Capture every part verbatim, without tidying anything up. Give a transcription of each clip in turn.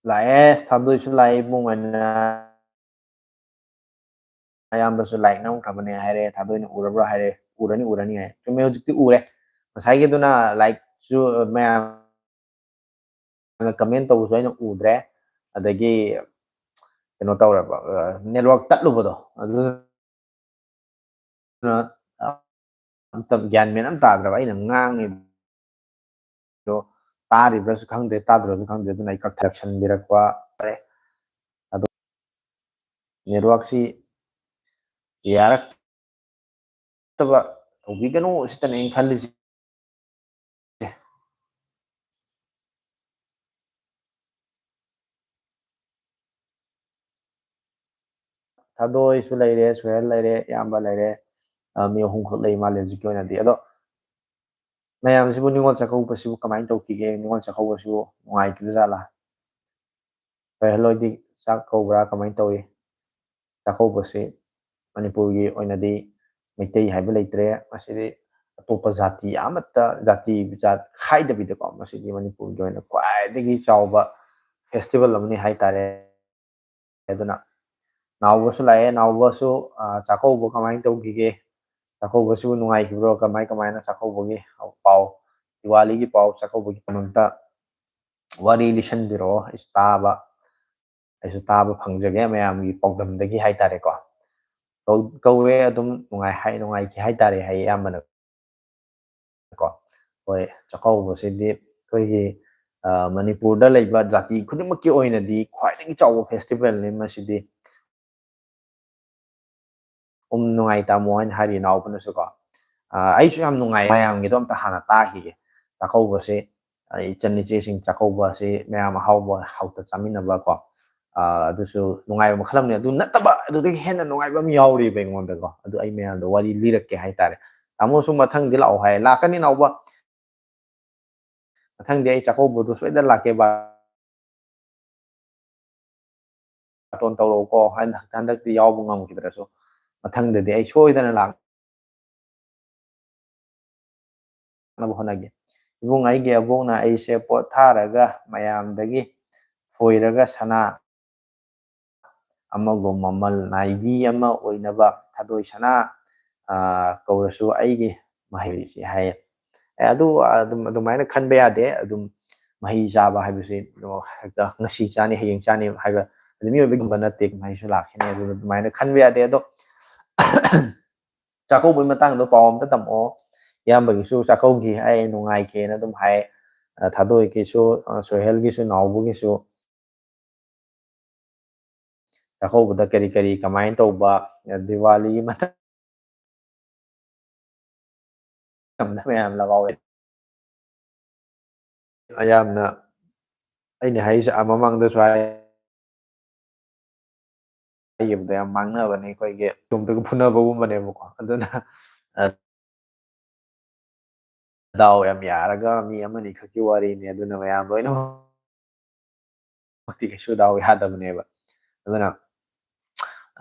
ꯂꯥꯛꯑꯦ, ꯊꯥꯗꯣꯏꯁꯨ ꯂꯥꯛꯑꯦ, ꯏꯕꯨꯡ ꯑꯣꯏꯅ꯫ ꯑꯌꯥꯝꯕꯁꯨ ꯂꯥꯏꯛ ꯅꯝꯈ꯭ꯔꯕꯅꯦ ꯍꯥꯏꯔꯦ, ꯊꯥꯗꯣꯏꯅ ꯎꯔꯕ꯭ꯔꯥ ꯍꯥꯏꯔꯦ, ꯎꯔꯅꯤ, ꯎꯔꯅꯤ ꯍꯥꯏ꯫ ꯆꯨꯝꯃꯦ, ꯍꯧꯖꯤꯛꯇꯤ ꯎꯔꯦ꯫ ꯉꯁꯥꯏꯒꯤꯗꯨꯅ ꯂꯥꯏꯛꯁꯨ ꯃꯌꯥꯝ ꯀꯃꯦꯟ ꯇꯧꯕꯁꯨ ꯑꯩꯅ ꯎꯗ꯭ꯔꯦ, ꯑꯗꯒꯤ ꯀꯩꯅꯣ ꯇꯧꯔꯕ, ꯅꯦꯠꯋꯥꯛ ꯇꯠꯂꯨꯕꯗꯣ, ꯑꯗꯨꯅ ꯑꯝꯇ ꯒ꯭ꯌꯥꯟ ꯃꯦꯟ ꯑꯃ ꯇꯥꯗ꯭ꯔꯕ ꯑꯩꯅ ꯉꯥꯡꯉꯤꯗꯣ꯫ ꯇꯥꯔꯤꯕ꯭ꯔꯥꯁꯨ ꯈꯪꯗ꯭ꯔꯦ, ꯇꯥꯗ꯭ꯔꯁꯨ ꯈꯪꯗ꯭ꯔꯦ, ꯑꯗꯨꯅ ꯑꯩ ꯀꯛꯊꯠꯂꯛꯁꯟꯕꯤꯔꯛꯄ ꯐꯔꯦ꯫ ꯑꯗꯣ ꯅꯦꯠꯋꯥꯛꯁꯤ ꯌꯥꯔꯛ ꯐꯠꯇꯕ ꯇꯧꯕꯤꯒꯅꯨ ꯁꯤꯇꯅꯦ ꯑꯩꯅ ꯈꯜꯂꯤꯁꯦ꯫ ꯊꯥꯗꯣꯏꯁꯨ ꯂꯩꯔꯦ, ꯁꯨꯍꯦꯜ ꯂꯩꯔꯦ, ꯏꯌꯥꯝꯕ ꯂꯩꯔꯦ꯫ ꯑ, ꯃꯤ ꯑꯍꯨꯝꯈꯛ ꯂꯩ ꯃꯥꯜꯂꯦ ꯍꯧꯖꯤꯛꯀꯤ ꯑꯣꯏꯅꯗꯤ꯫ ꯑꯗꯣ ꯃꯌꯥꯝꯁꯤꯕꯨ ꯅꯤꯉꯣꯜ ꯆꯥꯛꯀꯧꯕꯁꯤꯕꯨ ꯀꯃꯥꯏꯅ ꯇꯧꯈꯤꯒꯦ? ꯅꯤꯉꯣꯜ ꯆꯥꯛꯀꯧꯕꯁꯤꯕꯨ ꯅꯨꯡꯉꯥꯏꯈꯤꯕ ꯖꯥꯠꯂꯥ? ꯁꯨꯍꯦꯜ ꯍꯣꯏꯗꯤ ꯆꯥꯛ ꯀꯧꯕ꯭ꯔꯥ? ꯀꯃꯥꯏꯅ ꯇꯧꯏ? ꯆꯥꯛꯀꯧꯕꯁꯤ ꯃꯅꯤꯄꯨꯔꯒꯤ ꯑꯣꯏꯅꯗꯤ ꯃꯩꯇꯩ ꯍꯥꯏꯕ ꯂꯩꯇ꯭ꯔꯦ꯫ ꯃꯁꯤꯗꯤ ꯑꯇꯣꯞꯄ ꯖꯥꯇꯤ ꯑꯃꯠꯇ, ꯖꯥꯇꯤ ꯖꯥꯠ ꯈꯥꯏꯗꯕꯤꯗꯀꯣ, ꯃꯁꯤꯗꯤ ꯃꯅꯤꯄꯨꯔꯒꯤ ꯑꯣꯏꯅ ꯈ꯭ꯋꯥꯏꯗꯒꯤ ꯆꯥꯎꯕ ꯐꯦꯁꯇꯤꯚꯦꯜ ꯑꯃꯅꯤ ꯍꯥꯏꯇꯥꯔꯦ꯫ ꯑꯗꯨꯅ ꯅꯥꯎꯕꯁꯨ ꯂꯥꯛꯑꯦ꯫ ꯅꯥꯎꯕꯁꯨ, ꯑ, ꯆꯥꯛꯀꯧꯕ ꯀꯃꯥꯏꯅ ꯇꯧꯈꯤꯒꯦ? ꯆꯥꯛꯀꯧꯕꯁꯤꯕꯨ ꯅꯨꯡꯉꯥꯏꯈꯤꯕ꯭ꯔꯣ? ꯀꯃꯥꯏ ꯀꯃꯥꯏꯅ ꯆꯥꯛꯀꯧꯕꯒꯤ ꯄꯥꯎ, ꯗꯤꯋꯥꯂꯤꯒꯤ ꯄꯥꯎ, ꯆꯥꯛꯀꯧꯕꯒꯤ ꯄꯥꯎ ꯑꯝꯇ ꯋꯥꯔꯤ ꯂꯤꯁꯟꯕꯤꯔꯛꯑꯣ, ꯑꯩꯁꯨ ꯇꯥꯕ, ꯑꯩꯁꯨ ꯇꯥꯕ ꯐꯪꯖꯒꯦ ꯃꯌꯥꯝꯒꯤ ꯄꯥꯎꯗꯝꯗꯒꯤ ꯍꯥꯏꯇꯥꯔꯦꯀꯣ꯫ ꯀꯧ-, ꯀꯧꯔꯦ ꯑꯗꯨꯝ ꯅꯨꯡꯉꯥꯏ ꯍꯥꯏ-, ꯅꯨꯡꯉꯥꯏꯈꯤ ꯍꯥꯏꯇꯥꯔꯦ ꯍꯥꯏ ꯑꯌꯥꯝꯕꯅ ꯀꯣ꯫ ꯍꯣꯏ, ꯆꯥꯛꯀꯧꯕꯁꯤꯗꯤ ꯑꯩꯈꯣꯏꯒꯤ, ꯑ, ꯃꯅꯤꯄꯨꯔꯗ ꯂꯩꯕ ꯖꯥꯇꯤ ꯈꯨꯗꯤꯡꯃꯛꯀꯤ ꯑꯣꯏꯅꯗꯤ ꯈ꯭ꯋꯥꯏꯗꯒꯤ ꯆꯥꯎꯕ ꯐꯦꯁꯇꯤꯚꯦꯜꯅꯤ ꯃꯁꯤꯗꯤ꯫ ꯎꯝ, ꯅꯨꯡꯉꯥꯏ ꯇꯥꯃꯣ ꯍꯥꯏꯅ ꯍꯥꯏꯔꯤ ꯏꯅꯥꯎꯕꯅꯁꯨ ꯀꯣ꯫ ꯑ, ꯑꯩꯁꯨ ꯌꯥꯝ ꯅꯨꯡꯉꯥꯏ꯫ ꯃꯌꯥꯝꯒꯤꯗꯣ ꯑꯝꯇ ꯍꯥꯟꯅ ꯇꯥꯈꯤꯒꯦ꯫ ꯆꯥꯛꯀꯧꯕꯁꯦ, ꯑ, ꯏꯆꯟ ꯏꯆꯦꯁꯤꯡ ꯆꯥꯛꯀꯧꯕ ꯑꯁꯤ ꯃꯌꯥꯝ ꯑꯍꯥꯎꯕ ꯍꯥꯎꯇ ꯆꯥꯃꯤꯟꯅꯕ ꯀꯣ꯫ ꯑ, ꯑꯗꯨꯁꯨ ꯅꯨꯡꯉꯥꯏꯕ ꯃꯈꯜ ꯑꯃꯅꯤ꯫ ꯑꯗꯨ ꯅꯠꯇꯕ, ꯑꯗꯨꯗꯒꯤ ꯍꯦꯟꯅ ꯅꯨꯡꯉꯥꯏꯕ ꯑꯃ ꯌꯥꯎꯔꯤꯕ ꯑꯩꯉꯣꯟꯗꯀꯣ꯫ ꯑꯗꯨ ꯑꯩ ꯃꯌꯥꯝꯗ ꯋꯥꯔꯤ ꯂꯤꯔꯛꯀꯦ ꯍꯥꯏꯇꯥꯔꯦ꯫ ꯇꯥꯃꯣꯁꯨ ꯃꯊꯪꯗꯤ ꯂꯥꯛꯑꯣ ꯍꯥꯏ꯫ ꯂꯥꯛꯀꯅꯤ ꯏꯅꯥꯎꯕ꯫ ꯃꯊꯪꯗꯤ ꯑꯩ ꯆꯥꯛꯀꯧꯕꯗꯣ ꯁꯣꯏꯗꯅ ꯂꯥꯛꯀꯦ꯫ ꯕꯥ-, ꯕꯥꯇꯣꯟ ꯇꯧꯔꯛꯎꯀꯣ꯫ ꯍꯟꯗꯛ-, ꯍꯟꯗꯛꯇꯤ ꯌꯥꯎꯕ ꯉꯝꯈꯤꯗ꯭ꯔꯁꯨ ꯃꯊꯪꯗꯗꯤ ꯑꯩ ꯁꯣꯏꯗꯅ ꯂꯥꯛꯅꯕ ꯍꯣꯠꯅꯒꯦ꯫ "ꯏꯕꯨꯡ, ꯑꯩꯒꯤ ꯑꯕꯣꯛꯅ ꯑꯩꯁꯦ ꯄꯣꯠ ꯊꯥꯔꯒ ꯃꯌꯥꯝꯗꯒꯤ ꯊꯣꯏꯔꯒ ꯁꯅꯥ ꯑꯃꯒꯨꯝ ꯃꯃꯜ ꯅꯥꯏꯕꯤ ꯑꯃ ꯑꯣꯏꯅꯕ ꯊꯥꯗꯣꯏ ꯁꯅꯥ, ꯑ, ꯀꯧꯔꯁꯨ ꯑꯩꯒꯤ ꯃꯍꯩꯁꯤ" ꯍꯥꯏꯌꯦ꯫ ꯑꯦ, ꯑꯗꯨ ꯑꯗꯨꯝ ꯑꯗꯨꯃꯥꯏꯅ ꯈꯟꯕ ꯌꯥꯗꯦ꯫ ꯑꯗꯨꯝ ꯃꯍꯩ ꯆꯥꯕ ꯍꯥꯏꯕꯁꯤ ꯍꯦꯛꯇ ꯉꯁꯤ ꯆꯥꯅꯤ, ꯍꯌꯦꯡ ꯆꯥꯅꯤ ꯍꯥꯏꯕ, ꯑꯗꯨ ꯃꯤꯑꯣꯏꯕꯒꯨꯝꯕ ꯅꯠꯇꯦ, ꯃꯍꯩꯁꯨ ꯂꯥꯛꯈꯤꯅꯤ꯫ ꯑꯗꯨꯅ ꯑꯗꯨꯃꯥꯏꯅ ꯈꯟꯕ ꯌꯥꯗꯦ꯫ ꯑꯗꯣ ꯆꯥꯛꯀꯧꯕꯒꯤ ꯃꯇꯥꯡꯗꯣ ꯄꯥꯎ ꯑꯝꯇ ꯇꯝꯃꯛꯑꯣ꯫ ꯏꯌꯥꯝꯕꯒꯤꯁꯨ ꯆꯥꯛꯀꯧꯈꯤ ꯍꯥꯏ, ꯅꯨꯡꯉꯥꯏꯈꯤꯅ ꯑꯗꯨꯝ ꯍꯥꯏ꯫ ꯑ, ꯊꯥꯗꯣꯏꯒꯤꯁꯨ, ꯑ, ꯁꯣꯍꯦꯜꯒꯤꯁꯨ, ꯅꯥꯎꯕꯒꯤꯁꯨ ꯆꯥꯛꯀꯧꯕꯗ ꯀꯔꯤ ꯀꯔꯤ ꯀꯃꯥꯏꯅ ꯇꯧꯕ, ꯑ, ꯗꯤꯋꯥꯂꯤꯒꯤ ꯃꯇꯝꯗ ꯃꯌꯥꯝ ꯂꯥꯛꯍꯧꯋꯦ꯫ ꯌꯥꯝꯅ ꯑꯩꯅ ꯍꯥꯏꯔꯤꯁꯦ, ꯑ, ꯃꯃꯥꯡꯗꯁꯨ ꯍꯥꯏ, ꯍꯥꯏꯈꯤꯕꯗ ꯌꯥꯝ ꯃꯥꯡꯅꯕꯅꯦ, ꯑꯩꯈꯣꯏꯒꯤ ꯇꯨꯡꯗꯒ ꯐꯨꯅꯕꯒꯨꯝꯕꯅꯦꯕꯀꯣ꯫ ꯑꯗꯨꯅ, ꯑ, ꯗꯥꯎ ꯌꯥꯝ ꯌꯥꯔꯒ ꯃꯤ ꯑꯃꯅꯤ ꯈꯛꯀꯤ ꯋꯥꯔꯤꯅꯤ, ꯑꯗꯨꯅ ꯃꯌꯥꯝ ꯂꯣꯏꯅꯃꯛꯇꯤ ꯀꯩꯁꯨ ꯗꯥꯎ ꯌꯥꯗꯕꯅꯦꯕ꯫ ꯑꯗꯨꯅ,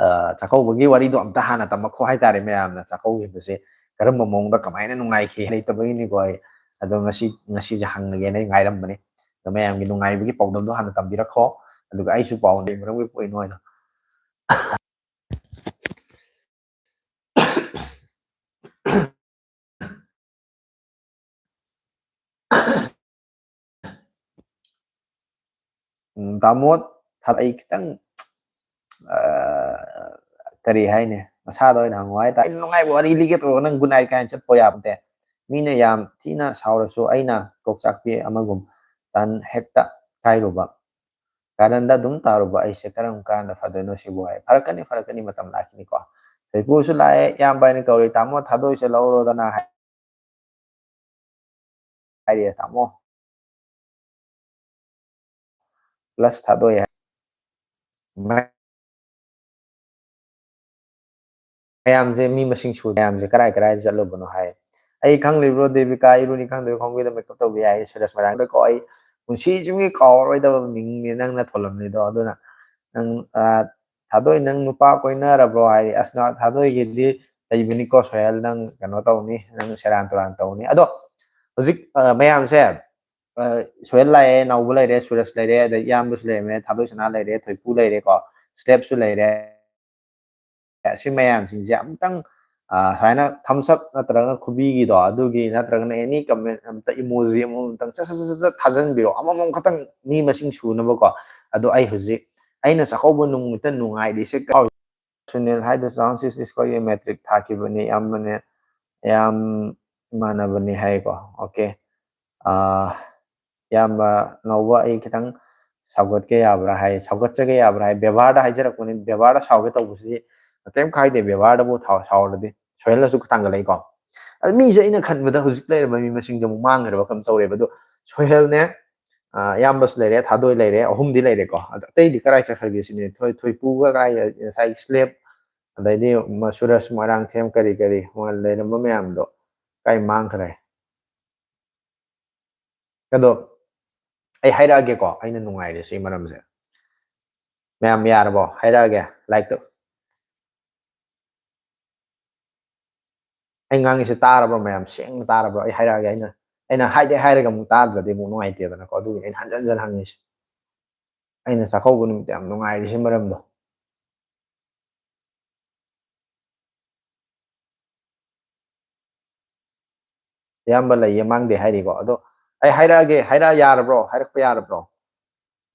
ꯑ, ꯆꯥꯛꯀꯧꯕꯒꯤ ꯋꯥꯔꯤꯗꯣ ꯑꯝꯇ ꯍꯥꯟꯅ ꯇꯝꯃꯛꯈꯣ ꯍꯥꯏꯇꯥꯔꯦ ꯃꯌꯥꯝꯅ꯫ ꯆꯥꯛꯀꯧꯈꯤꯕꯁꯦ ꯀꯔꯝꯕ ꯃꯑꯣꯡꯗ ꯀꯃꯥꯏꯅ ꯅꯨꯡꯉꯥꯏꯈꯤ ꯂꯩꯇꯕꯒꯤꯅꯤꯀꯣ꯫ ꯑꯩ ꯑꯗꯣ ꯉꯁꯤ, ꯉꯁꯤꯁꯦ ꯍꯪꯉꯒꯦꯅ ꯑꯩ ꯉꯥꯏꯔꯝꯕꯅꯤ꯫ ꯑꯗꯣ ꯃꯌꯥꯝꯒꯤ ꯅꯨꯡꯉꯥꯏꯕꯒꯤ ꯄꯥꯎꯗꯝꯗꯣ ꯍꯥꯟꯅ ꯇꯝꯕꯤꯔꯛꯈꯣ, ꯑꯗꯨꯒ ꯑꯩꯁꯨ ꯄꯥꯎ ꯂꯩ ꯃꯔꯝꯒꯤ ꯑꯣꯏꯅ ꯑꯣꯏꯅ꯫ ꯎꯝ, ꯇꯥꯃꯣ, ꯊ-, ꯑꯩ ꯈꯤꯇꯪ, ꯑ, ꯀꯔꯤ ꯍꯥꯏꯅꯤ, ꯃꯁꯥꯗ ꯑꯣꯏꯅ ꯍꯪꯉꯨ ꯍꯥꯏꯇꯥꯔꯦ꯫ ꯑꯩꯅ ꯅꯨꯡꯉꯥꯏꯕ ꯋꯥꯔꯤ ꯂꯤꯒꯦ ꯇꯧꯔꯒ ꯅꯪ good night ꯀꯥꯏꯅ ꯆꯠꯄ ꯌꯥꯕ ꯅꯠꯇꯦ꯫ ꯃꯤꯅ ꯌꯥꯝ ꯊꯤꯅ ꯁꯥꯎꯔꯁꯨ ꯑꯩꯅ ꯀꯣꯛꯆꯥꯛꯄꯤ ꯑꯃꯒꯨꯝ ꯇꯟ ꯍꯦꯛꯇ ꯀꯥꯏꯔꯨꯕ꯫ ꯀꯥꯔꯟꯗ ꯑꯗꯨꯝ ꯇꯥꯔꯨꯕ ꯑꯩꯁꯦ ꯀꯔꯝ ꯀꯥꯟꯗ ꯐꯗꯣꯏꯅꯣ ꯁꯤꯕꯨ ꯍꯥꯏ꯫ "ꯐꯔꯛꯀꯅꯤ, ꯐꯔꯛꯀꯅꯤ, ꯃꯇꯝ ꯂꯥꯛꯈꯤꯅꯤꯀꯣ꯫" ꯁꯩꯄꯨꯁꯨ ꯂꯥꯛꯑꯦ, "ꯏꯌꯥꯝꯕ ꯍꯥꯏꯅ ꯀꯧꯔꯤ, ꯇꯥꯃꯣ ꯊꯥꯗꯣꯏꯁꯦ ꯂꯧꯔꯣꯗꯅ" ꯍꯥꯏ꯫ ꯍꯥꯏꯔꯛꯑꯦ ꯇꯥꯃꯣ꯫ Plus ꯊꯥꯗꯣꯛꯑꯦ ꯍꯥꯏ꯫ ꯃꯌꯥꯝꯁꯦ ꯃꯤ ꯃꯁꯤꯡ ꯁꯨ-, ꯃꯌꯥꯝꯁꯦ ꯀꯔꯥꯏ ꯀꯔꯥꯏꯗ ꯆꯠꯂꯨꯕꯅꯣ ꯍꯥꯏ꯫ ꯑꯩ ꯈꯪꯂꯤꯕ꯭ꯔꯣ ꯗꯦꯕꯤꯀꯥ, ꯏꯔꯨꯅꯤ ꯈꯪꯗꯣꯏ ꯈꯣꯡꯕꯤꯗ makeup ꯇꯧꯕꯤ ꯍꯥꯏ ꯁꯨꯔꯦꯁ ꯃꯣꯏꯔꯥꯡꯗꯀꯣ꯫ ꯑꯩ ꯄꯨꯟꯁꯤ ꯆꯨꯞꯀꯤ ꯀꯥꯎꯔꯔꯣꯏꯗꯕ ꯃꯤꯡꯅꯦ ꯅꯪꯅ ꯊꯣꯜꯂꯝꯃꯤꯗꯣ꯫ ꯑꯗꯨꯅ ꯅꯪ, ꯑ, "ꯊꯥꯗꯣꯏ, ꯅꯪ ꯅꯨꯄꯥ ꯀꯣꯏꯅꯔꯕ꯭ꯔꯣ?" ꯍꯥꯏꯔꯦ꯫ "ꯑꯁ, ꯅ-, ꯊꯥꯗꯣꯏꯒꯤꯗꯤ ꯂꯩꯕꯅꯤꯀꯣ ꯁꯣꯍꯦꯜ, ꯅꯪ ꯀꯩꯅꯣ ꯇꯧꯅꯤ, ꯅꯪ ꯁꯦꯔꯥꯟ ꯇꯨꯔꯥꯟ ꯇꯧꯅꯤ꯫" ꯑꯗꯣ ꯍꯧꯖꯤꯛ ꯑ, ꯃꯌꯥꯝꯁꯦ, ꯑ, ꯁꯣꯍꯦꯜ ꯂꯥꯛꯑꯦ, ꯅꯥꯎꯕ ꯂꯩꯔꯦ, ꯁꯨꯔꯖ ꯂꯩꯔꯦ, ꯑꯗꯩ ꯏꯌꯥꯝꯕꯁꯨ ꯂꯩꯔꯝꯃꯦ, ꯊꯥꯗꯣꯏ ꯁꯅꯥ ꯂꯩꯔꯦ, ꯊꯣꯏꯄꯨ ꯂꯩꯔꯦꯀꯣ, ꯁ꯭ꯂꯦꯞꯁꯨ ꯂꯩꯔꯦ꯫ ꯑꯁꯤ ꯃꯌꯥꯝꯁꯤꯡꯁꯦ ꯑꯝꯇꯪ, ꯑ, ꯁꯨꯃꯥꯏꯅ thumbs up ꯅꯠꯇ꯭ꯔꯒꯅ ꯈꯨꯕꯤꯒꯤꯗꯣ, ꯑꯗꯨꯒꯤ ꯅꯠꯇ꯭ꯔꯒꯅ any comment ꯑꯝꯇ, emoji ꯑꯃꯃꯝꯇꯪ ꯁꯠ ꯁꯠ ꯁꯠ ꯁꯠ ꯊꯥꯖꯟꯕꯤꯔꯣ, ꯑꯃꯃꯝ ꯈꯛꯇꯪ, ꯃꯤ ꯃꯁꯤꯡ ꯁꯨꯅꯕꯀꯣ꯫ ꯑꯗꯣ ꯑꯩ ꯍꯧꯖꯤꯛ ꯑꯩꯅ ꯆꯥꯛꯀꯧꯕ ꯅꯨꯃꯤꯠꯇ ꯅꯨꯡꯉꯥꯏꯔꯤꯁꯦ ꯀꯥꯎ-, ꯁꯨꯅꯤꯜ ꯍꯥꯏꯗꯨ ꯇꯨ ꯊꯥꯎꯖꯟ ꯁꯤꯛꯁ ꯁ꯭ꯀꯨꯜꯒꯤ ꯃꯦꯇ꯭ꯔꯤꯛ ꯊꯥꯈꯤꯕꯅꯤ, ꯏꯌꯥꯝꯕꯅꯦ, ꯏꯌꯥꯝ ꯏꯃꯥꯟꯅꯕꯅꯤ ꯍꯥꯏꯀꯣ꯫ ꯑꯣꯀꯦ꯫ ꯑꯥ, ꯏꯌꯥꯝꯕ ꯅꯧꯕ, ꯑꯩ ꯈꯤꯇꯪ ꯁꯥꯎꯒꯠꯀꯦ ꯌꯥꯕ꯭ꯔꯥ ꯍꯥꯏ, ꯁꯥꯎꯒꯠꯆꯒꯦ ꯌꯥꯕ꯭ꯔꯥ ꯍꯥꯏ, ꯕꯦꯕꯥꯔꯗ ꯍꯥꯏꯖꯔꯛꯄꯅꯤ꯫ ꯕꯦꯕꯥꯔꯗ ꯁꯥꯎꯒꯦ ꯇꯧꯕꯁꯤꯗꯤ ꯀꯩꯝ ꯀꯥꯏꯗꯦ, ꯕꯦꯕꯥꯔꯗꯕꯨ ꯊꯥꯎ-, ꯁꯥꯎꯔꯗꯤ꯫ ꯁꯣꯍꯦꯜꯅꯁꯨ ꯊꯥꯡꯒꯠꯂꯛꯏꯀꯣ꯫ ꯑꯗꯨ ꯃꯤꯁꯦ ꯑꯩꯅ ꯈꯟꯕꯗ ꯍꯧꯖꯤꯛ ꯂꯩꯔꯤꯕ ꯃꯤ ꯃꯁꯤꯡꯁꯦ ꯑꯃꯨꯛ ꯃꯥꯡꯈ꯭ꯔꯕ ꯀꯩꯅꯣꯝ ꯇꯧꯔꯦꯕ꯫ ꯑꯗꯣ ꯁꯣꯍꯦꯜꯅꯦ, ꯑꯥ, ꯏꯌꯥꯝꯕꯁꯨ ꯂꯩꯔꯦ, ꯊꯥꯗꯣꯏ ꯂꯩꯔꯦ, ꯑꯍꯨꯝꯗꯤ ꯂꯩꯔꯦꯀꯣ꯫ ꯑꯗꯣ ꯑꯇꯩꯗꯤ ꯀꯔꯥꯏ ꯆꯠꯈ꯭ꯔꯒꯦ ꯁꯤꯅꯤ? ꯊꯣꯏ-, ꯊꯣꯏꯄꯨꯒ ꯀꯔꯥꯏ, ꯉꯁꯥꯏꯒꯤ ꯁ꯭ꯂꯦꯞ, ꯑꯗꯩꯗꯤ ꯃ-, ꯁꯨꯔꯖ ꯃꯣꯏꯔꯥꯡꯊꯦꯝ ꯀꯔꯤ ꯀꯔꯤ ꯃꯣꯏ ꯂꯩꯔꯝꯕ ꯃꯌꯥꯝꯗꯣ ꯀꯥꯏ ꯃꯥꯡꯈ꯭ꯔꯦ? ꯑꯗꯣ ꯑꯩ ꯍꯥꯏꯔꯛꯑꯒꯦꯀꯣ, ꯑꯩꯅ ꯅꯨꯡꯉꯥꯏꯔꯤꯁꯤ ꯃꯔꯝꯁꯦ꯫ ꯃꯌꯥꯝ ꯌꯥꯔꯕꯣ? ꯍꯥꯏꯔꯛꯑꯒꯦ, ꯂꯥꯏꯛꯇꯣ꯫ ꯑꯩ ꯉꯥꯡꯉꯤꯁꯦ ꯇꯥꯔꯕ꯭ꯔꯣ ꯃꯌꯥꯝ? ꯁꯦꯡꯅ ꯇꯥꯔꯕ꯭ꯔꯣ? ꯑꯩ ꯍꯥꯏꯔꯛꯑꯒꯦ, ꯑꯩꯅ, ꯑꯩꯅ ꯍꯥꯏꯗꯤ ꯍꯥꯏꯔꯒ ꯑꯃꯨꯛ ꯇꯥꯗ꯭ꯔꯗꯤ ꯑꯃꯨꯛ ꯅꯨꯡꯉꯥꯏꯇꯦꯗꯅꯀꯣ, ꯑꯗꯨꯒꯤꯅꯤ ꯑꯩꯅ ꯍꯟꯖꯟ ꯍꯟꯖꯟ ꯍꯪꯉꯤꯁꯦ꯫ ꯑꯩꯅ ꯆꯥꯛꯀꯧꯕ ꯅꯨꯃꯤꯠꯇ ꯌꯥꯝ ꯅꯨꯡꯉꯥꯏꯔꯤꯁꯦ ꯃꯔꯝꯗꯣ꯫ ꯏꯌꯥꯝꯕ ꯂꯩꯌꯦ ꯃꯥꯡꯗꯦ ꯍꯥꯏꯔꯤꯀꯣ꯫ ꯑꯗꯣ ꯑꯩ ꯍꯥꯏꯔꯛꯑꯒꯦ, ꯍꯥꯏꯔꯛꯑ ꯌꯥꯔꯕ꯭ꯔꯣ? ꯍꯥꯏꯔꯛꯄ ꯌꯥꯔꯕ꯭ꯔꯣ?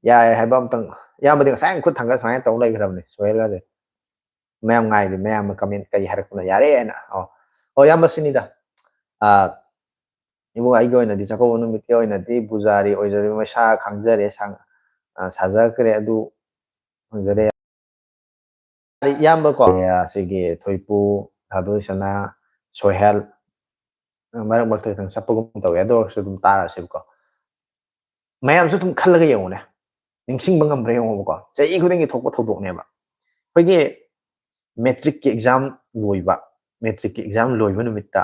ꯌꯥꯏ ꯍꯥꯏꯕ ꯑꯝꯇꯪ꯫ ꯏꯌꯥꯝꯕꯗꯤ ꯉꯁꯥꯏ ꯈꯨꯠ ꯊꯥꯡꯒꯠ ꯁꯨꯃꯥꯏꯅ ꯇꯧ ꯂꯩꯈ꯭ꯔꯕꯅꯦ, ꯁꯣꯍꯦꯜꯒꯁꯦ꯫ ꯃꯌꯥꯝ ꯉꯥꯏꯔꯤ, ꯃꯌꯥꯝꯅ comment ꯀꯔꯤ ꯍꯥꯏꯔꯛꯄꯅꯣ, ꯌꯥꯔꯦ ꯍꯥꯏꯅ꯫ ꯑꯣ, ꯑꯣ, ꯏꯌꯥꯝꯕ ꯁꯤꯅꯤꯗ꯫ ꯑꯥ, ꯏꯕꯨꯡ, ꯑꯩꯒꯤ ꯑꯣꯏꯅꯗꯤ ꯆꯥꯛꯀꯧꯕ ꯅꯨꯃꯤꯠꯀꯤ ꯑꯣꯏꯅꯗꯤ ꯄꯨꯖꯥꯔꯤ ꯑꯣꯏꯖꯔꯤꯕ ꯃꯩꯁꯥ ꯈꯪꯖꯔꯦ, ꯁꯥꯡ-, ꯑꯥ, ꯁꯥꯖꯈ꯭ꯔꯦ, ꯑꯗꯨ ꯐꯪꯖꯔꯦ꯫ ꯏꯌꯥꯝꯕ ꯀꯣ, ꯑꯁꯤꯒꯤ ꯊꯣꯏꯄꯨ, ꯊꯥꯗꯣꯏ ꯁꯅꯥ, ꯁꯣꯍꯦꯜ, ꯃꯔꯛ ꯃꯔꯛꯇ ꯈꯤꯇꯪ ꯆꯠꯄꯒꯨꯝ ꯇꯧꯋꯦ, ꯑꯗꯨ ꯑꯣꯏꯔꯁꯨ ꯑꯗꯨꯝ ꯇꯥꯔꯁꯦꯕꯀꯣ꯫ ꯃꯌꯥꯝꯁꯨ ꯑꯗꯨꯝ ꯈꯜꯂꯒ ꯌꯦꯡꯉꯨꯅꯦ, ꯅꯤꯡꯁꯤꯡꯕ ꯉꯝꯕ꯭ꯔꯥ ꯌꯦꯡꯉꯣꯕꯀꯣ꯫ ꯆꯍꯤ ꯈꯨꯗꯤꯡꯒꯤ ꯊꯣꯛꯄ ꯊꯧꯗꯣꯛꯅꯦꯕ꯫ ꯑꯩꯈꯣꯏꯒꯤ ꯃꯦꯇ꯭ꯔꯤꯛꯀꯤ ꯑꯦꯛꯖꯥꯝ ꯂꯣꯏꯕ, ꯃꯦꯇ꯭ꯔꯤꯛꯀꯤ ꯑꯦꯛꯖꯥꯝ ꯂꯣꯏꯕ ꯅꯨꯃꯤꯠꯇ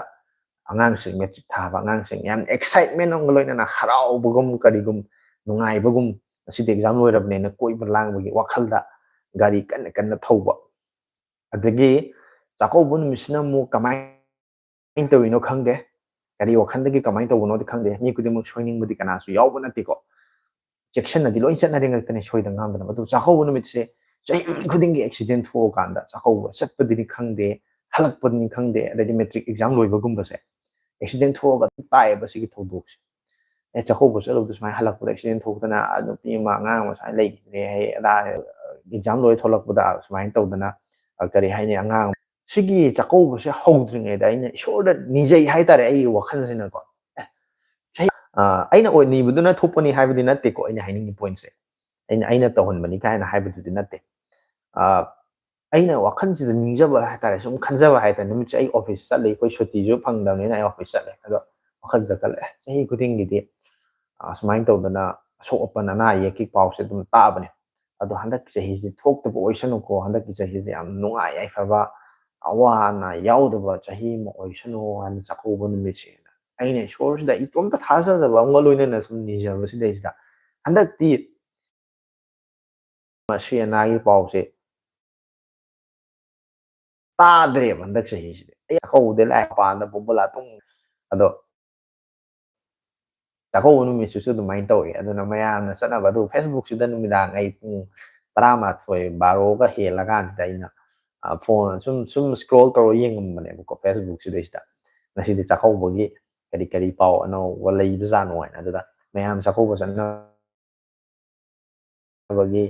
ꯑꯉꯥꯡꯁꯤꯡ, ꯃꯦꯇ꯭ꯔꯤꯛ ꯊꯥꯕ ꯑꯉꯥꯡꯁꯤꯡ ꯌꯥꯝ excitement ꯑꯃꯒ ꯂꯣꯏꯅꯅ ꯍꯔꯥꯎꯕꯒꯨꯝ ꯀꯔꯤꯒꯨꯝ ꯅꯨꯡꯉꯥꯏꯕꯒꯨꯝ, ꯉꯁꯤꯗꯤ ꯑꯦꯛꯖꯥꯝ ꯂꯣꯏꯔꯕꯅꯦꯅ ꯀꯣꯏꯕ ꯂꯥꯡꯕꯒꯤ ꯋꯥꯈꯜꯗ ꯒꯥꯔꯤ ꯀꯟꯅ ꯀꯟꯅ ꯊꯧꯕ꯫ ꯑꯗꯒꯤ ꯆꯥꯛꯀꯧꯕ ꯅꯨꯃꯤꯠꯁꯤꯅ ꯑꯃꯨꯛ ꯀꯃꯥꯏꯅ ꯇꯧꯔꯤꯅꯣ ꯈꯪꯗꯦ, ꯀꯔꯤ ꯋꯥꯈꯜꯗꯒꯤ ꯀꯃꯥꯏꯅ ꯇꯧꯕꯅꯣꯗꯤ ꯈꯪꯗꯦ, ꯃꯤ ꯈꯨꯗꯤꯡꯃꯛ ꯁꯣꯏꯅꯤꯡꯕꯗꯤ ꯀꯅꯥꯁꯨ ꯌꯥꯎꯕ ꯅꯠꯇꯦꯀꯣ꯫ ꯆꯦꯛꯁꯤꯟꯅꯗꯤ ꯂꯣꯏ ꯆꯠꯅꯔꯤ ꯉꯥꯛꯇꯅꯤ, ꯁꯣꯏꯗ ꯉꯥꯝꯗꯅꯕ꯫ ꯑꯗꯨ ꯆꯥꯛꯀꯧꯕ ꯅꯨꯃꯤꯠꯁꯦ ꯆꯍꯤ ꯈꯨꯗꯤꯡꯒꯤ accident ꯊꯣꯛꯑꯀꯥꯟꯗ, ꯆꯥꯛꯀꯧꯕ ꯆꯠꯄꯗꯤꯅꯤ ꯈꯪꯗꯦ, ꯍꯜꯂꯛꯄꯗꯤꯅꯤ ꯈꯪꯗꯦ, ꯑꯗꯩꯗꯤ matric exam ꯂꯣꯏꯕꯒꯨꯝꯕꯁꯦ, accident ꯊꯣꯛꯑꯒ ꯑꯗꯨꯝ ꯇꯥꯏꯌꯦꯕ ꯁꯤꯒꯤ ꯊꯧꯗꯣꯛꯁꯦ꯫ ꯑꯦ, ꯆꯥꯛꯀꯧꯕ ꯆꯠꯂꯨꯕꯗ ꯁꯨꯃꯥꯏꯅ ꯍꯜꯂꯛꯄꯗ accident ꯊꯣꯛꯇꯅ, ꯑ, ꯅꯨꯄꯤ ꯑꯃ, ꯑꯉꯥꯡ ꯑꯃ ꯁꯨꯃꯥꯏꯅ ꯂꯩꯈꯤꯗ꯭ꯔꯦ, ꯑꯩ ꯑꯗꯥ, exam ꯂꯣꯏ ꯊꯣꯛꯂꯛꯄꯗ ꯁꯨꯃꯥꯏꯅ ꯇꯧꯗꯅ, ꯑ, ꯀꯔꯤ ꯍꯥꯏꯅꯤ, ꯑꯉꯥꯡ, ꯁꯤꯒꯤ ꯆꯥꯛꯀꯧꯕꯁꯦ ꯍꯧꯗ꯭ꯔꯤꯉꯩꯗ ꯑꯩꯅ ꯏꯁꯣꯔꯗ ꯅꯤꯖꯩ ꯍꯥꯏꯇꯥꯔꯦ, ꯑꯩꯒꯤ ꯋꯥꯈꯜꯁꯤꯅꯀꯣ꯫ ꯑꯦ, ꯆꯍꯤ, ꯑ, ꯑꯩꯅ ꯑꯣꯏ ꯅꯤꯕꯗꯨꯅ ꯊꯣꯛꯄꯅꯤ ꯍꯥꯏꯕꯗꯤ ꯅꯠꯇꯦꯀꯣ, ꯑꯩꯅ ꯍꯥꯏꯅꯤꯡꯉꯤ pointꯁꯦ꯫ ꯑꯩꯅ, ꯑꯩꯅ ꯇꯧꯍꯟꯕꯅꯤ ꯀꯥꯏꯅ ꯍꯥꯏꯕꯗꯨꯗꯤ ꯅꯠꯇꯦ꯫ ꯑ, ꯑꯩꯅ ꯋꯥꯈꯜꯁꯤꯗ ꯅꯤꯡꯖꯕ ꯍꯥꯏꯇꯥꯔꯦ, ꯁꯨꯝ ꯈꯟꯖꯕ ꯍꯥꯏꯇꯥꯔꯦ, ꯅꯨꯃꯤꯠꯁꯦ ꯑꯩ office ꯆꯠꯂꯤ, ꯑꯩꯈꯣꯏ ꯁꯨꯇꯤꯁꯨ ꯐꯪꯗꯕꯅꯤꯅ ꯑꯩ office ꯆꯠꯂꯦ꯫ ꯑꯗꯣ ꯋꯥꯈꯜꯁꯤꯗ ꯈꯜꯂꯦ, "ꯑꯦ, ꯆꯍꯤ ꯈꯨꯗꯤꯡꯒꯤꯗꯤ, ꯑ, ꯁꯨꯃꯥꯏꯅ ꯇꯧꯗꯅ ꯑꯁꯣꯛ ꯑꯄꯟ ꯑꯅꯥ ꯑꯌꯦꯛꯀꯤ ꯄꯥꯎꯁꯦ ꯑꯗꯨꯝ ꯇꯥꯕꯅꯦ꯫ ꯑꯗꯣ ꯍꯟꯗꯛꯀꯤ ꯆꯍꯤꯁꯤ ꯊꯣꯛꯇꯕ ꯑꯣꯏꯁꯅꯨꯀꯣ, ꯍꯟꯗꯛꯀꯤ ꯆꯍꯤꯁꯤ ꯌꯥꯝ ꯅꯨꯡꯉꯥꯏ ꯌꯥꯏꯐꯕ, ꯑꯋꯥ ꯑꯅꯥ ꯌꯥꯎꯗꯕ ꯆꯍꯤ ꯑꯃ ꯑꯣꯏꯁꯅꯨ" ꯍꯥꯏꯅ ꯆꯥꯛꯀꯧꯕ ꯅꯨꯃꯤꯠꯁꯦꯅ ꯑꯩꯅ ꯏꯁꯣꯔꯁꯤꯗ ꯏꯇꯣꯝꯇ ꯊꯥꯖꯖꯕ ꯑꯃꯒ ꯂꯣꯏꯅꯅ ꯁꯨꯝ ꯅꯤꯖꯕꯁꯤꯗꯩꯁꯤꯗ ꯍꯟꯗꯛꯇꯤ ꯑꯁꯤ ꯑꯅꯥꯒꯤ ꯄꯥꯎꯁꯦ ꯇꯥꯗ꯭ꯔꯦꯕ ꯍꯟꯗꯛ ꯆꯍꯤꯁꯤꯗꯤ꯫ ꯑꯩ ꯆꯥꯛꯀꯧꯕꯗ ꯂꯥꯏ ꯃꯄꯥꯟꯗ ꯕꯣꯝꯕ ꯂꯥ ꯇꯨꯡ-, ꯑꯗꯣ ꯆꯥꯛꯀꯧꯕ ꯅꯨꯃꯤꯠꯁꯤꯁꯨ ꯑꯗꯨꯃꯥꯏꯅ ꯇꯧꯋꯤ꯫ ꯑꯗꯨꯅ ꯃꯌꯥꯝꯅ ꯆꯠꯅꯕ, ꯑꯗꯨ Facebookꯁꯤꯗ ꯅꯨꯃꯤꯗꯥꯡ ꯑꯩ ꯄꯨꯡ ꯇꯔꯥꯃꯥꯊꯣꯏ, ꯕꯥꯔꯣꯒ ꯍꯦꯜꯂꯀꯥꯟꯁꯤꯗ ꯑꯩꯅ, ꯑ, phone ꯁꯨꯝ, ꯁꯨꯝ scroll ꯇꯧꯔ ꯌꯦꯡꯉꯝꯕꯅꯦꯕꯀꯣ Facebookꯁꯤꯗꯩꯁꯤꯗ꯫ ꯉꯁꯤꯗꯤ ꯆꯥꯛꯀꯧꯕꯒꯤ ꯀꯔꯤ ꯀꯔꯤ ꯄꯥꯎ ꯑꯅꯧꯕ ꯂꯩꯕꯖꯥꯠꯅꯣ ꯍꯥꯏꯅ꯫ ꯑꯗꯨꯗ ꯃꯌꯥꯝ ꯆꯥꯛꯀꯧꯕ ꯆꯠꯅ-, ꯕꯒꯤ,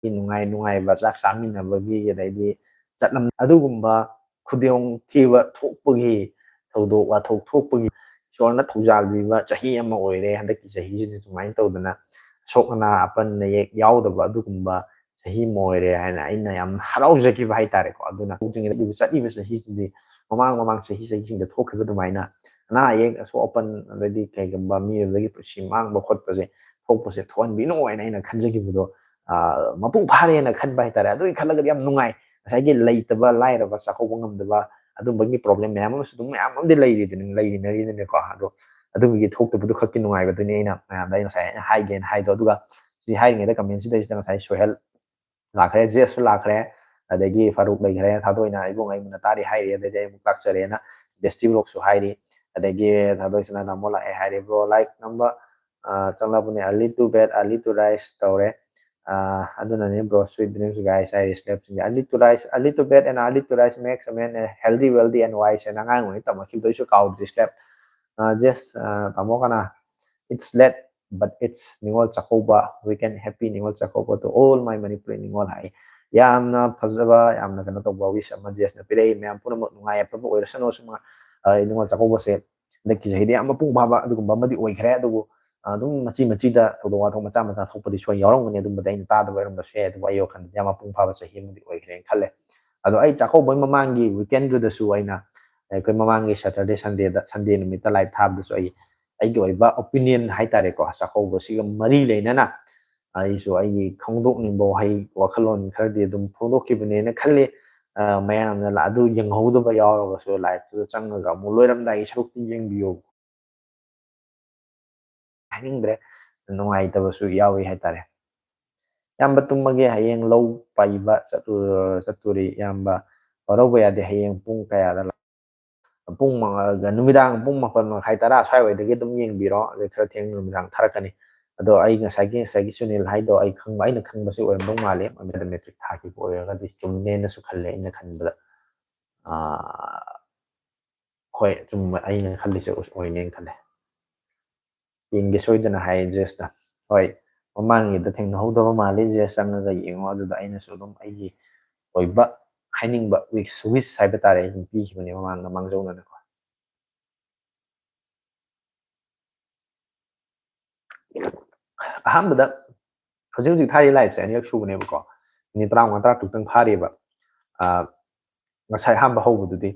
ꯅꯨꯡꯉꯥꯏ ꯅꯨꯡꯉꯥꯏꯕ ꯆꯥꯛ ꯆꯥꯃꯤꯟꯅꯕꯒꯤ, ꯑꯗꯩꯗꯤ ꯆꯠꯂꯝ-, ꯑꯗꯨꯒꯨꯝꯕ ꯈꯨꯗꯣꯡꯊꯤꯕ ꯊꯣꯛꯄꯒꯤ, ꯊꯧꯗꯣꯛ ꯋꯥꯊꯣꯛ ꯊꯣꯛꯄꯒꯤ ꯏꯁꯣꯔꯅ ꯊꯧꯖꯥꯜꯕꯤꯕ ꯆꯍꯤ ꯑꯃ ꯑꯣꯏꯔꯦ꯫ ꯍꯟꯗꯛꯀꯤ ꯆꯍꯤꯁꯤꯗꯤ ꯁꯨꯃꯥꯏꯅ ꯇꯧꯗꯅ ꯑꯁꯣꯛ ꯑꯅꯥ ꯑꯄꯟ ꯑꯌꯦꯛ ꯌꯥꯎꯗꯕ ꯑꯗꯨꯒꯨꯝꯕ ꯆꯍꯤ ꯑꯃ ꯑꯣꯏꯔꯦ ꯍꯥꯏꯅ ꯑꯩꯅ ꯌꯥꯝ ꯍꯔꯥꯎꯖꯈꯤꯕ ꯍꯥꯏꯇꯥꯔꯦꯀꯣ꯫ ꯑꯗꯨꯅ ꯍꯧꯗ꯭ꯔꯤꯉꯩꯗ ꯆꯠꯂꯤꯕ ꯆꯍꯤꯁꯤꯗꯤ ꯃꯃꯥꯡ ꯃꯃꯥꯡ ꯆꯍꯤ ꯆꯍꯤꯁꯤꯡꯗ ꯊꯣꯛꯈꯤꯕ ꯑꯗꯨꯃꯥꯏꯅ ꯑꯅꯥ ꯑꯌꯦꯛ ꯑꯁꯣꯛ ꯑꯄꯟ ꯑꯗꯩꯗꯤ ꯀꯩꯒꯨꯝꯕ ꯃꯤꯑꯣꯏꯕꯒꯤ ꯄꯨꯟꯁꯤ ꯃꯥꯡꯕ ꯈꯣꯠꯄꯁꯦ ꯊꯣꯛꯄꯁꯦ ꯊꯣꯛꯍꯟꯕꯤꯅꯣ ꯍꯥꯏꯅ ꯑꯩꯅ ꯈꯟꯖꯈꯤꯕꯗꯣ, ꯑ, ꯃꯄꯨꯡ ꯐꯥꯔꯦꯅ ꯈꯟꯕ ꯍꯥꯏꯇꯥꯔꯦ꯫ ꯑꯗꯨꯒꯤ ꯈꯜꯂꯒꯗꯤ ꯌꯥꯝ ꯅꯨꯡꯉꯥꯏ꯫ ꯉꯁꯥꯏꯒꯤ ꯂꯩꯇꯕ, ꯂꯥꯏꯔꯕ, ꯆꯥꯛꯀꯧꯕ ꯉꯝꯗꯕ ꯑꯗꯨꯝꯕꯒꯤ problem ꯃꯌꯥꯝ ꯑꯃꯁꯨ ꯑꯗꯨꯝ ꯃꯌꯥꯝ ꯑꯃꯗꯤ ꯂꯩꯔꯤꯗꯨꯅꯤ, ꯂꯩꯔꯤꯅꯔꯤꯗꯨꯅꯤꯀꯣ꯫ ꯑꯗꯣ ꯑꯗꯨꯒꯤ ꯊꯣꯛꯇꯕꯗꯨ ꯈꯛꯀꯤ ꯅꯨꯡꯉꯥꯏꯕꯗꯨꯅꯤ ꯑꯩꯅ ꯃꯌꯥꯝꯗ ꯑꯩ ꯉꯁꯥꯏ ꯑꯩꯅ ꯍꯥꯏꯒꯦꯅ ꯍꯥꯏꯗꯣ꯫ ꯑꯗꯨꯒ ꯁꯤ ꯍꯥꯏꯔꯤꯉꯩꯗ comment ꯁꯤꯗꯩꯁꯤꯗ ꯉꯁꯥꯏ ꯁꯣꯍꯦꯜ ꯂꯥꯛꯈ꯭ꯔꯦ, ꯖꯦꯁꯁꯨ ꯂꯥꯛꯈ꯭ꯔꯦ, ꯑꯗꯒꯤ ꯐꯥꯔꯨꯛ ꯂꯩꯈ꯭ꯔꯦ, ꯊꯥꯗꯣꯛꯏꯅ ꯏꯕꯨꯡ ꯑꯩ ꯃꯨꯟꯅ ꯇꯥꯔꯤ ꯍꯥꯏꯔꯤ, ꯑꯗꯩꯗꯤ ꯑꯩ ꯑꯃꯨꯛ ꯂꯥꯛꯆꯔꯦꯅ ꯕꯦꯁꯇꯤ ꯕ꯭ꯂꯣꯛꯁꯨ ꯍꯥꯏꯔꯤ꯫ ꯑꯗꯒꯤ ꯊꯥꯗꯣꯏꯁꯅꯥ ꯇꯥꯃꯣ ꯂꯥꯛꯑꯦ ꯍꯥꯏꯔꯦ꯫ Bro, like ꯅꯝꯕ, ꯑ, ꯆꯪꯂꯛꯄꯅꯦ꯫ Early to bed, early to rise ꯇꯧꯔꯦ꯫ ꯑ, ꯑꯗꯨꯅꯅꯦ bro, sweet dreams guys ꯍꯥꯏꯔꯤ, ꯁ꯭ꯂꯦꯞꯁꯤꯡꯁꯦ꯫ Early to rise, early to bed and early to rise makes a man a healthy, wealthy and wise ꯍꯥꯏꯅ ꯑꯉꯥꯡ ꯑꯣꯏꯔꯤꯉꯩ ꯇꯝꯃꯛꯈꯤꯕꯗꯣ ꯑꯩꯁꯨ ꯀꯥꯎꯗ꯭ꯔꯤ, ꯁ꯭ꯂꯦꯞ꯫ ꯑ, ꯖꯦꯁ, ꯑ, ꯇꯥꯃꯣ ꯀꯅꯥ? It's late, but it's Ningol Chakkouba. We can happy Ningol Chakkouba to all my Manipuri ꯅꯤꯉꯣꯜ ꯍꯥꯏ꯫ ꯌꯥꯝꯅ ꯐꯖꯕ, ꯌꯥꯝꯅ ꯀꯩꯅꯣ ꯇꯧꯕ wish ꯑꯃ ꯖꯦꯁꯅ ꯄꯤꯔꯛꯏ꯫ ꯃꯌꯥꯝ ꯄꯨꯝꯅꯃꯛ ꯅꯨꯡꯉꯥꯏ ꯌꯥꯏꯐꯕ ꯑꯣꯏꯔꯁꯅꯨ꯫ ꯁꯨꯝ, ꯑ, ꯅꯤꯉꯣꯜ ꯆꯥꯛꯀꯧꯕꯁꯦ ꯍꯟꯗꯛꯀꯤ ꯆꯍꯤꯗꯤ ꯌꯥꯝ ꯃꯄꯨꯡ ꯐꯥꯕ ꯑꯗꯨꯒꯨꯝꯕ ꯑꯃꯗꯤ ꯑꯣꯏꯈ꯭ꯔꯦ꯫ ꯑꯗꯨꯕꯨ, ꯑ, ꯑꯗꯨꯝ ꯃꯆꯤ ꯃꯆꯤꯗ ꯊꯧꯗꯣꯛ ꯋꯥꯊꯣꯛ ꯃꯆꯥ ꯃꯆꯥ ꯊꯣꯛꯄꯗꯤ ꯁꯣꯏ ꯌꯥꯎꯔꯝꯒꯅꯤ꯫ ꯑꯗꯨꯝꯕꯗꯤ ꯑꯩꯅ ꯇꯥꯗꯕ ꯑꯣꯏꯔꯝꯕꯁꯨ ꯌꯥꯏ꯫ ꯑꯗꯨꯕꯨ ꯑꯩꯒꯤ ꯋꯥꯈꯜꯗꯗꯤ ꯌꯥꯝ ꯃꯄꯨꯡ ꯐꯥꯕ ꯆꯍꯤ ꯑꯃꯗꯤ ꯑꯣꯏꯈ꯭ꯔꯦꯅ ꯈꯜꯂꯦ꯫ ꯑꯗꯣ ꯑꯩ ꯆꯥꯛꯀꯧꯕꯒꯤ ꯃꯃꯥꯡꯒꯤ weekendꯗꯨꯗꯁꯨ ꯑꯩꯅ, ꯑꯩꯈꯣꯏ ꯃꯃꯥꯡꯒꯤ Saturday, Sundayꯗ, Sunday ꯅꯨꯃꯤꯠꯇ live ꯊꯥꯕꯗꯁꯨ ꯑꯩ, ꯑꯩꯒꯤ ꯑꯣꯏꯕ opinion ꯍꯥꯏꯇꯥꯔꯦꯀꯣ, ꯆꯥꯛꯀꯧꯕꯁꯤꯒ ꯃꯔꯤ ꯂꯩꯅꯅ ꯑꯩꯁꯨ ꯑꯩꯒꯤ ꯐꯣꯡꯗꯣꯛꯅꯤꯡꯕ ꯋꯥꯍꯩ, ꯋꯥꯈꯜꯂꯣꯟ ꯈꯔꯗꯤ ꯑꯗꯨꯝ ꯐꯣꯡꯗꯣꯛꯈꯤꯕꯅꯦꯅ ꯈꯜꯂꯤ꯫ ꯑ, ꯃꯌꯥꯝꯅ ꯂꯥ-, ꯑꯗꯨ ꯌꯦꯡꯍꯧꯗꯕ ꯌꯥꯎꯔꯒꯁꯨ liveꯇꯨꯗ ꯆꯪꯉꯒ ꯑꯃꯨꯛ ꯂꯣꯏꯔꯝꯗꯥꯏꯒꯤ ꯁꯔꯨꯛꯇꯨ ꯌꯦꯡꯕꯤꯌꯣ꯫ ꯍꯥꯏꯅꯤꯡꯗ꯭ꯔꯦ, ꯅꯨꯡꯉꯥꯏꯇꯕꯁꯨ ꯌꯥꯎꯏ ꯍꯥꯏꯇꯥꯔꯦ꯫ ꯏꯌꯥꯝꯕ ꯇꯨꯝꯃꯒꯦ, ꯍꯌꯦꯡ ꯂꯧ ꯄꯥꯏꯕ ꯆꯠꯂꯨ-, ꯆꯠꯇꯣꯔꯤ ꯏꯌꯥꯝꯕ꯫ ꯋꯥꯔꯧꯕ ꯌꯥꯗꯦ, ꯍꯌꯦꯡ ꯄꯨꯡ ꯀꯌꯥꯗ ꯂꯥꯛ-, ꯄꯨꯡ ꯃꯉꯥ, ꯅꯨꯃꯤꯗꯥꯡ ꯄꯨꯡ ꯃꯥꯄꯟ ꯃꯈꯥꯏ, ꯇꯔꯥ ꯁ꯭ꯋꯥꯏꯋꯥꯏꯗꯒꯤ ꯑꯗꯨꯝ ꯌꯦꯡꯕꯤꯔꯣ꯫ ꯑꯗꯩ ꯈꯔ ꯊꯦꯡꯅ ꯅꯨꯃꯤꯗꯥꯡ ꯊꯥꯔꯛꯀꯅꯤ꯫ ꯑꯗꯣ ꯑꯩ ꯉꯁꯥꯏꯒꯤ, ꯉꯁꯥꯏꯒꯤ ꯁꯨꯅꯤꯜ ꯍꯥꯏꯗꯣ ꯑꯩ ꯈꯪꯕ, ꯑꯩꯅ ꯈꯪꯕꯁꯤ ꯑꯣꯏꯔꯝꯗꯧ ꯃꯥꯜꯂꯦ꯫ ꯃꯥꯗꯣ ꯃꯦꯇ꯭ꯔꯤꯛ ꯊꯥꯈꯤꯕ ꯑꯣꯏꯔꯒꯗꯤ ꯆꯨꯝꯅꯦꯅꯁꯨ ꯈꯜꯂꯦ ꯑꯩꯅ ꯈꯟꯕꯗ꯫ ꯑꯥ, ꯍꯣꯏ, ꯆꯨꯝꯕ, ꯑꯩꯅ ꯈꯜꯂꯤꯁꯦ ꯑꯣꯏꯅꯦꯅ ꯈꯜꯂꯦ꯫ ꯌꯦꯡꯒꯦ ꯁꯣꯏꯗꯅ ꯍꯥꯏꯌꯦ ꯖꯦꯁꯅ꯫ ꯍꯣꯏ, ꯃꯃꯥꯡꯒꯤꯗ ꯊꯦꯡꯅꯍꯧꯗꯕ ꯃꯥꯜꯂꯤ, ꯖꯦꯁ ꯆꯪꯉꯒ ꯌꯦꯡꯉꯣ꯫ ꯑꯗꯨꯗ ꯑꯩꯅꯁꯨ ꯑꯗꯨꯝ ꯑꯩꯒꯤ ꯑꯣꯏꯕ ꯍꯥꯏꯅꯤꯡꯕ wish, wish ꯍꯥꯏꯕ ꯇꯥꯔꯦ, ꯑꯩ ꯑꯗꯨꯝ ꯄꯤꯈꯤꯕꯅꯦ ꯃꯃꯥꯡꯗ, ꯃꯥꯡꯖꯧꯅꯅꯀꯣ꯫ ꯑꯍꯥꯟꯕꯗ ꯍꯧꯖꯤꯛ ꯍꯧꯖꯤꯛ ꯊꯥꯔꯤ liveꯁꯦ ꯑꯅꯤꯔꯛ ꯁꯨꯕꯅꯦꯕꯀꯣ꯫ ꯃꯤꯅꯤꯠ ꯇꯔꯥꯃꯉꯥ, ꯇꯔꯥ ꯇꯔꯨꯛꯇꯪ ꯐꯥꯔꯤꯕ꯫ ꯑꯥ, ꯉꯁꯥꯏ ꯑꯍꯥꯟꯕ ꯍꯧꯕꯗꯨꯗꯤ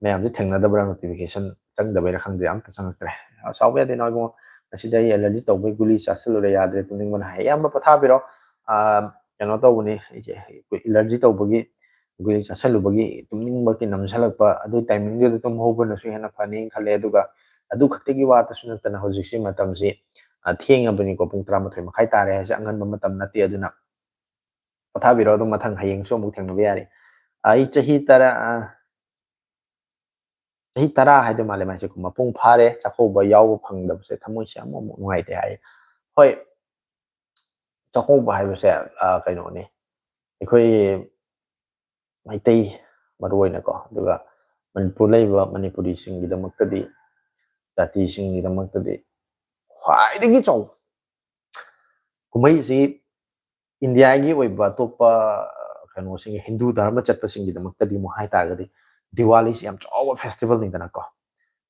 ꯃꯌꯥꯝꯁꯦ ꯊꯦꯡꯅꯗꯕ꯭ꯔꯥ, notification ꯆꯪꯗꯕꯩꯔꯥ ꯈꯪꯗꯦ, ꯑꯝꯇ ꯆꯪꯉꯛꯇ꯭ꯔꯦ꯫ ꯑ, ꯁꯥꯎꯕ ꯌꯥꯗꯦ ꯏꯅꯥꯎ ꯏꯕꯨꯡꯉꯣ, ꯉꯁꯤꯗꯤ ꯑꯩ allergy ꯇꯧꯕꯩ ꯒꯨꯂꯤ ꯆꯥꯁꯤꯜꯂꯨꯔꯦ, ꯌꯥꯗ꯭ꯔꯦ, ꯇꯨꯝꯅꯤꯡꯕꯅ ꯍꯥꯏ꯫ ꯑꯌꯥꯝꯕ ꯄꯣꯊꯥꯕꯤꯔꯣ꯫ ꯑꯥ, ꯀꯩꯅꯣ ꯇꯧꯕꯅꯤ, ꯑꯩꯁꯦ allergy ꯇꯧꯕꯒꯤ ꯒꯨꯂꯤ ꯆꯥꯁꯤꯜꯂꯨꯕꯒꯤ ꯇꯨꯝꯅꯤꯡꯕꯒꯤ ꯅꯝꯁꯤꯜꯂꯛꯄ, ꯑꯗꯨ timingꯗꯨꯗ ꯇꯨꯝꯍꯧꯕꯅꯁꯨ ꯍꯦꯟꯅ ꯐꯅꯤ ꯈꯜꯂꯦ꯫ ꯑꯗꯨꯒ ꯑꯗꯨ ꯈꯛꯇꯒꯤ ꯋꯥꯇꯁꯨ ꯅꯠꯇꯅ ꯍꯧꯖꯤꯛꯁꯤ ꯃꯇꯝꯁꯤ, ꯑ, ꯊꯦꯡꯉꯕꯅꯤꯀꯣ, ꯄꯨꯡ ꯇꯔꯥꯃꯥꯊꯣꯏ ꯃꯈꯥꯏ ꯇꯥꯔꯦ ꯍꯥꯏꯁꯦ ꯑꯉꯟꯕ ꯃꯇꯝ ꯅꯠꯇꯦ꯫ ꯑꯗꯨꯅ ꯄꯣꯊꯥꯕꯤꯔꯣ, ꯑꯗꯨꯝ ꯃꯊꯪ ꯍꯌꯦꯡꯁꯨ ꯑꯃꯨꯛ ꯊꯦꯡꯅꯕ ꯌꯥꯔꯤ꯫ ꯑꯩ ꯆꯍꯤ ꯇꯔꯥ, ꯑ, ꯆꯍꯤ ꯇꯔꯥ ꯍꯥꯏꯗꯣ ꯃꯥꯜꯂꯦ ꯃꯥꯏꯁꯦ, ꯃꯄꯨꯡ ꯐꯥꯔꯦ꯫ ꯆꯥꯛꯀꯧꯕ ꯌꯥꯎꯕ ꯐꯪꯗꯕꯁꯦ ꯊꯃꯣꯏꯁꯦ ꯑꯃꯨꯛ ꯑꯃꯨꯛ ꯅꯨꯡꯉꯥꯏꯇꯦ ꯍꯥꯏ꯫ ꯍꯣꯏ, ꯆꯥꯛꯀꯧꯕ ꯍꯥꯏꯕꯁꯦ, ꯑ, ꯀꯩꯅꯣꯅꯤ, ꯑꯩꯈꯣꯏ ꯃꯩꯇꯩ ꯃꯔꯨ ꯑꯣꯏꯅꯀꯣ, ꯑꯗꯨꯒ ꯃꯅꯤꯄꯨꯔ ꯂꯩꯔꯤꯕ ꯃꯅꯤꯄꯨꯔꯤꯁꯤꯡꯒꯤꯗꯃꯛꯇꯗꯤ, ꯖꯥꯇꯤꯁꯤꯡꯒꯤꯗꯃꯛꯇꯗꯤ ꯈ꯭ꯋꯥꯏꯗꯒꯤ ꯆꯥꯎꯕ ꯀꯨꯝꯍꯩꯁꯤ ꯏꯟꯗꯤꯌꯥꯒꯤ ꯑꯣꯏꯕ ꯑꯇꯣꯞꯄ, ꯑ, ꯀꯩꯅꯣꯁꯤꯡ, ꯍꯤꯟꯗꯨ ꯙꯔꯃ ꯆꯠꯄꯁꯤꯡꯒꯤꯗꯃꯛꯇꯗꯤ ꯑꯃꯨꯛ ꯍꯥꯏ ꯇꯥꯔꯒꯗꯤ ꯗꯤꯋꯥꯂꯤꯁꯤ ꯌꯥꯝ ꯆꯥꯎꯕ ꯐꯦꯁꯇꯤꯚꯦꯜꯅꯤꯗꯅꯀꯣ꯫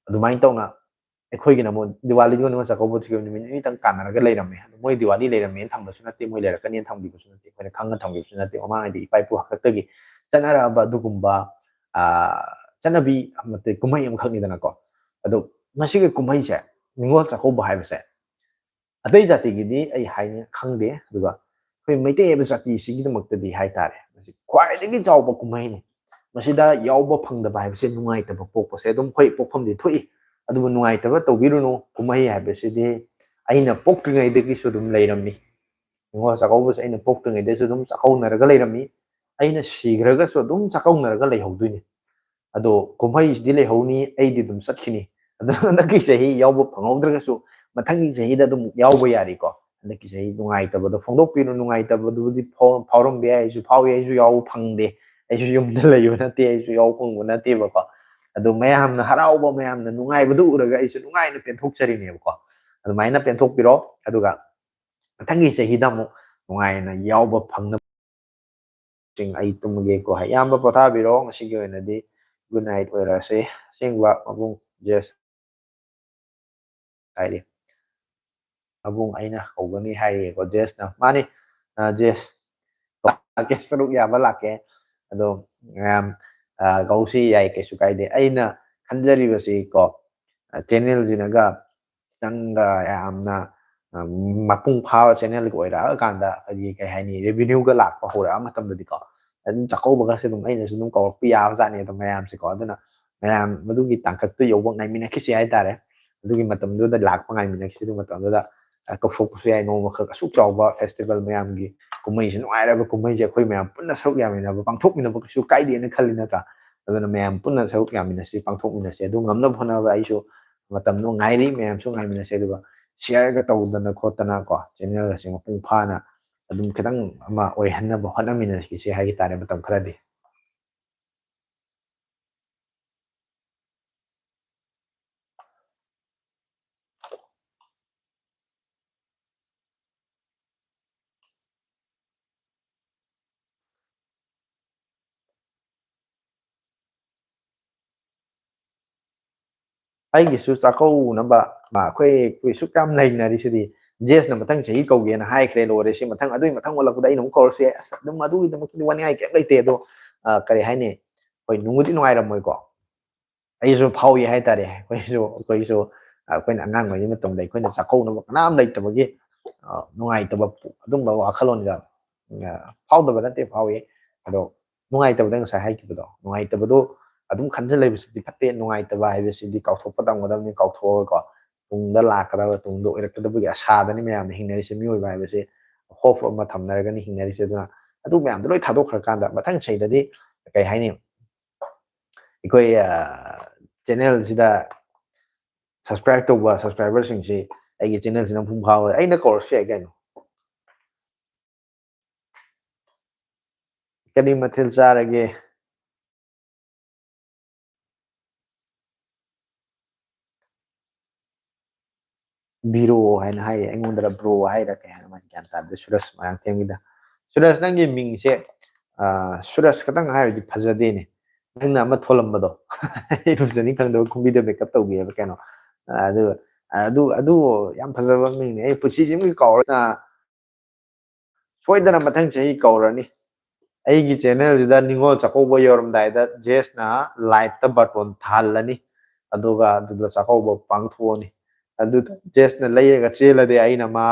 ꯑꯗꯨꯃꯥꯏꯅ ꯇꯧꯅ ꯑꯩꯈꯣꯏꯒꯤꯅ ꯑꯃꯨꯛ ꯗꯤꯋꯥꯂꯤꯒꯤ ꯑꯣꯏꯅ ꯆꯥꯛꯀꯧꯕꯁꯤꯒꯤ ꯅꯨꯃꯤꯠ ꯅꯤꯅꯤꯇꯪ ꯀꯥꯟꯅꯔꯒ ꯂꯩꯔꯝꯃꯦ꯫ ꯑꯗꯣ ꯃꯣꯏ ꯗꯤꯋꯥꯂꯤ ꯂꯩꯔꯝꯃꯦꯅ ꯊꯝꯕꯁꯨ ꯅꯠꯇꯦ, ꯃꯣꯏ ꯂꯩꯔꯛꯀꯅꯤꯅ ꯊꯝꯈꯤꯕꯁꯨ ꯅꯠꯇꯦ, ꯑꯩꯈꯣꯏꯅ ꯈꯪꯅ ꯊꯝꯈꯤꯕꯁꯨ ꯅꯠꯇꯦ꯫ ꯃꯃꯥꯡꯉꯩꯗꯤ ꯏꯄꯥ ꯏꯄꯨ ꯍꯥꯛꯇꯛꯇꯒꯤ ꯆꯠꯅꯔꯛꯑꯕ ꯑꯗꯨꯒꯨꯝꯕ, ꯑ, ꯆꯠꯅꯕꯤ ꯑꯃꯗꯤ ꯀꯨꯝꯍꯩ ꯑꯃꯈꯛꯅꯤꯗꯅꯀꯣ꯫ ꯑꯗꯣ ꯃꯁꯤꯒꯤ ꯀꯨꯝꯍꯩꯁꯦ, ꯅꯤꯉꯣꯜ ꯆꯥꯛꯀꯧꯕ ꯍꯥꯏꯕꯁꯦ, ꯑꯇꯩ ꯖꯥꯇꯤꯒꯤꯗꯤ ꯑꯩ ꯍꯥꯏꯅ ꯈꯪꯗꯦ, ꯑꯗꯨꯒ ꯑꯩꯈꯣꯏ ꯃꯩꯇꯩ ꯍꯥꯏꯕ ꯖꯥꯇꯤꯁꯤꯒꯤꯗꯃꯛꯇꯗꯤ ꯍꯥꯏꯇꯥꯔꯦ, ꯃꯁꯤ ꯈ꯭ꯋꯥꯏꯗꯒꯤ ꯆꯥꯎꯕ ꯀꯨꯝꯍꯩꯅꯤ꯫ ꯃꯁꯤꯗ ꯌꯥꯎꯕ ꯐꯪꯗꯕ ꯍꯥꯏꯕꯁꯦ ꯅꯨꯡꯉꯥꯏꯇꯕ ꯄꯣꯛꯄꯁꯦ ꯑꯗꯨꯝ, ꯍꯣꯏ, ꯄꯣꯛꯐꯝꯗꯤ ꯊꯣꯛꯏ, ꯑꯗꯨꯕꯨ ꯅꯨꯡꯉꯥꯏꯇꯕ ꯇꯧꯕꯤꯔꯨꯅꯨ꯫ ꯀꯨꯝꯍꯩ ꯍꯥꯏꯕꯁꯤꯗꯤ ꯑꯩꯅ ꯄꯣꯛꯇ꯭ꯔꯤꯉꯩꯗꯒꯤꯁꯨ ꯑꯗꯨꯝ ꯂꯩꯔꯝꯃꯤ꯫ ꯅꯤꯉꯣꯜ ꯆꯥꯛꯀꯧꯕꯁꯦ ꯑꯩꯅ ꯄꯣꯛꯇ꯭ꯔꯤꯉꯩꯗꯁꯨ ꯑꯗꯨꯝ ꯆꯥꯛꯀꯧꯅꯔꯒ ꯂꯩꯔꯝꯃꯤ꯫ ꯑꯩꯅ ꯁꯤꯈ꯭ꯔꯒꯁꯨ ꯑꯗꯨꯝ ꯆꯥꯛꯀꯧꯅꯔꯒ ꯂꯩꯍꯧꯗꯣꯏꯅꯤ꯫ ꯑꯗꯣ ꯀꯨꯝꯍꯩꯁꯤꯗꯤ ꯂꯩꯍꯧꯅꯤ, ꯑꯩꯗꯤ ꯑꯗꯨꯝ ꯆꯠꯈꯤꯅꯤ꯫ ꯑꯗꯣ ꯍꯟꯗꯛꯀꯤ ꯆꯍꯤ ꯌꯥꯎꯕ ꯐꯪꯍꯧꯗ꯭ꯔꯒꯁꯨ ꯃꯊꯪꯒꯤ ꯆꯍꯤꯗ ꯑꯗꯨꯝ ꯌꯥꯎꯕ ꯌꯥꯔꯤꯀꯣ꯫ ꯍꯟꯗꯛꯀꯤ ꯆꯍꯤ ꯅꯨꯡꯉꯥꯏꯇꯕꯗꯣ ꯐꯣꯡꯗꯣꯛꯄꯤꯔꯣ, ꯅꯨꯡꯉꯥꯏꯇꯕꯗꯨꯕꯨꯗꯤ ꯐꯥꯎ-, ꯐꯥꯎꯔꯝꯕ ꯌꯥꯏ, ꯑꯩꯁꯨ ꯐꯥꯎꯏ, ꯑꯩꯁꯨ ꯌꯥꯎꯕ ꯐꯪꯗꯦ, ꯑꯩꯁꯨ ꯌꯨꯝꯗ ꯂꯩꯕ ꯅꯠꯇꯦ, ꯑꯩꯁꯨ ꯌꯥꯎꯕ ꯐꯪꯕ ꯅꯠꯇꯦꯕꯀꯣ꯫ ꯑꯗꯣ ꯃꯌꯥꯝꯅ ꯍꯔꯥꯎꯕ, ꯃꯌꯥꯝꯅ ꯅꯨꯡꯉꯥꯏꯕꯗꯨ ꯎꯔꯒ ꯑꯩꯁꯨ ꯅꯨꯡꯉꯥꯏꯅ ꯄꯦꯟꯊꯣꯛꯆꯔꯤꯅꯦꯕꯀꯣ꯫ ꯑꯗꯨꯃꯥꯏꯅ ꯄꯦꯟꯊꯣꯛꯄꯤꯔꯣ, ꯑꯗꯨꯒ ꯃꯊꯪꯒꯤ ꯆꯍꯤꯗ ꯑꯃꯨꯛ ꯅꯨꯡꯉꯥꯏꯅ ꯌꯥꯎꯕ ꯐꯪꯅꯕ ꯁꯤꯡ ꯑꯩ ꯇꯨꯝꯃꯒꯦꯀꯣ꯫ ꯏꯌꯥꯝꯕ ꯄꯣꯊꯥꯕꯤꯔꯣ, ꯉꯁꯤꯒꯤ ꯑꯣꯏꯅꯗꯤ good night ꯑꯣꯏꯔꯁꯦ꯫ ꯑꯁꯦꯡꯕ ꯃꯕꯨꯡ ꯖꯦꯁ ꯍꯥꯏꯔꯤ꯫ ꯃꯕꯨꯡ ꯑꯩꯅ ꯀꯧꯒꯅꯤ ꯍꯥꯏꯔꯤꯑꯦꯀꯣ ꯖꯦꯁꯅ꯫ ꯃꯥꯅꯤ, ꯑ, ꯖꯦꯁ꯫ ꯂꯥꯛꯀꯦ, ꯁꯔꯨꯛ ꯌꯥꯕ ꯂꯥꯛꯀꯦ꯫ ꯑꯗꯣ ꯃꯌꯥꯝ, ꯑ, ꯀꯧꯁꯤ ꯌꯥꯏ, ꯀꯩꯁꯨ ꯀꯥꯏꯗꯦ꯫ ꯑꯩꯅ ꯈꯟꯖꯔꯤꯕꯁꯤ ꯀꯣ, ꯑ, ꯆꯦꯅꯦꯜꯁꯤꯅꯒ ꯈꯤꯇꯪꯒ ꯌꯥꯝꯅ, ꯑ, ꯃꯄꯨꯡ ꯐꯥꯕ ꯆꯦꯅꯦꯜꯒ ꯑꯣꯏꯔꯛꯑꯀꯥꯟꯗ ꯑꯩꯈꯣꯏꯒꯤ ꯀꯩ ꯍꯥꯏꯅꯤ, ꯔꯦꯚꯤꯅ꯭ꯌꯨꯒ ꯂꯥꯛꯄ ꯍꯧꯔꯛꯑ ꯃꯇꯝꯗꯗꯤꯀꯣ, ꯑꯗꯨꯝ ꯆꯥꯛꯀꯧꯕꯒꯁꯦ ꯑꯗꯨꯝ ꯑꯩꯅꯁꯨ ꯑꯗꯨꯝ ꯀꯧꯔꯛꯄ ꯌꯥꯕꯖꯥꯠꯅꯤ ꯑꯗꯨꯝ ꯃꯌꯥꯝꯁꯦꯀꯣ꯫ ꯑꯗꯨꯅ ꯃꯌꯥꯝ ꯃꯗꯨꯒꯤ ꯇꯥꯡꯀꯛꯇꯨ ꯌꯧꯕ ꯉꯥꯏꯃꯤꯟꯅꯈꯤꯁꯤ ꯍꯥꯏꯇꯥꯔꯦ꯫ ꯑꯗꯨꯒꯤ ꯃꯇꯝꯗꯨꯗ ꯂꯥꯛꯄ ꯉꯥꯏꯃꯤꯟꯅꯈꯤꯁꯤ꯫ ꯑꯗꯨ ꯃꯇꯝꯗꯨꯗ, ꯑ, ꯀꯧꯊꯣꯛꯄꯁꯨ ꯌꯥꯏ꯫ ꯅꯣꯡꯃꯈꯛ ꯑꯁꯨꯛ ꯆꯥꯎꯕ ꯐꯦꯁꯇꯤꯚꯦꯜ, ꯃꯌꯥꯝꯒꯤ ꯀꯨꯝꯍꯩꯁꯦ, ꯅꯨꯡꯉꯥꯏꯔꯕ ꯀꯨꯝꯍꯩꯁꯦ ꯑꯩꯈꯣꯏ ꯃꯌꯥꯝ ꯄꯨꯟꯅ ꯁꯔꯨꯛ ꯌꯥꯃꯤꯟꯅꯕ, ꯄꯥꯡꯊꯣꯛꯃꯤꯟꯅꯕ ꯀꯩꯁꯨ ꯀꯥꯏꯗꯦꯅ ꯈꯜꯂꯤ, ꯅꯠꯇ꯭ꯔꯥ? ꯑꯗꯨꯅ ꯃꯌꯥꯝ ꯄꯨꯟꯅ ꯁꯔꯨꯛ ꯌꯥꯃꯤꯟꯅꯁꯤ, ꯄꯥꯡꯊꯣꯛꯃꯤꯟꯅꯁꯤ꯫ ꯑꯗꯨ ꯉꯝꯅꯕ ꯍꯣꯠꯅꯕ ꯑꯩꯁꯨ ꯃꯇꯝꯗꯣ ꯉꯥꯏꯔꯤ, ꯃꯌꯥꯝꯁꯨ ꯉꯥꯏꯃꯤꯟꯅꯁꯤ꯫ ꯑꯗꯨꯒ share ꯒ ꯇꯧꯗꯅ ꯈꯣꯠꯇꯅ ꯀꯣ, channel ꯑꯁꯤ ꯃꯄꯨꯡ ꯐꯥꯅ ꯑꯗꯨꯝ ꯈꯤꯇꯪ ꯑꯃ ꯑꯣꯏꯍꯟꯅꯕ ꯍꯣꯠꯅꯃꯤꯟꯅꯁꯤ ꯍꯥꯏꯒꯦ ꯇꯥꯔꯦ, ꯃꯇꯝ ꯈꯔꯗꯤ꯫ ꯑꯩꯒꯤꯁꯨ ꯆꯥꯛꯀꯧꯅꯕ, ꯃꯥ, ꯑꯩꯈꯣꯏ, ꯑꯩꯈꯣꯏ ꯁꯨꯛ ꯌꯥꯝ ꯂꯩꯅꯔꯤꯁꯤꯗꯤ, ꯖꯦꯁꯅ ꯃꯊꯪ ꯆꯍꯤ ꯀꯧꯒꯦꯅ ꯍꯥꯏꯈ꯭ꯔꯦ, ꯂꯣꯏꯔꯦ꯫ ꯁꯤ ꯃꯊꯪ, ꯑꯗꯨꯒꯤ ꯃꯊꯪ ꯑꯣꯜꯂꯛꯄꯗ ꯑꯩꯅ ꯑꯃꯨꯛ ꯀꯧꯔꯁꯨ ꯌꯥꯏ꯫ ꯑꯁ, ꯑꯗꯨꯝ ꯑꯗꯨꯒꯤꯗꯃꯛꯇꯗꯤ ꯋꯥꯅꯤꯡꯉꯥꯏ ꯀꯩꯝ ꯂꯩꯇꯦ꯫ ꯑꯗꯣ, ꯑ, ꯀꯔꯤ ꯍꯥꯏꯅꯤ, ꯑꯩꯈꯣꯏ ꯅꯨꯡꯕꯨꯗꯤ ꯅꯨꯡꯉꯥꯏꯔꯝꯃꯣꯏꯀꯣ꯫ ꯑꯩꯁꯨ ꯐꯥꯎꯏ ꯍꯥꯏꯇꯥꯔꯦ꯫ ꯑꯩꯈꯣꯏꯁꯨ, ꯑꯩꯈꯣꯏꯁꯨ, ꯑ, ꯑꯩꯈꯣꯏꯅ ꯑꯉꯥꯡ ꯑꯣꯏꯔꯤꯉꯩ ꯃꯇꯝꯗ ꯑꯩꯈꯣꯏꯅ ꯆꯥꯛꯀꯧꯅꯕ ꯀꯅꯥꯝ ꯂꯩꯇꯕꯒꯤ, ꯑ, ꯅꯨꯡꯉꯥꯏꯇꯕ ꯄꯣ-, ꯑꯗꯨꯝꯕ ꯋꯥꯈꯜꯂꯣꯟꯒ, ꯑ, ꯐꯥꯎꯗꯕ ꯅꯠꯇꯦ, ꯐꯥꯎꯏ꯫ ꯑꯗꯣ ꯅꯨꯡꯉꯥꯏꯇꯕꯗ ꯉꯁꯥꯏ ꯍꯥꯏꯈꯤꯕꯗꯣ, ꯅꯨꯡꯉꯥꯏꯇꯕꯗꯣ ꯑꯗꯨꯝ ꯈꯟꯖꯤꯜ ꯂꯩꯕꯁꯤꯗꯤ ꯐꯠꯇꯦ꯫ ꯅꯨꯡꯉꯥꯏꯇꯕ ꯍꯥꯏꯕꯁꯤꯗꯤ ꯀꯥꯎꯊꯣꯛꯄ ꯇꯝꯒꯗꯕꯅꯤ, ꯀꯥꯎꯊꯣꯛꯑꯒꯀꯣ, ꯇꯨꯡꯗ ꯂꯥꯛꯀꯗꯕ, ꯇꯨꯡꯗ ꯑꯣꯏꯔꯛꯀꯗꯕꯒꯤ ꯑꯁꯥꯗꯅꯤ ꯃꯌꯥꯝꯅ ꯍꯤꯡꯅꯔꯤꯁꯦ꯫ ꯃꯤꯑꯣꯏꯕ ꯍꯥꯏꯕꯁꯦ hope ꯑꯃ ꯊꯝꯅꯔꯒꯅꯤ ꯍꯤꯡꯅꯔꯤꯁꯦ꯫ ꯑꯗꯨꯅ ꯑꯗꯨ ꯃꯌꯥꯝꯗꯣ ꯂꯣꯏ ꯊꯥꯗꯣꯛꯈ꯭ꯔꯀꯥꯟꯗ ꯃꯊꯪ ꯆꯍꯤꯗꯗꯤ, ꯀꯩ ꯍꯥꯏꯅꯤ, ꯑꯩꯈꯣꯏ, ꯑ, channel ꯁꯤꯗ subscribe ꯇꯧꯕ subscriber ꯁꯤꯡꯁꯤ ꯑꯩꯒꯤ channel ꯁꯤꯅ ꯃꯄꯨꯡ ꯐꯥꯕ ꯑꯩꯅ ꯀꯧꯔꯁꯨ ꯌꯥꯏ ꯀꯩꯅꯣ꯫ ꯀꯔꯤ ꯃꯊꯦꯜ ꯆꯥꯔꯒꯦ? ꯕꯤꯔꯣ ꯍꯥꯏꯅ ꯍꯥꯏꯌꯦ꯫ ꯑꯩꯉꯣꯟꯗꯔ ꯕ꯭ꯔꯣ ꯍꯥꯏꯔ ꯀꯩ ꯍꯥꯏꯅꯣ, ꯃꯥꯏ ꯒ꯭ꯌꯥꯟ ꯇꯥꯗꯦ꯫ ꯁꯨꯔꯖ ꯃꯣꯏꯔꯥꯡꯊꯦꯝꯒꯤꯗ꯫ ꯁꯨꯔꯖ, ꯅꯪꯒꯤ ꯃꯤꯡꯁꯦ, ꯑ, ꯁꯨꯔꯖ ꯈꯛꯇꯪ ꯍꯥꯏꯔꯗꯤ ꯐꯖꯗꯦꯅꯦ꯫ ꯅꯪꯅ ꯑꯃ ꯊꯣꯜꯂꯝꯕꯗꯣ, ꯏꯔꯨꯖꯅꯤ ꯈꯪꯗꯕ ꯈꯨꯝꯕꯤꯗ makeup ꯇꯧꯕꯤ ꯍꯥꯏꯕ ꯀꯩꯅꯣ꯫ ꯑ, ꯑꯗꯨ, ꯑꯗꯨ, ꯑꯗꯨ ꯌꯥꯝ ꯐꯖꯕ ꯃꯤꯡꯅꯦ꯫ ꯑꯩ ꯄꯨꯟꯁꯤꯁꯤꯃꯒꯤ ꯀꯥꯎꯔꯣꯏ꯫ ꯑ, ꯁꯣꯏꯗꯅ ꯃꯊꯪ ꯆꯍꯤ ꯀꯧꯔꯅꯤ꯫ ꯑꯩꯒꯤ channel ꯁꯤꯗ ꯅꯤꯉꯣꯜ ꯆꯥꯛꯀꯧꯕ ꯌꯧꯔꯝꯗꯥꯏꯗ ꯖꯦꯁꯅ live ꯇ ꯕꯥꯔꯇꯣꯟ ꯊꯥꯍꯜꯂꯅꯤ꯫ ꯑꯗꯨꯒ ꯑꯗꯨꯗ ꯆꯥꯛꯀꯧꯕ ꯄꯥꯡꯊꯣꯛꯑꯅꯤ꯫ ꯑꯗꯨꯗ ꯖꯦꯁꯅ ꯂꯩꯔꯒ ꯆꯦꯜꯂꯗꯤ ꯑꯩꯅ ꯃꯥ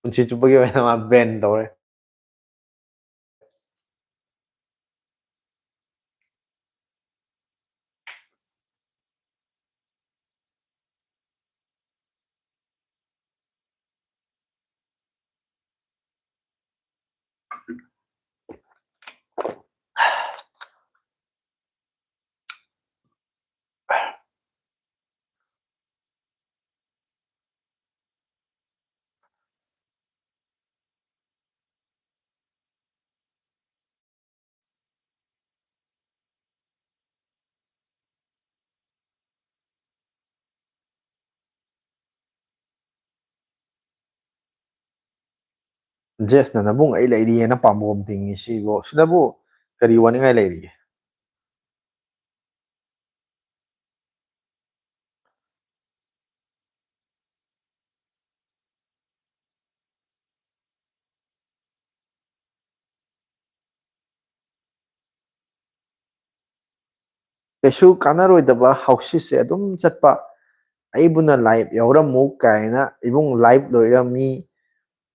ꯄꯨꯟꯁꯤ ꯆꯨꯞꯄꯒꯤ ꯑꯣꯏꯅ ꯃꯥ ban ꯇꯧꯔꯦ꯫ ꯖꯦꯁꯅ ꯅꯕꯨꯡ ꯑꯩ ꯂꯩꯔꯤꯑꯅ ꯄꯥꯝꯕꯣꯝ ꯇꯤꯡꯉꯤ ꯁꯤꯕꯨ, ꯁꯤꯗꯕꯨ ꯀꯔꯤ ꯋꯥꯅꯤꯡꯉꯥꯏ ꯂꯩꯔꯤꯒꯦ? ꯀꯩꯁꯨ ꯀꯥꯟꯅꯔꯣꯏꯗꯕ ꯍꯧꯁꯤꯁꯦ ꯑꯗꯨꯝ ꯆꯠꯄ, ꯑꯩꯕꯨꯅ ꯂꯥꯏꯚ ꯌꯥꯎꯔꯝꯃꯨ ꯀꯥꯏꯅ꯫ ꯏꯕꯨꯡ, ꯂꯥꯏꯚ ꯂꯣꯏꯔ ꯃꯤ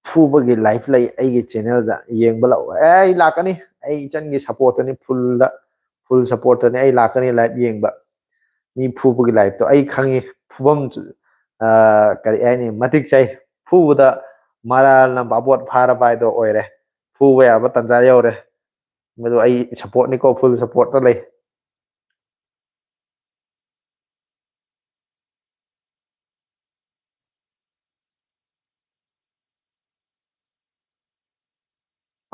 ꯐꯨꯕꯒꯤ ꯂꯥꯏꯚ ꯂꯩ ꯑꯩꯒꯤ ꯆꯦꯅꯦꯜꯗ, ꯌꯦꯡꯕ ꯂꯥꯛꯑꯣ꯫ ꯑꯦ, ꯑꯩ ꯂꯥꯛꯀꯅꯤ, ꯑꯩ ꯏꯆꯟꯒꯤ ꯁꯞꯄꯣꯔꯠꯇꯅꯤ, ꯐꯨꯜꯗ, ꯐꯨꯜ ꯁꯞꯄꯣꯔꯠꯇꯅꯤ꯫ ꯑꯩ ꯂꯥꯛꯀꯅꯤ ꯂꯥꯏꯚ ꯌꯦꯡꯕ꯫ ꯃꯤ ꯐꯨꯕꯒꯤ ꯂꯥꯏꯚꯇꯣ ꯑꯩ ꯈꯪꯉꯤ, ꯐꯨꯐꯝ, ꯑ, ꯀꯔꯤ ꯍꯥꯏꯅꯤ, ꯃꯇꯤꯛ ꯆꯥꯏ꯫ ꯐꯨꯕꯗ ꯃꯔꯥꯜꯅ ꯕꯥꯕꯣꯠ ꯐꯥꯔꯕ ꯍꯥꯏꯗꯣ ꯑꯣꯏꯔꯦ꯫ ꯐꯨꯕ ꯌꯥꯕ ꯇꯥꯟꯖꯥ ꯌꯧꯔꯦ꯫ ꯃꯗꯨ ꯑꯩ ꯁꯞꯄꯣꯔꯠꯅꯤꯀꯣ, ꯐꯨꯜ ꯁꯞꯄꯣꯔꯠꯇ ꯂꯩ꯫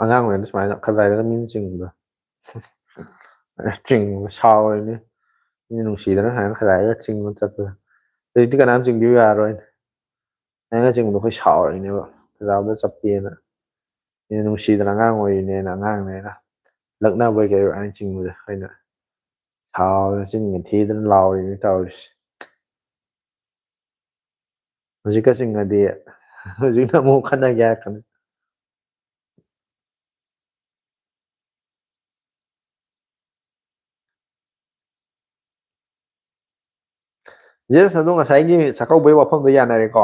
ꯑꯉꯥꯡ ꯑꯣꯏꯔꯤꯉꯩꯗ ꯁꯨꯃꯥꯏꯅ ꯈꯖꯥꯏꯗꯒ ꯃꯤꯅ ꯆꯤꯡꯕꯗꯣ꯫ ꯆꯤꯡꯕ ꯁꯥꯎꯔꯤꯅꯤ꯫ ꯃꯤꯅ ꯅꯨꯡꯁꯤꯗꯅ ꯁꯨꯃꯥꯏꯅ ꯈꯖꯥꯏꯗꯒ ꯆꯤꯡꯕ ꯆꯠꯄꯗꯣ꯫ ꯍꯧꯖꯤꯛꯇꯤ ꯀꯅꯥꯝ ꯆꯤꯡꯕꯤꯌꯨ ꯌꯥꯔꯣꯏ꯫ ꯁꯨꯃꯥꯏꯅ ꯆꯤꯡꯕꯗꯣ ꯑꯩꯈꯣꯏ ꯁꯥꯎꯔꯤꯅꯦꯕ꯫ ꯈꯖꯥꯏꯗ ꯆꯞꯄꯦꯅ꯫ ꯃꯤꯅ ꯅꯨꯡꯁꯤꯗꯅ ꯑꯉꯥꯡ ꯑꯣꯏꯔꯤꯅꯦꯅ, ꯑꯉꯥꯡꯅꯦꯅ꯫ ꯂꯛꯅꯕꯣꯏ ꯀꯩ ꯑꯗꯨꯃꯥꯏꯅ ꯆꯤꯡꯕꯗꯣ ꯑꯩꯈꯣꯏꯅ ꯁꯥꯎꯗꯅ ꯆꯤꯟꯒ ꯊꯤꯗꯅ ꯂꯥꯎꯔꯤꯅꯤ ꯇꯧꯔꯤꯁꯦ꯫ ꯍꯧꯖꯤꯛꯀ ꯆꯤꯡꯉꯗꯤ ꯍꯧꯖꯤꯛꯅ ꯑꯃꯨꯛ ꯈꯠꯅꯒꯦ ꯍꯥꯏꯔꯛꯀꯅꯤ꯫ ꯖꯦꯁ, ꯑꯗꯣ ꯉꯁꯥꯏꯒꯤ ꯆꯥꯛꯀꯧꯕꯩ ꯋꯥꯐꯝꯗꯣ ꯌꯥꯅꯔꯦꯀꯣ?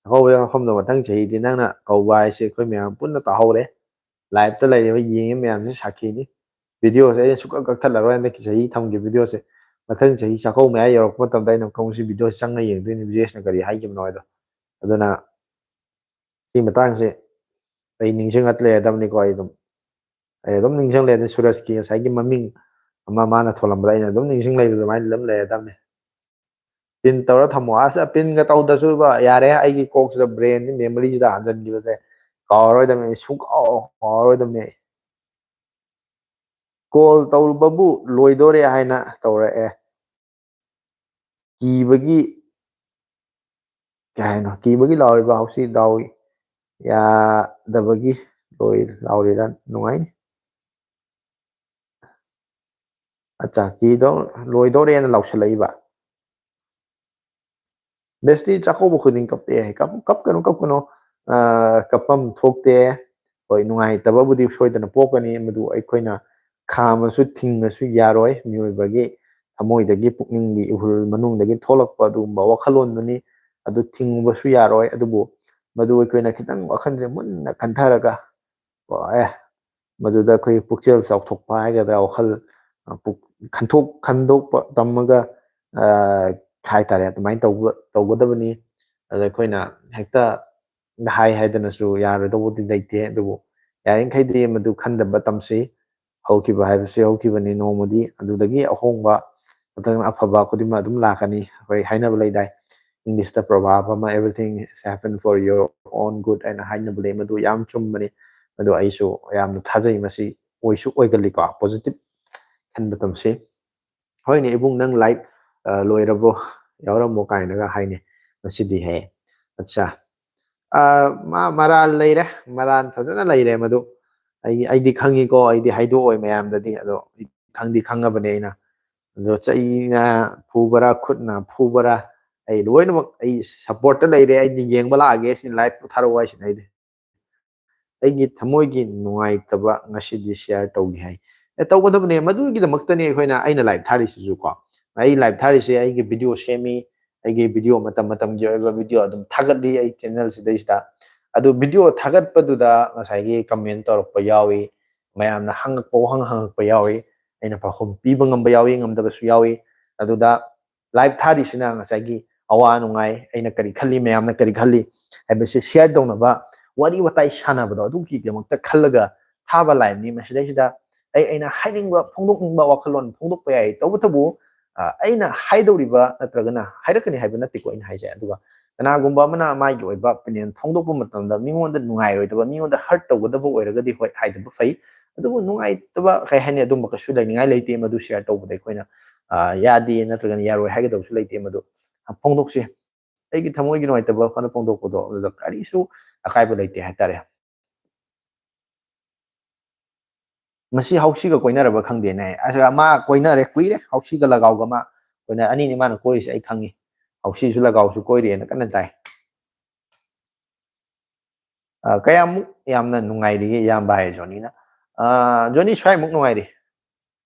ꯆꯥꯛꯀꯧꯕꯩ ꯋꯥꯐꯝꯗꯣ ꯃꯊꯪ ꯆꯍꯤꯗꯤ ꯅꯪꯅ ꯀꯧꯕ ꯍꯥꯏꯁꯦ ꯑꯩꯈꯣꯏ ꯃꯌꯥꯝ ꯄꯨꯟꯅ ꯇꯥꯍꯧꯔꯦ꯫ ꯂꯥꯏꯞꯇ ꯂꯩꯔꯤꯕ ꯌꯦꯡꯉꯤ ꯃꯌꯥꯝꯁꯤ ꯁꯥꯈꯤꯅꯤ꯫ ꯚꯤꯗꯤꯑꯣꯁꯦ ꯑꯩꯅ ꯁꯨꯛꯀꯛ ꯀꯛꯊꯠꯂꯔꯣꯏ ꯍꯟꯗꯛꯀꯤ ꯆꯍꯤ ꯊꯝꯒꯦ ꯚꯤꯗꯤꯑꯣꯁꯦ꯫ ꯃꯊꯪ ꯆꯍꯤ ꯆꯥꯛꯀꯧꯕ ꯃꯌꯥ ꯌꯧꯔꯛꯄ ꯃꯇꯝꯗ ꯑꯩꯅ ꯑꯃꯨꯛ ꯁꯤ ꯚꯤꯗꯤꯑꯣꯁꯦ ꯆꯪꯉ ꯌꯦꯡꯗꯣꯏꯅꯤ, ꯖꯦꯁꯅ ꯀꯔꯤ ꯍꯥꯏꯈꯤꯕꯅꯣ ꯍꯥꯏꯗꯣ꯫ ꯑꯗꯨꯅ ꯁꯤ ꯃꯇꯥꯡꯁꯦ ꯑꯩ ꯅꯤꯡꯁꯤꯡꯉ ꯂꯩꯔꯗꯕꯅꯤꯀꯣ꯫ ꯑꯩ ꯑꯗꯨꯝ, ꯑꯩ ꯑꯗꯨꯝ ꯅꯤꯡꯁꯤꯡ ꯂꯩꯔꯗꯤ ꯁꯨꯔꯖꯀꯤ ꯉꯁꯥꯏꯒꯤ ꯃꯃꯤꯡ ꯑꯃ ꯃꯥꯅ ꯊꯣꯜꯂꯝꯕꯗ ꯑꯩꯅ ꯑꯗꯨꯝ ꯅꯤꯡꯁꯤꯡ ꯂꯩꯕ ꯑꯗꯨꯃꯥꯏꯅ ꯑꯗꯨꯝ ꯂꯩꯔꯗꯕꯅꯤ꯫ ꯄꯤꯟ ꯇꯧꯔ ꯊꯝꯃꯣ꯫ ꯑꯁ, ꯄꯤꯟꯒ ꯇꯧꯗ꯭ꯔꯁꯨ ꯌꯥꯔꯦ, ꯑꯩꯒꯤ ꯀꯣꯛꯁꯤꯗ, ꯕ꯭ꯔꯦꯟꯁꯤ, ꯃꯦꯃꯣꯔꯤꯁꯤꯗ ꯍꯟꯖꯤꯟꯈꯤꯕꯁꯦ ꯀꯥꯎꯔꯔꯣꯏꯗꯕꯅꯤ, ꯁꯨꯡꯀꯥꯎ ꯀꯥꯎꯔꯔꯣꯏꯗꯕꯅꯤ꯫ ꯀꯣꯜ ꯇꯧꯔꯨꯕꯕꯨ ꯂꯣꯏꯗꯣꯔꯦ ꯍꯥꯏꯅ ꯇꯧꯔꯛꯑꯦ꯫ ꯀꯤꯕꯒꯤ, ꯀꯩ ꯍꯥꯏꯅꯣ, ꯀꯤꯕꯒꯤ ꯂꯥꯎꯔꯤꯕ ꯍꯧꯁꯤ ꯗꯥꯎꯏ꯫ ꯌꯥꯗꯕꯒꯤ ꯂꯣꯏ ꯂꯥꯎꯔꯤꯔꯥ? ꯅꯨꯡꯉꯥꯏꯅꯤ꯫ ꯑꯠꯆꯥ, ꯀꯤꯗꯣ ꯂꯣꯏꯗꯣꯔꯦꯅ ꯂꯥꯎꯁꯜꯂꯛꯏꯕ꯫ ꯕꯦꯁꯇꯤ ꯆꯥꯛꯀꯧꯕ ꯈꯨꯗꯤꯡ ꯀꯞꯄꯦ ꯍꯥꯏ꯫ ꯀꯞ-, ꯀꯞꯀꯅꯨ, ꯀꯞꯀꯅꯨ꯫ ꯑ, ꯀꯞꯐꯝ ꯊꯣꯛꯇꯦ꯫ ꯍꯣꯏ, ꯅꯨꯡꯉꯥꯏꯇꯕꯕꯨꯗꯤ ꯁꯣꯏꯗꯅ ꯄꯣꯛꯀꯅꯤ꯫ ꯃꯗꯨ ꯑꯩꯈꯣꯏꯅ ꯈꯥꯝꯃꯁꯨ ꯊꯤꯡꯉꯁꯨ ꯌꯥꯔꯣꯏ꯫ ꯃꯤꯑꯣꯏꯕꯒꯤ ꯊꯃꯣꯏꯗꯒꯤ, ꯄꯨꯛꯅꯤꯡꯒꯤ ꯏꯍꯨꯜ ꯃꯅꯨꯡꯗꯒꯤ ꯊꯣꯛꯂꯛꯄ ꯑꯗꯨꯒꯨꯝꯕ ꯋꯥꯈꯜꯂꯣꯟꯗꯨꯅꯤ꯫ ꯑꯗꯨ ꯊꯤꯡꯉꯨꯕꯁꯨ ꯌꯥꯔꯣꯏ꯫ ꯑꯗꯨꯕꯨ ꯃꯗꯨ ꯑꯩꯈꯣꯏꯅ ꯈꯤꯇꯪ ꯋꯥꯈꯜꯁꯦ ꯃꯨꯟꯅ ꯈꯟꯊꯔꯒ, ꯀꯣ, ꯑꯦ, ꯃꯗꯨꯗ ꯑꯩꯈꯣꯏ ꯄꯨꯛꯆꯦꯜ ꯆꯥꯎꯊꯣꯛꯄ ꯍꯥꯏꯒꯗ꯭ꯔꯥ, ꯋꯥꯈꯜ, ꯑ, ꯄꯨꯛ-, ꯈꯟꯊꯣꯛ-, ꯈꯟꯗꯣꯛꯄ ꯇꯝꯃꯒ, ꯑ, ꯍꯥꯏꯇꯥꯔꯦ, ꯑꯗꯨꯃꯥꯏꯅ ꯇꯧꯕ, ꯇꯧꯒꯗꯕꯅꯤ꯫ ꯑꯗ ꯑꯩꯈꯣꯏꯅ ꯍꯦꯛꯇ ꯍꯥꯏ ꯍꯥꯏꯗꯅꯁꯨ ꯌꯥꯔꯣꯏꯗꯧꯕꯗꯤ ꯂꯩꯇꯦ꯫ ꯑꯗꯨꯕꯨ ꯌꯥꯔꯤꯈꯩꯗꯤ ꯃꯗꯨ ꯈꯟꯗꯕ ꯇꯝꯁꯤ꯫ ꯍꯧꯈꯤꯕ ꯍꯥꯏꯕꯁꯤ ꯍꯧꯈꯤꯕꯅꯤ, ꯅꯣꯡꯃꯗꯤ ꯑꯗꯨꯗꯒꯤ ꯑꯍꯣꯡꯕ ꯅꯠꯇ꯭ꯔꯒꯅ ꯑꯐꯕ ꯈꯨꯗꯤꯡꯃꯛ ꯑꯗꯨꯝ ꯂꯥꯛꯀꯅꯤ꯫ ꯑꯩꯈꯣꯏ ꯍꯥꯏꯅꯕ ꯂꯩꯗꯥꯏ, ꯏꯪꯂꯤꯁꯇ ꯄ꯭ꯔꯣꯚꯥꯕ ꯑꯃ, "Everything is happen for your own good" ꯍꯥꯏꯅ ꯍꯥꯏꯅꯕ ꯂꯩ꯫ ꯃꯗꯨ ꯌꯥꯝ ꯆꯨꯝꯕꯅꯤ꯫ ꯃꯗꯨ ꯑꯩꯁꯨ ꯌꯥꯝꯅ ꯊꯥꯖꯩ꯫ ꯃꯁꯤ ꯑꯣꯏꯁꯨ ꯑꯣꯏꯒꯜꯂꯤꯀꯣ, ꯄꯣꯖꯤꯇꯤꯚ ꯈꯟꯕ ꯇꯝꯁꯤ꯫ ꯍꯣꯏꯅꯦ ꯏꯕꯨꯡ, ꯅꯪ ꯂꯥꯏꯚ, ꯑ, ꯂꯣꯏꯔꯕꯣ? ꯌꯥꯎꯔꯝꯃꯣ ꯀꯥꯏꯅꯒ ꯍꯥꯏꯅꯦ ꯉꯁꯤꯗꯤ ꯍꯦ꯫ ꯑꯠꯆꯥ꯫ ꯑ, ꯃꯥ ꯃꯔꯥꯜ ꯂꯩꯔꯦ, ꯃꯔꯥꯜ ꯐꯖꯅ ꯂꯩꯔꯦ ꯃꯗꯨ꯫ ꯑꯩ, ꯑꯩꯗꯤ ꯈꯪꯉꯤꯀꯣ, ꯑꯩꯗꯤ ꯍꯥꯏꯗꯣꯛꯑꯣꯏ ꯃꯌꯥꯝꯗꯗꯤ, ꯑꯗꯣ ꯑꯩ ꯈꯪꯗꯤ ꯈꯪꯉꯕꯅꯦ ꯑꯩꯅ꯫ ꯑꯗꯣ ꯆꯩꯅ ꯐꯨꯕꯔꯥ, ꯈꯨꯠꯅ ꯐꯨꯕꯔꯥ, ꯑꯩ ꯂꯣꯏꯅꯃꯛ ꯑꯩ ꯁꯞꯄꯣꯔꯠꯇ ꯂꯩꯔꯦ꯫ ꯑꯩꯗꯤ ꯌꯦꯡꯕ ꯂꯥꯛꯑꯒꯦ ꯁꯤꯅꯤ, ꯂꯥꯏꯚꯄꯨ ꯊꯥꯔꯛꯑꯣ ꯍꯥꯏꯁꯤꯅꯤ ꯑꯩꯗꯤ꯫ ꯑꯩꯒꯤ ꯊꯃꯣꯏꯒꯤ ꯅꯨꯡꯉꯥꯏꯇꯕ ꯉꯁꯤꯗꯤ ꯁꯤꯌꯥꯔ ꯇꯧꯒꯦ ꯍꯥꯏ꯫ ꯑꯦ, ꯇꯧꯒꯗꯕꯅꯦ, ꯃꯗꯨꯒꯤꯗꯃꯛꯇꯅꯦ ꯑꯩꯈꯣꯏꯅ, ꯑꯩꯅ ꯂꯥꯏꯚ ꯊꯥꯔꯤꯁꯤꯁꯨ ꯀꯣ꯫ ꯑꯩ ꯂꯥꯏꯚ ꯊꯥꯔꯤꯁꯦ ꯑꯩꯒꯤ ꯚꯤꯗꯤꯑꯣ ꯁꯦꯝꯃꯤ, ꯑꯩꯒꯤ ꯚꯤꯗꯤꯑꯣ ꯃꯇꯝ ꯃꯇꯝꯒꯤ ꯑꯣꯏꯕ ꯚꯤꯗꯤꯑꯣ ꯑꯗꯨꯝ ꯊꯥꯒꯠꯂꯤ ꯑꯩ ꯆꯦꯅꯦꯜꯁꯤꯗꯩꯁꯤꯗ꯫ ꯑꯗꯨ ꯚꯤꯗꯤꯑꯣ ꯊꯥꯒꯠꯄꯗꯨꯗ ꯉꯁꯥꯏꯒꯤ ꯀꯃꯦꯟ ꯇꯧꯔꯛꯄ ꯌꯥꯎꯏ, ꯃꯌꯥꯝꯅ ꯍꯪꯉꯛꯄ ꯋꯥꯍꯪ ꯍꯪꯉꯛꯄ ꯌꯥꯎꯏ, ꯑꯩꯅ ꯄꯥꯎꯈꯨꯝ ꯄꯤꯕ ꯉꯝꯕ ꯌꯥꯎꯏ, ꯉꯝꯗꯕꯁꯨ ꯌꯥꯎꯏ꯫ ꯑꯗꯨꯗ ꯂꯥꯏꯚ ꯊꯥꯔꯤꯁꯤꯅ ꯉꯁꯥꯏꯒꯤ ꯑꯋꯥ ꯅꯨꯡꯉꯥꯏ, ꯑꯩꯅ ꯀꯔꯤ ꯈꯜꯂꯤ, ꯃꯌꯥꯝꯅ ꯀꯔꯤ ꯈꯜꯂꯤ ꯍꯥꯏꯕꯁꯤ ꯁꯤꯌꯥꯔ ꯇꯧꯅꯕ, ꯋꯥꯔꯤ ꯋꯥꯇꯥꯏ ꯁꯥꯟꯅꯕꯗꯣ ꯑꯗꯨꯒꯤꯗꯃꯛꯇ ꯈꯜꯂꯒ ꯊꯥꯕ ꯂꯥꯏꯚꯅꯤ꯫ ꯃꯁꯤꯗꯩꯁꯤꯗ ꯑꯩ, ꯑꯩꯅ ꯍꯥꯏꯅꯤꯡꯕ ꯐꯣꯡꯗꯣꯛꯅꯤꯡꯕ ꯋꯥꯈꯜꯂꯣꯟ ꯐꯣꯡꯗꯣꯛꯄ ꯌꯥꯏ꯫ ꯇꯧꯕꯇꯕꯨ, ꯑ, ꯑꯩꯅ ꯍꯥꯏꯗꯧꯔꯤꯕ ꯅꯠꯇ꯭ꯔꯒꯅ ꯍꯥꯏꯔꯛꯀꯅꯤ ꯍꯥꯏꯕ ꯅꯠꯇꯦꯀꯣ ꯑꯩꯅ ꯍꯥꯏꯁꯦ꯫ ꯑꯗꯨꯒ ꯀꯅꯥꯒꯨꯝꯕ ꯑꯃꯅ ꯃꯥꯒꯤ ꯑꯣꯏꯕ ꯑꯣꯄꯤꯅꯤꯌꯟ ꯐꯣꯡꯗꯣꯛꯄ ꯃꯇꯝꯗ ꯃꯤꯉꯣꯟꯗ ꯅꯨꯡꯉꯥꯏꯔꯣꯏꯗꯕ, ꯃꯤꯉꯣꯟꯗ ꯍꯔꯠ ꯇꯧꯒꯗꯕ ꯑꯣꯏꯔꯒꯗꯤ ꯍꯣꯏ ꯍꯥꯏꯗꯕ ꯐꯩ꯫ ꯑꯗꯨꯕꯨ ꯅꯨꯡꯉꯥꯏꯇꯕ ꯀꯩ ꯍꯥꯏꯅꯤ, ꯑꯗꯨꯝꯕ ꯀꯩꯁꯨ ꯂꯩꯅꯤꯡꯉꯥꯏ ꯂꯩꯇꯦ꯫ ꯃꯗꯨ ꯁꯤꯌꯥꯔ ꯇꯧꯕꯗ ꯑꯩꯈꯣꯏꯅ, ꯑ, ꯌꯥꯗꯦ ꯅꯠꯇ꯭ꯔꯒꯅ ꯌꯥꯔꯣꯏ ꯍꯥꯏꯒꯗꯕꯁꯨ ꯂꯩꯇꯦ꯫ ꯃꯗꯨ ꯐꯣꯡꯗꯣꯛꯁꯤ꯫ ꯑꯩꯒꯤ ꯊꯃꯣꯏꯒꯤ ꯅꯨꯡꯉꯥꯏꯇꯕ ꯐꯅ ꯐꯣꯡꯗꯣꯛꯄꯗꯣ ꯑꯗꯨꯗ ꯀꯔꯤꯁꯨ, ꯑꯀꯥꯏꯕ ꯂꯩꯇꯦ ꯍꯥꯏꯇꯥꯔꯦ꯫ ꯃꯁꯤ ꯍꯥꯎꯁꯤꯒ ꯀꯣꯏꯅꯔꯕ ꯈꯪꯗꯦꯅꯦ꯫ ꯑꯁ, ꯃꯥ ꯀꯣꯏꯅꯔꯦ, ꯀꯨꯏꯔꯦ ꯍꯥꯎꯁꯤꯒ ꯂꯒꯥꯎꯒ ꯃꯥ ꯀꯣꯏꯅ, ꯑꯅꯤꯅꯤ ꯃꯥꯅ ꯀꯣꯏꯔꯤꯁꯦ ꯑꯩ ꯈꯪꯉꯤ꯫ ꯍꯥꯎꯁꯤꯁꯨ ꯂꯒꯥꯎꯁꯨ ꯀꯣꯏꯔꯤꯑꯅ ꯀꯟꯅ ꯇꯥꯏ꯫ ꯑ, ꯀꯌꯥꯃꯨꯛ ꯌꯥꯝꯅ ꯅꯨꯡꯉꯥꯏꯔꯤꯒꯦ ꯏꯌꯥꯝꯕ ꯍꯥꯏ ꯖꯣꯅꯤꯅ꯫ ꯑ, ꯖꯣꯅꯤ, ꯁ꯭ꯋꯥꯏꯃꯨꯛ ꯅꯨꯡꯉꯥꯏꯔꯤ꯫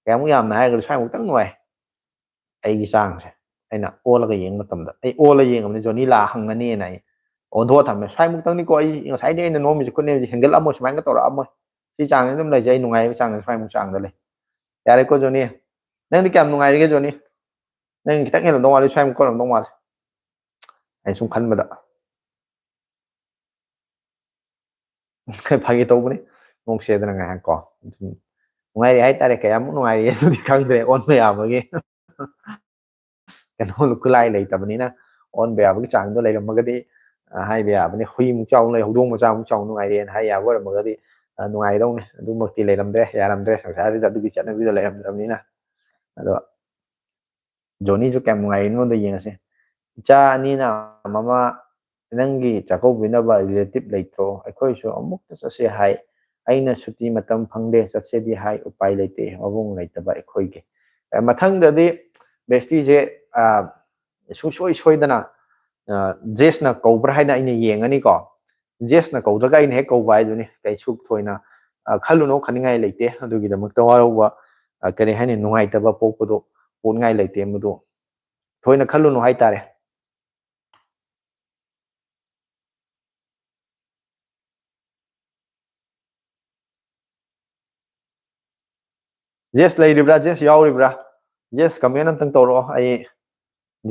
ꯀꯌꯥꯃꯨꯛ ꯌꯥꯝꯅ ꯍꯥꯏꯔꯒꯗꯤ ꯁ꯭ꯋꯥꯏꯃꯨꯛꯇꯪ ꯅꯨꯡꯉꯥꯏ꯫ ꯑꯩꯒꯤ ꯆꯥꯡꯁꯦ ꯑꯩꯅ ꯑꯣꯜꯂꯒ ꯌꯦꯡꯕ ꯃꯇꯝꯗ, ꯑꯩ ꯑꯣꯜꯂ ꯌꯦꯡꯉꯕꯅꯤ, ꯖꯣꯅꯤ ꯂꯥ ꯍꯪꯉꯅꯤꯅ ꯑꯩ ꯑꯣꯟꯊꯣꯛꯑ ꯊꯝꯃꯦ꯫ ꯁ꯭ꯋꯥꯏꯃꯨꯛꯇꯪꯅꯤꯀꯣ ꯑꯩ ꯉꯁꯥꯏꯗꯩ ꯑꯩꯅ ꯅꯣꯝꯃꯤꯁꯦ, ꯈꯨꯠ ꯅꯦꯝꯃꯤꯁꯦ ꯍꯦꯟꯒꯠꯂꯝꯃꯣꯏ, ꯁꯨꯃꯥꯏꯅ ꯇꯧꯔꯛꯑꯝꯃꯣꯏ꯫ ꯁꯤ ꯆꯥꯡꯁꯦ ꯑꯗꯨꯝ ꯂꯩꯖꯩ, ꯑꯩ ꯅꯨꯡꯉꯥꯏꯕ ꯆꯥꯡꯁꯦ ꯁ꯭ꯋꯥꯏꯃꯨꯛ ꯆꯥꯡꯗ ꯂꯩ꯫ ꯌꯥꯔꯦꯀꯣ ꯖꯣꯅꯤ, ꯅꯪꯗꯤ ꯀꯌꯥꯝ ꯅꯨꯡꯉꯥꯏꯔꯤꯒꯦ ꯖꯣꯅꯤ? ꯅꯪ ꯈꯤꯇꯪ ꯍꯦꯜꯂꯝꯗꯧ ꯃꯥꯜꯂꯤ, ꯁ꯭ꯋꯥꯏꯃꯨꯛ ꯀꯣꯜꯂꯝꯗꯧ ꯃꯥꯜꯂꯤ ꯑꯩꯅ ꯁꯨꯝ ꯈꯟꯕꯗ꯫ ꯐꯥꯒꯤ ꯇꯧꯕꯅꯤ, ꯅꯣꯛꯁꯦꯗꯅ ꯉꯥꯏꯍꯥꯛ ꯀꯣ꯫ ꯑꯗꯨꯝ ꯅꯨꯡꯉꯥꯏꯔꯤ ꯍꯥꯏꯇꯥꯔꯦ, ꯀꯌꯥꯃꯨꯛ ꯅꯨꯡꯉꯥꯏꯔꯤ ꯑꯗꯨꯗꯤ ꯈꯪꯗ꯭ꯔꯦ, ꯑꯣꯟꯕ ꯌꯥꯕꯒꯤ ꯀꯩꯅꯣ, ꯈꯨꯠꯂꯥꯏ ꯂꯩꯇꯕꯅꯤꯅ꯫ ꯑꯣꯟꯕ ꯌꯥꯕꯒꯤ ꯆꯥꯡꯗꯣ ꯂꯩꯔꯝꯃꯒꯗꯤ, ꯑ, ꯍꯥꯏꯕ ꯌꯥꯕꯅꯤ꯫ ꯍꯨꯏꯃꯨꯛ ꯆꯥꯎꯅ ꯂꯩ, ꯍꯧꯗꯣꯡ ꯃꯆꯥꯃꯨꯛ ꯆꯥꯎꯅ ꯅꯨꯡꯉꯥꯏꯔꯦꯅ ꯍꯥꯏ ꯌꯥꯕ ꯑꯣꯏꯔꯝꯃꯒꯗꯤ, ꯑ, ꯅꯨꯡꯉꯥꯏꯗꯧꯅꯤ꯫ ꯑꯗꯨꯃꯛꯇꯤ ꯂꯩꯔꯝꯗ꯭ꯔꯦ, ꯌꯥꯔꯝꯗ꯭ꯔꯦ, ꯁꯪꯁꯥꯔꯁꯤꯗ ꯑꯗꯨꯒꯤ ꯆꯠꯅꯕꯤꯗꯣ ꯂꯩꯔꯝꯗ꯭ꯔꯕꯅꯤꯅ꯫ ꯑꯗꯣ ꯖꯣꯅꯤꯁꯨ ꯀꯌꯥꯝ ꯅꯨꯡꯉꯥꯏꯔꯤꯅꯣꯗꯣ ꯌꯦꯡꯉꯁꯦ꯫ ꯏꯆꯥ ꯑꯅꯤꯅ, "ꯃꯃꯥ, ꯅꯪꯒꯤ ꯆꯥꯛꯀꯧꯕꯤꯅꯕ relative ꯂꯩꯇ꯭ꯔꯣ? ꯑꯩꯈꯣꯏꯁꯨ ꯑꯃꯨꯛꯇ ꯆꯠꯁꯦ ꯍꯥꯏ꯫ ꯑꯩꯅ ꯁꯨꯇꯤ ꯃꯇꯝ ꯐꯪꯗꯦ, ꯆꯠꯁꯦꯗꯤ ꯍꯥꯏ, ꯎꯄꯥꯏ ꯂꯩꯇꯦ, ꯃꯕꯨꯡ ꯂꯩꯇꯕ ꯑꯩꯈꯣꯏꯒꯤ"꯫ ꯑ, ꯃꯊꯪꯗꯗꯤ ꯕꯦꯁꯇꯤꯁꯦ, ꯑ, ꯁꯨꯡꯁꯣꯏ ꯁꯣꯏꯗꯅ, ꯑ, ꯖꯦꯁꯅ ꯀꯧꯕ꯭ꯔꯥ ꯍꯥꯏꯅ ꯑꯩꯅ ꯌꯦꯡꯉꯅꯤꯀꯣ꯫ ꯖꯦꯁꯅ ꯀꯧꯗ꯭ꯔꯒ ꯑꯩꯅ ꯍꯦꯛ ꯀꯧꯕ ꯍꯥꯏꯗꯨꯅꯤ꯫ ꯀꯩꯁꯨ ꯊꯣꯏꯅ, ꯑ, ꯈꯜꯂꯨꯅꯨ, ꯈꯟꯅꯤꯡꯉꯥꯏ ꯂꯩꯇꯦ꯫ ꯑꯗꯨꯒꯤꯗꯃꯛꯇ ꯋꯥꯔꯧꯕ, ꯑ, ꯀꯔꯤ ꯍꯥꯏꯅꯤ, ꯅꯨꯡꯉꯥꯏꯇꯕ ꯄꯣꯛꯄꯗꯣ ꯄꯣꯛꯅꯤꯡꯉꯥꯏ ꯂꯩꯇꯦ꯫ ꯃꯗꯨ ꯊꯣꯏꯅ ꯈꯜꯂꯨꯅꯨ ꯍꯥꯏꯇꯥꯔꯦ꯫ ꯖꯦꯁ ꯂꯩꯔꯤꯕ꯭ꯔꯥ? ꯖꯦꯁ ꯌꯥꯎꯔꯤꯕ꯭ꯔꯥ? ꯖꯦꯁ comment ꯑꯝꯇꯪ ꯇꯧꯔꯛꯑꯣ꯫ ꯑꯩ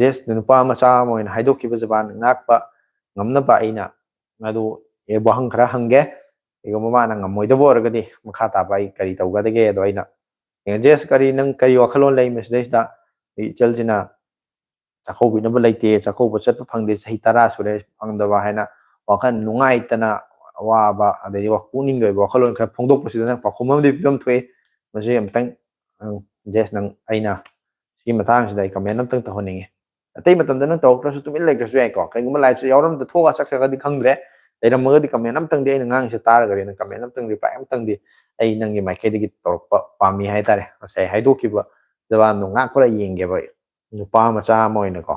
ꯖꯦꯁ ꯅꯨꯄꯥ ꯃꯆꯥ ꯑꯃ ꯑꯣꯏꯅ ꯍꯥꯏꯗꯣꯛꯈꯤꯕ ꯖꯕꯥꯟ ꯉꯥꯛꯄ ꯉꯝꯅꯕ ꯑꯩꯅ ꯑꯗꯨ, ꯑꯦ, ꯋꯥꯍꯪ ꯈꯔ ꯍꯪꯒꯦ꯫ ꯀꯩꯒꯨꯝꯕ ꯃꯥꯅ ꯉꯝꯃꯣꯏꯗꯕ ꯑꯣꯏꯔꯒꯗꯤ ꯃꯈꯥ ꯇꯥꯕ ꯑꯩ ꯀꯔꯤ ꯇꯧꯒꯗꯒꯦ ꯑꯗꯣ ꯑꯩꯅ, ꯑꯦ, ꯖꯦꯁ, ꯀꯔꯤ, ꯅꯪ ꯀꯔꯤ ꯋꯥꯈꯜꯂꯣꯟ ꯂꯩ ꯃꯁꯤꯗꯩꯁꯤꯗ? ꯑꯩ ꯏꯆꯜꯁꯤꯅ ꯆꯥꯛꯀꯧꯕꯤꯅꯕ ꯂꯩꯇꯦ, ꯆꯥꯛꯀꯧꯕ ꯆꯠꯄ ꯐꯪꯗꯦ, ꯆꯍꯤ ꯇꯔꯥ ꯁꯨꯔꯦ ꯐꯪꯗꯕ ꯍꯥꯏꯅ ꯋꯥꯈꯜ ꯅꯨꯡꯉꯥꯏꯇꯅ ꯑꯋꯥꯕ, ꯑꯗꯩꯗꯤ ꯋꯥ-, ꯄꯨꯛꯅꯤꯡꯒꯤ ꯑꯣꯏꯕ ꯋꯥꯈꯜꯂꯣꯟ ꯈꯔ ꯐꯣꯡꯗꯣꯛꯄꯁꯤꯗ ꯅꯪ ꯄꯥꯎꯈꯨꯝ ꯑꯃꯗꯤ ꯄꯤꯐꯝ ꯊꯣꯛꯏ꯫ ꯃꯁꯤ ꯑꯝꯇꯪ, ꯑꯪ, ꯖꯦꯁ, ꯅꯪ, ꯑꯩꯅ ꯁꯤꯒꯤ ꯃꯇꯥꯡꯁꯤꯗ ꯑꯩ comment ꯑꯝꯇꯪ ꯇꯧꯍꯟꯅꯤꯡꯉꯤ꯫ ꯑꯇꯩ ꯃꯇꯝꯗ ꯅꯪ ꯇꯧꯔꯛꯇ꯭ꯔꯁꯨ ꯇꯨꯃꯤꯟ ꯂꯩꯈ꯭ꯔꯁꯨ ꯌꯥꯏꯀꯣ꯫ ꯀꯩꯒꯨꯝꯕ liveꯁꯦ ꯌꯥꯎꯔꯝꯗ ꯊꯣꯛꯑꯒ ꯆꯠꯈ꯭ꯔꯒꯗꯤ ꯈꯪꯗ꯭ꯔꯦ꯫ ꯂꯩꯔꯝꯃꯒꯗꯤ comment ꯑꯝꯇꯪꯗꯤ, ꯑꯩꯅ ꯉꯥꯡꯉꯤꯁꯦ ꯇꯥꯔꯒꯗꯤ ꯅꯪ comment ꯑꯝꯇꯪꯗꯤ, reply ꯑꯝꯇꯪꯗꯤ ꯑꯩ ꯅꯪꯒꯤ ꯃꯥꯏꯀꯩꯗꯒꯤ ꯇꯧꯔꯛꯄ ꯄꯥꯝꯃꯤ ꯍꯥꯏꯇꯥꯔꯦ꯫ ꯉꯁꯥꯏ ꯍꯥꯏꯗꯣꯛꯈꯤꯕ ꯖꯕꯥꯟꯗꯣ ꯉꯥꯛꯄ꯭ꯔꯥ ꯌꯦꯡꯒꯦꯕ ꯑꯩ꯫ ꯅꯨꯄꯥ ꯃꯆꯥ ꯑꯃ ꯑꯣꯏꯅꯀꯣ꯫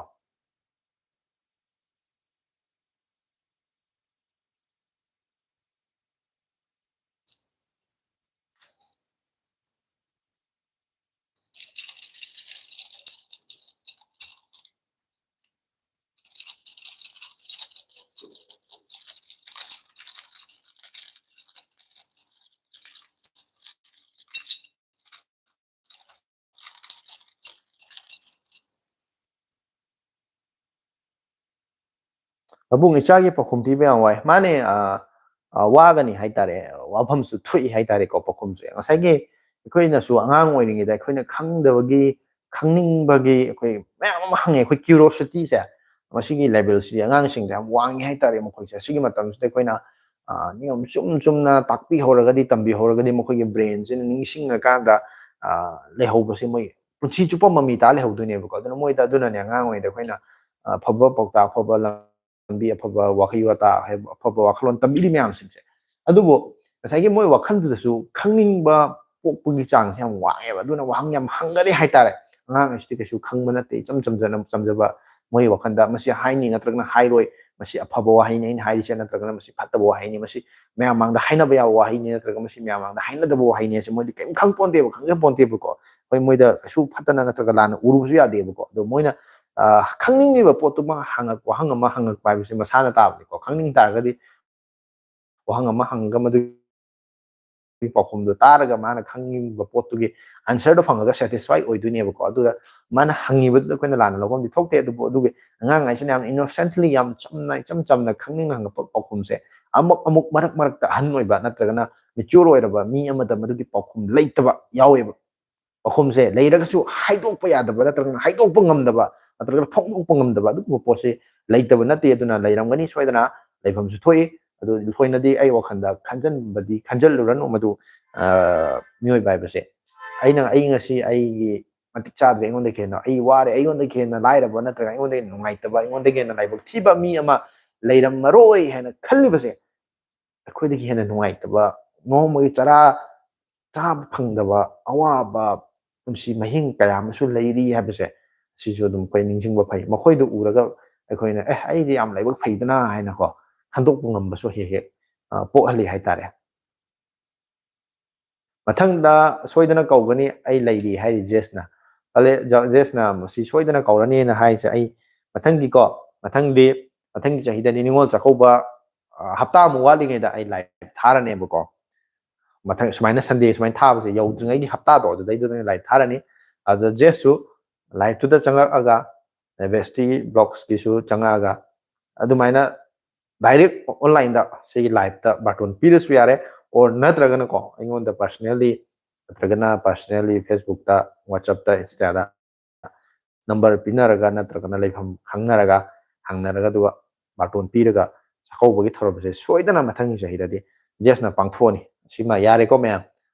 ꯄꯥꯕꯨꯡ, ꯏꯆꯥꯒꯤ ꯄꯥꯎꯈꯨꯝ ꯄꯤꯕ ꯌꯥꯝ ꯋꯥꯏ꯫ ꯃꯥꯅꯦ, ꯑ, ꯑ, ꯋꯥꯒꯅꯤ ꯍꯥꯏꯇꯥꯔꯦ꯫ ꯋꯥꯐꯝꯁꯨ ꯊꯣꯛꯏ ꯍꯥꯏꯇꯥꯔꯦꯀꯣ, ꯄꯥꯎꯈꯨꯝꯁꯦ꯫ ꯉꯁꯥꯏꯒꯤ ꯑꯩꯈꯣꯏꯅꯁꯨ ꯑꯉꯥꯡ ꯑꯣꯏꯔꯤꯉꯩꯗ ꯑꯩꯈꯣꯏꯅ ꯈꯪꯗꯕꯒꯤ, ꯈꯪꯅꯤꯡꯕꯒꯤ ꯑꯩꯈꯣꯏ ꯃꯌꯥꯝ ꯑꯃ ꯍꯪꯉꯦ꯫ ꯑꯩꯈꯣꯏ curiosity ꯁꯦ, ꯃꯁꯤꯒꯤ level ꯁꯤ ꯑꯉꯥꯡꯁꯤꯡꯗ ꯌꯥꯝ ꯋꯥꯡꯉꯤ ꯍꯥꯏꯇꯥꯔꯦ ꯃꯈꯣꯏꯁꯦ꯫ ꯑꯁꯤꯒꯤ ꯃꯇꯝꯁꯤꯗ ꯑꯩꯈꯣꯏꯅ, ꯑ, ꯅꯤꯌꯣꯝ ꯆꯨꯝ ꯆꯨꯝꯅ ꯇꯥꯛꯄꯤꯍꯧꯔꯒꯗꯤ, ꯇꯝꯕꯤꯍꯧꯔꯒꯗꯤ, ꯃꯈꯣꯏꯒꯤ brain ꯁꯤꯅ ꯅꯤꯡꯁꯤꯡꯉꯀꯥꯟꯗ, ꯑ, ꯂꯩꯍꯧꯕꯁꯦ ꯃꯣꯏ ꯄꯨꯟꯁꯤ ꯆꯨꯞꯄ ꯃꯃꯤ ꯇꯥ ꯂꯩꯍꯧꯗꯣꯏꯅꯦꯕꯀꯣ꯫ ꯑꯗꯨꯅ ꯃꯣꯏꯗ, ꯑꯗꯨꯅꯅꯦ ꯑꯉꯥꯡ ꯑꯣꯏꯔꯤꯉꯩꯗ ꯑꯩꯈꯣꯏꯅ, ꯑ, ꯑꯐꯕ ꯄꯥꯎꯇꯥꯛ, ꯑꯐꯕ ꯂꯝꯕꯤ, ꯑꯐꯕ ꯋꯥꯍꯩ ꯋꯥꯇꯥ, ꯑꯐꯕ ꯋꯥꯈꯜꯂꯣꯟ ꯇꯝꯕꯤꯔꯤ ꯃꯌꯥꯝꯁꯤꯡꯁꯦ꯫ ꯑꯗꯨꯕꯨ ꯉꯁꯥꯏꯒꯤ ꯃꯣꯏ ꯋꯥꯈꯜꯗꯨꯗꯁꯨ ꯈꯪꯅꯤꯡꯕ ꯄꯣꯛꯄꯒꯤ ꯆꯥꯡꯁꯦ ꯌꯥꯝ ꯋꯥꯡꯉꯦꯕ꯫ ꯑꯗꯨꯅ ꯋꯥꯍꯪ ꯌꯥꯝ ꯍꯪꯒꯅꯤ ꯍꯥꯏꯇꯥꯔꯦ꯫ ꯑꯉꯥꯡ ꯑꯁꯤꯗꯤ ꯀꯩꯁꯨ ꯈꯪꯕ ꯅꯠꯇꯦ, ꯏꯆꯝ ꯆꯝꯖꯅ, ꯆꯝꯖꯕ, ꯃꯣꯏ ꯋꯥꯈꯜꯗ ꯃꯁꯤ ꯍꯥꯏꯅꯤ ꯅꯠꯇ꯭ꯔꯒꯅ ꯍꯥꯏꯔꯣꯏ, ꯃꯁꯤ ꯑꯐꯕ ꯋꯥꯍꯩꯅꯤ ꯑꯩꯅ ꯍꯥꯏꯔꯤꯁꯦ, ꯅꯠꯇ꯭ꯔꯒꯅ ꯃꯁꯤ ꯐꯠꯇꯕ ꯋꯥꯍꯩꯅꯤ, ꯃꯁꯤ ꯃꯌꯥꯝ ꯃꯥꯡꯗ ꯍꯥꯏꯅꯕ ꯌꯥꯕ ꯋꯥꯍꯩꯅꯤ, ꯅꯠꯇ꯭ꯔꯒ ꯃꯁꯤ ꯃꯌꯥꯝ ꯃꯥꯡꯗ ꯍꯥꯏꯅꯗꯕ ꯋꯥꯍꯩꯅꯤ ꯍꯥꯏꯁꯦ ꯃꯣꯏꯗꯤ ꯀꯔꯤꯝ ꯈꯪ ꯄꯣꯟꯇꯦꯕ, ꯈꯪꯖ ꯄꯣꯟꯇꯦꯕꯀꯣ꯫ ꯍꯣꯏ, ꯃꯣꯏꯗ ꯀꯩꯁꯨ ꯐꯠꯇꯅ ꯅꯠꯇ꯭ꯔꯒ ꯂꯥꯟꯅ ꯎꯔꯨꯕꯁꯨ ꯌꯥꯗꯦꯕꯀꯣ꯫ ꯑꯗꯣ ꯃꯣꯏꯅ, ꯑ, ꯈꯪꯅꯤꯡꯉꯤꯕ ꯄꯣꯠꯇꯨꯃ ꯍꯪꯉꯛ-, ꯋꯥꯍꯪ ꯑꯃ ꯍꯪꯉꯛꯄ ꯍꯥꯏꯕꯁꯤ ꯃꯁꯥꯅ ꯇꯥꯕꯅꯤꯀꯣ꯫ ꯈꯪꯅꯤꯡ ꯇꯥꯔꯒꯗꯤ ꯋꯥꯍꯪ ꯑꯃ ꯍꯪꯉꯒ ꯃꯗꯨꯒꯤ ꯄꯥꯎꯈꯨꯝꯗꯣ ꯇꯥꯔꯒ ꯃꯥꯅ ꯈꯪꯅꯤꯡꯕ ꯄꯣꯠꯇꯨꯒꯤ answer ꯗꯣ ꯐꯪꯉꯒ satisfy ꯑꯣꯏꯗꯣꯏꯅꯦꯕꯀꯣ꯫ ꯑꯗꯨꯒ ꯃꯥꯅ ꯍꯪꯉꯤꯕꯗꯨꯗ ꯑꯩꯈꯣꯏꯅ ꯂꯥꯟꯅ ꯂꯧꯐꯝꯗꯤ ꯊꯣꯛꯇꯦ꯫ ꯑꯗꯨꯕꯨ ꯑꯗꯨꯒꯤ ꯑꯉꯥꯡ ꯍꯥꯏꯁꯤꯅ ꯌꯥꯝ innocently, ꯌꯥꯝ ꯆꯝꯅ, ꯏꯆꯝ ꯆꯝꯅ ꯈꯪꯅꯤꯡꯅ ꯍꯪꯉꯛꯄ ꯄꯥꯎꯈꯨꯝꯁꯦ ꯑꯃꯨꯛ, ꯑꯃꯨꯛ ꯃꯔꯛ ꯃꯔꯛꯇ ꯑꯍꯟ ꯑꯣꯏꯕ ꯅꯠꯇ꯭ꯔꯒꯅ mature ꯑꯣꯏꯔꯕ ꯃꯤ ꯑꯃꯗ ꯃꯗꯨꯒꯤ ꯄꯥꯎꯈꯨꯝ ꯂꯩꯇꯕ ꯌꯥꯎꯋꯦꯕ꯫ ꯄꯥꯎꯈꯨꯝꯁꯦ ꯂꯩꯔꯒꯁꯨ ꯍꯥꯏꯗꯣꯛꯄ ꯌꯥꯗꯕ ꯅꯠꯇ꯭ꯔꯒꯅ ꯍꯥꯏꯗꯣꯛꯄ ꯉꯝꯗꯕ ꯅꯠꯇ꯭ꯔꯒꯅ ꯐꯣꯡꯗꯣꯛꯄ ꯉꯝꯗꯕ ꯑꯗꯨꯒꯨꯝꯕ ꯄꯣꯠꯁꯤ ꯂꯩꯇꯕ ꯅꯠꯇꯦ꯫ ꯑꯗꯨꯅ ꯂꯩꯔꯝꯒꯅꯤ ꯁꯣꯏꯗꯅ, ꯂꯩꯐꯝꯁꯨ ꯊꯣꯛꯏ꯫ ꯑꯗꯨ ꯊꯣꯏꯅꯗꯤ ꯑꯩ ꯋꯥꯈꯜꯗ ꯈꯟꯖꯟꯕꯗꯤ ꯈꯟꯖꯜꯂꯨꯔꯅꯨ꯫ ꯃꯗꯨ, ꯑ, ꯃꯤꯑꯣꯏꯕ ꯍꯥꯏꯕꯁꯦ ꯑꯩꯅ, ꯑꯩ ꯉꯁꯤ ꯑꯩꯒꯤ ꯃꯇꯤꯛ ꯆꯥꯗ꯭ꯔꯦ, ꯑꯩꯉꯣꯟꯗꯒꯤ ꯍꯦꯟꯅ ꯑꯩ ꯋꯥꯔꯦ, ꯑꯩꯉꯣꯟꯗꯒꯤ ꯍꯦꯟꯅ ꯂꯥꯏꯔꯕ ꯅꯠꯇ꯭ꯔꯒ ꯑꯩꯉꯣꯟꯗꯒꯤ ꯍꯦꯟꯅ ꯅꯨꯡꯉꯥꯏꯇꯕ, ꯑꯩꯉꯣꯟꯗꯒꯤ ꯍꯦꯟꯅ ꯂꯥꯏꯕꯛ ꯊꯤꯕ ꯃꯤ ꯑꯃ ꯂꯩꯔꯝꯃꯔꯣꯏ ꯍꯥꯏꯅ ꯈꯜꯂꯤꯕꯁꯦ, ꯑꯩꯈꯣꯏꯗꯒꯤ ꯍꯦꯟꯅ ꯅꯨꯡꯉꯥꯏꯇꯕ, ꯅꯣꯡꯃꯒꯤ ꯆꯔꯥ ꯆꯥꯕ ꯐꯪꯗꯕ ꯑꯋꯥꯕ ꯄꯨꯟꯁꯤ ꯃꯍꯤꯡ ꯀꯌꯥ ꯑꯃꯁꯨ ꯂꯩꯔꯤ ꯍꯥꯏꯕꯁꯦ, ꯁꯤꯁꯨ ꯑꯗꯨꯝ ꯑꯩꯈꯣꯏ ꯅꯤꯡꯁꯤꯡꯕ ꯐꯩ꯫ ꯃꯈꯣꯏꯗꯨ ꯎꯔꯒ ꯑꯩꯈꯣꯏꯅ, "ꯑꯦ, ꯑꯩꯗꯤ ꯌꯥꯝ ꯂꯥꯏꯕꯛ ꯐꯩꯗꯅ" ꯍꯥꯏꯅꯀꯣ ꯈꯟꯗꯣꯛꯄ ꯉꯝꯕꯁꯨ ꯍꯦꯛ ꯍꯦꯛ, ꯑ, ꯄꯣꯛꯍꯜꯂꯤ ꯍꯥꯏꯇꯥꯔꯦ꯫ ꯃꯊꯪꯗ ꯁꯣꯏꯗꯅ ꯀꯧꯒꯅꯤ, ꯑꯩ ꯂꯩꯔꯤ ꯍꯥꯏꯔꯤ ꯖꯦꯁꯅ꯫ ꯀꯂꯦ-, ꯖ-, ꯖꯦꯁꯅ ꯃꯁꯤ ꯁꯣꯏꯗꯅ ꯀꯧꯔꯅꯤꯅ ꯍꯥꯏꯔꯤꯁꯦ꯫ ꯑꯩ ꯃꯊꯪꯒꯤꯀꯣ, ꯃꯊꯪꯗꯤ, ꯃꯊꯪꯒꯤ ꯆꯍꯤꯗꯗꯤ ꯅꯤꯉꯣꯜ ꯆꯥꯛꯀꯧꯕ, ꯑ, ꯍꯞꯇꯥꯃꯨꯛ ꯋꯥꯠꯂꯤꯉꯩꯗ ꯑꯩ ꯂꯥꯏꯞ ꯊꯥꯔꯅꯦꯕꯀꯣ꯫ ꯃꯊꯪ ꯁꯨꯃꯥꯏꯅ ꯁꯟꯗꯦ ꯁꯨꯃꯥꯏꯅ ꯊꯥꯕꯁꯦ ꯌꯧꯗ꯭ꯔꯤꯉꯩꯒꯤ ꯍꯞꯇꯥꯗꯣ ꯑꯗꯨꯗꯩꯗꯨꯗ ꯑꯩꯅ ꯂꯥꯏꯞ ꯊꯥꯔꯅꯤ꯫ ꯑꯗꯨꯗ ꯖꯦꯁꯁꯨ ꯂꯥꯏꯞꯇꯨꯗ ꯆꯪꯉꯛꯑꯒ, ꯕꯦꯁꯇꯤ ꯕ꯭ꯂꯣꯛꯁꯀꯤꯁꯨ ꯆꯪꯉꯛꯑꯒ, ꯑꯗꯨꯃꯥꯏꯅ ꯗꯥꯏꯔꯦꯛ ꯑꯣꯟꯂꯥꯏꯟꯗ ꯁꯤꯒꯤ ꯂꯥꯏꯞꯇ ꯕꯥꯔꯇꯣꯟ ꯄꯤꯔꯁꯨ ꯌꯥꯔꯦ, ꯑꯣꯔ ꯅꯠꯇ꯭ꯔꯒꯅꯀꯣ ꯑꯩꯉꯣꯟꯗ ꯄꯔꯁꯅꯦꯜꯂꯤ, ꯅꯠꯇ꯭ꯔꯒꯅ ꯄꯔꯁꯅꯦꯜꯂꯤ ꯐꯦꯁꯕꯨꯛꯇ, ꯋꯥꯆꯞꯇ, ꯏꯟꯁꯇꯥꯗ ꯅꯝꯕꯔ ꯄꯤꯅꯔꯒ ꯅꯠꯇ꯭ꯔꯒꯅ ꯂꯩꯐꯝ ꯈꯪꯅꯔꯒ ꯍꯪꯅꯔꯒ ꯑꯗꯨꯒ ꯕꯥꯔꯇꯣꯟ ꯄꯤꯔꯒ ꯆꯥꯛꯀꯧꯕꯒꯤ ꯊꯧꯔꯝꯁꯦ ꯁꯣꯏꯗꯅ ꯃꯊꯪꯒꯤ ꯆꯍꯤꯗꯗꯤ ꯖꯦꯁꯅ ꯄꯥꯡꯊꯣꯛꯑꯅꯤ꯫ ꯁꯤꯃ ꯌꯥꯔꯦꯀꯣ ꯃꯌꯥꯝ?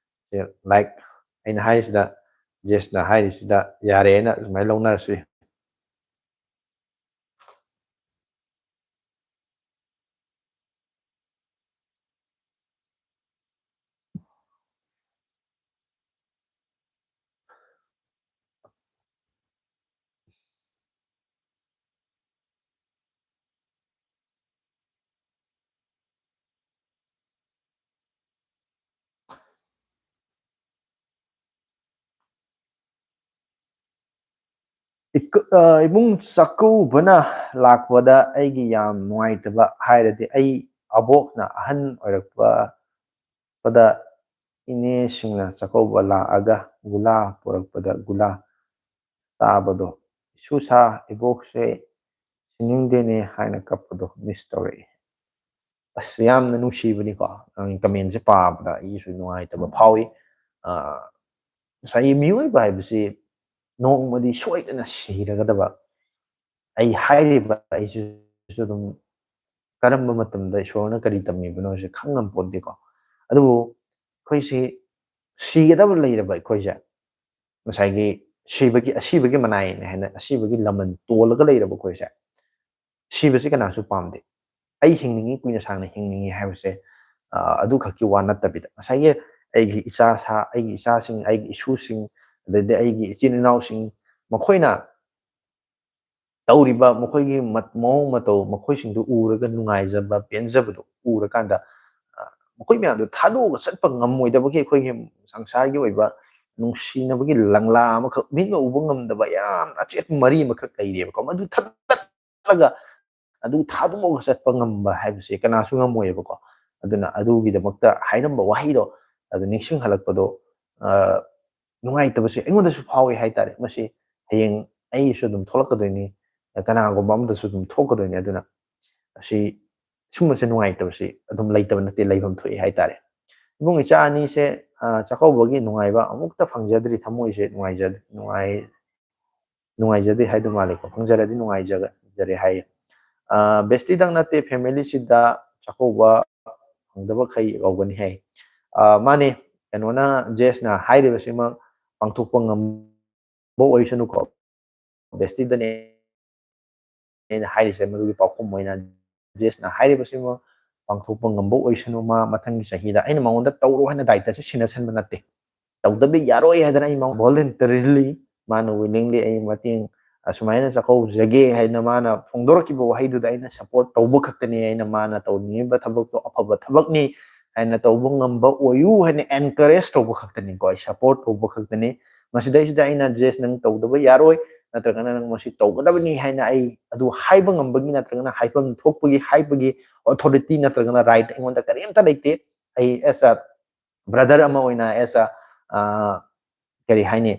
ꯁꯦ, ꯂꯥꯏꯛ ꯑꯩꯅ ꯍꯥꯏꯔꯤꯁꯤꯗ, ꯖꯦꯁꯅ ꯍꯥꯏꯔꯤꯁꯤꯗ ꯌꯥꯔꯦꯅ ꯁꯨꯃꯥꯏꯅ ꯂꯧꯅꯔꯁꯤ꯫ ꯏꯀ-, ꯑ, ꯏꯕꯨꯡ ꯆꯥꯛꯀꯧꯕꯅ ꯂꯥꯛꯄꯗ ꯑꯩꯒꯤ ꯌꯥꯝ ꯅꯨꯡꯉꯥꯏꯇꯕ ꯍꯥꯏꯔꯗꯤ, ꯑꯩ ꯑꯕꯣꯛꯅ ꯑꯍꯟ ꯑꯣꯏꯔꯛꯄꯗ ꯏꯅꯦꯁꯤꯡꯅ ꯆꯥꯛꯀꯧꯕ ꯂꯥꯛꯑꯒ ꯒꯨꯂꯥ ꯄꯨꯔꯛꯄꯗ ꯒꯨꯂꯥ ꯆꯥꯕꯗꯣ, "ꯏꯁꯨꯁꯥ, ꯏꯕꯣꯛꯁꯦ ꯁꯤꯅꯤꯡꯗꯦꯅꯦ" ꯍꯥꯏꯅ ꯀꯞꯄꯗꯣ ꯃꯤꯁ ꯇꯧꯔꯛꯏ꯫ ꯑꯁ, ꯌꯥꯝꯅ ꯅꯨꯡꯁꯤꯕꯅꯤꯀꯣ꯫ ꯅꯪꯒꯤ ꯀꯃꯦꯟꯁꯦ ꯄꯥꯕꯗ ꯑꯩꯒꯤꯁꯨ ꯅꯨꯡꯉꯥꯏꯇꯕ ꯐꯥꯎꯏ꯫ ꯑ, ꯉꯁꯥꯏꯒꯤ ꯃꯤꯑꯣꯏꯕ ꯍꯥꯏꯕꯁꯤ ꯅꯣꯡꯃꯗꯤ ꯁꯣꯏꯗꯅ ꯁꯤꯔꯒꯗꯕ꯫ ꯑꯩ ꯍꯥꯏꯔꯤꯕ ꯑꯩꯁꯤꯁꯨ ꯑꯗꯨꯝ ꯀꯔꯝꯕ ꯃꯇꯝꯗ ꯏꯁꯣꯔꯅ ꯀꯔꯤ ꯇꯝꯃꯤꯕꯅꯣꯁꯦ ꯈꯪꯉꯝ ꯄꯣꯟꯇꯦꯀꯣ꯫ ꯑꯗꯨꯕꯨ ꯑꯩꯈꯣꯏꯁꯤ ꯁꯤꯒꯗꯕ ꯂꯩꯔꯕ ꯑꯩꯈꯣꯏꯁꯦ, ꯉꯁꯥꯏꯒꯤ ꯁꯤꯕꯒꯤ, ꯑꯁꯤꯕꯒꯤ ꯃꯅꯥꯏꯅꯦ ꯍꯥꯏꯅ ꯑꯁꯤꯕꯒꯤ ꯂꯃꯟ ꯇꯣꯜꯂꯒ ꯂꯩꯔꯕ ꯑꯩꯈꯣꯏꯁꯦ, ꯁꯤꯕꯁꯤ ꯀꯅꯥꯁꯨ ꯄꯥꯝꯗꯦ꯫ ꯑꯩ ꯍꯤꯡꯅꯤꯡꯉꯤ, ꯀꯨꯏꯅ ꯁꯥꯡꯅ ꯍꯤꯡꯅꯤꯡꯉꯤ ꯍꯥꯏꯕꯁꯦ, ꯑ, ꯑꯗꯨꯈꯛꯀꯤ ꯋꯥ ꯅꯠꯇꯕꯤꯗ, ꯉꯁꯥꯏꯒꯤ ꯑꯩꯒꯤ ꯏꯆꯥ ꯁꯥ-, ꯑꯩꯒꯤ ꯏꯆꯥꯁꯤꯡ, ꯑꯩꯒꯤ ꯏꯁꯨꯁꯤꯡ, ꯑꯗꯩꯗꯤ ꯑꯩꯒꯤ ꯏꯆꯤꯟ ꯏꯅꯥꯎꯁꯤꯡ, ꯃꯈꯣꯏꯅ ꯇꯧꯔꯤꯕ ꯃꯈꯣꯏꯒꯤ ꯃꯠ-, ꯃꯑꯣꯡ ꯃꯇꯧ, ꯃꯈꯣꯏꯁꯤꯡꯗꯨ ꯎꯔꯒ ꯅꯨꯡꯉꯥꯏꯖꯕ, ꯄꯦꯟꯖꯕꯗꯨ ꯎꯔꯀꯥꯟꯗ, ꯑ, ꯃꯈꯣꯏ ꯃꯌꯥꯝꯗꯨ ꯊꯥꯗꯣꯛꯑꯒ ꯆꯠꯄ ꯉꯝꯃꯣꯏꯗꯕꯒꯤ ꯑꯩꯈꯣꯏꯒꯤ ꯁꯪꯁꯥꯔꯒꯤ ꯑꯣꯏꯕ ꯅꯨꯡꯁꯤꯅꯕꯒꯤ ꯂꯪꯂꯥ ꯑꯃꯈꯛ, ꯃꯤꯠꯅ ꯎꯕ ꯉꯝꯗꯕ ꯌꯥꯝꯅ ꯑꯆꯦꯠꯄ ꯃꯔꯤ ꯑꯃꯈꯛ ꯂꯩꯔꯤꯑꯕꯀꯣ꯫ ꯃꯗꯨ ꯊꯠꯇꯠꯂꯒ ꯑꯗꯨ ꯊꯥꯗꯣꯛꯑꯒ ꯆꯠꯄ ꯉꯝꯕ ꯍꯥꯏꯕꯁꯦ ꯀꯅꯥꯁꯨ ꯉꯝꯃꯣꯏꯑꯕꯀꯣ꯫ ꯑꯗꯨꯅ ꯑꯗꯨꯒꯤꯗꯃꯛꯇ ꯍꯥꯏꯔꯝꯕ ꯋꯥꯍꯩꯗꯣ, ꯑꯗꯨ ꯅꯤꯡꯁꯤꯡꯍꯜꯂꯛꯄꯗꯣ, ꯑ, ꯅꯨꯡꯉꯥꯏꯇꯕꯁꯦ ꯑꯩꯉꯣꯟꯗꯁꯨ ꯐꯥꯎꯏ ꯍꯥꯏꯇꯥꯔꯦ꯫ ꯃꯁꯤ ꯍꯌꯦꯡ ꯑꯩꯒꯤꯁꯨ ꯑꯗꯨꯝ ꯊꯣꯛꯂꯛꯀꯗꯣꯏꯅꯤ, ꯀꯅꯥꯒꯨꯝꯕ ꯑꯃꯗꯁꯨ ꯑꯗꯨꯝ ꯊꯣꯛꯀꯗꯣꯏꯅꯤ꯫ ꯑꯗꯨꯅ ꯑꯁꯤ, ꯁꯨꯝꯕꯁꯦ ꯅꯨꯡꯉꯥꯏꯇꯕꯁꯤ ꯑꯗꯨꯝ ꯂꯩꯇꯕ ꯅꯠꯇꯦ, ꯂꯩꯐꯝ ꯊꯣꯛꯏ ꯍꯥꯏꯇꯥꯔꯦ꯫ ꯏꯕꯨꯡ ꯏꯆꯥ ꯑꯅꯤꯁꯦ, ꯑ, ꯆꯥꯛꯀꯧꯕꯒꯤ ꯅꯨꯡꯉꯥꯏꯕ ꯑꯃꯨꯛꯇ ꯐꯪꯖꯗ꯭ꯔꯤ, ꯊꯃꯣꯏꯁꯦ ꯅꯨꯡꯉꯥꯏꯖ-, ꯅꯨꯡꯉꯥꯏ-, ꯅꯨꯡꯉꯥꯏꯖꯗꯦ ꯍꯥꯏꯗꯣ ꯃꯥꯜꯂꯦꯀꯣ, ꯐꯪꯖꯔꯗꯤ ꯅꯨꯡꯉꯥꯏꯖꯔꯦ ꯍꯥꯏꯌꯦ꯫ ꯑ, ꯕꯦꯁꯇꯤꯗꯪ ꯅꯠꯇꯦ, ꯐꯦꯃꯤꯂꯤꯁꯤꯗ ꯆꯥꯛꯀꯧꯕ ꯐꯪꯗꯕꯈꯩ ꯌꯥꯎꯒꯅꯤ ꯍꯥꯏ꯫ ꯑ, ꯃꯥꯅꯦ, ꯀꯩꯅꯣꯅ, ꯖꯦꯁꯅ ꯍꯥꯏꯔꯤꯕꯁꯤꯃꯛ ꯄꯥꯡꯊꯣꯛꯄ ꯉꯝꯕ ꯑꯣꯏꯁꯅꯨꯀꯣ꯫ ꯕꯦꯁꯇꯤꯗꯅꯦ ꯑꯩꯅ ꯍꯥꯏꯔꯤꯁꯦ, ꯃꯗꯨꯒꯤ ꯄꯥꯎꯈꯨꯝ ꯑꯣꯏꯅ ꯖꯦꯁꯅ ꯍꯥꯏꯔꯤꯕꯁꯤꯃ ꯄꯥꯡꯊꯣꯛꯄ ꯉꯝꯕ ꯑꯣꯏꯁꯅꯨ꯫ ꯃꯥ ꯃꯊꯪꯒꯤ ꯆꯍꯤꯗ ꯑꯩꯅ ꯃꯉꯣꯟꯗ ꯇꯧꯔꯣ ꯍꯥꯏꯅ ꯗꯥꯏꯇꯁꯦ ꯁꯤꯟꯅꯁꯟꯕ ꯅꯠꯇꯦ꯫ ꯇꯧꯗꯕ ꯌꯥꯔꯣꯏ ꯍꯥꯏꯗꯅ ꯑꯩ ꯃꯉꯣꯟꯗ voluntarily, ꯃꯥꯅ willingly ꯑꯩ ꯃꯇꯦꯡ ꯑꯁꯨꯃꯥꯏꯅ ꯆꯥꯛꯀꯧꯖꯒꯦ ꯍꯥꯏꯅ ꯃꯥꯅ ꯐꯣꯡꯗꯣꯔꯛꯈꯤꯕ ꯋꯥꯍꯩꯗꯨꯗ ꯑꯩꯅ support ꯇꯧꯕ ꯈꯛꯇꯅꯤ꯫ ꯑꯩꯅ ꯃꯥꯅ ꯇꯧꯅꯤꯡꯉꯤꯕ ꯊꯕꯛꯇꯣ ꯑꯐꯕ ꯊꯕꯛꯅꯤ ꯍꯥꯏꯅ ꯇꯧꯕ ꯉꯝꯕ ꯑꯣꯏꯌꯨ ꯍꯥꯏꯅ encourage ꯇꯧꯕ ꯈꯛꯇꯅꯤꯀꯣ, ꯑꯩ support ꯇꯧꯕ ꯈꯛꯇꯅꯤ꯫ ꯃꯁꯤꯗꯩꯁꯤꯗ ꯑꯩꯅ, "ꯖꯦꯁ, ꯅꯪ ꯇꯧꯗꯕ ꯌꯥꯔꯣꯏ, ꯅꯠꯇ꯭ꯔꯒꯅ ꯅꯪ ꯃꯁꯤ ꯇꯧꯒꯗꯕꯅꯤ" ꯍꯥꯏꯅ ꯑꯩ ꯑꯗꯨ ꯍꯥꯏꯕ ꯉꯝꯕꯒꯤ ꯅꯠꯇ꯭ꯔꯒꯅ ꯍꯥꯏꯐꯝ ꯊꯣꯛꯄꯒꯤ ꯍꯥꯏꯕꯒꯤ authority ꯅꯠꯇ꯭ꯔꯒꯅ right ꯑꯩꯉꯣꯟꯗ ꯀꯔꯤꯝꯇ ꯂꯩꯇꯦ꯫ ꯑꯩ as a brother ꯑꯃ ꯑꯣꯏꯅ, as a, ꯑ, ꯀꯔꯤ ꯍꯥꯏꯅꯤ,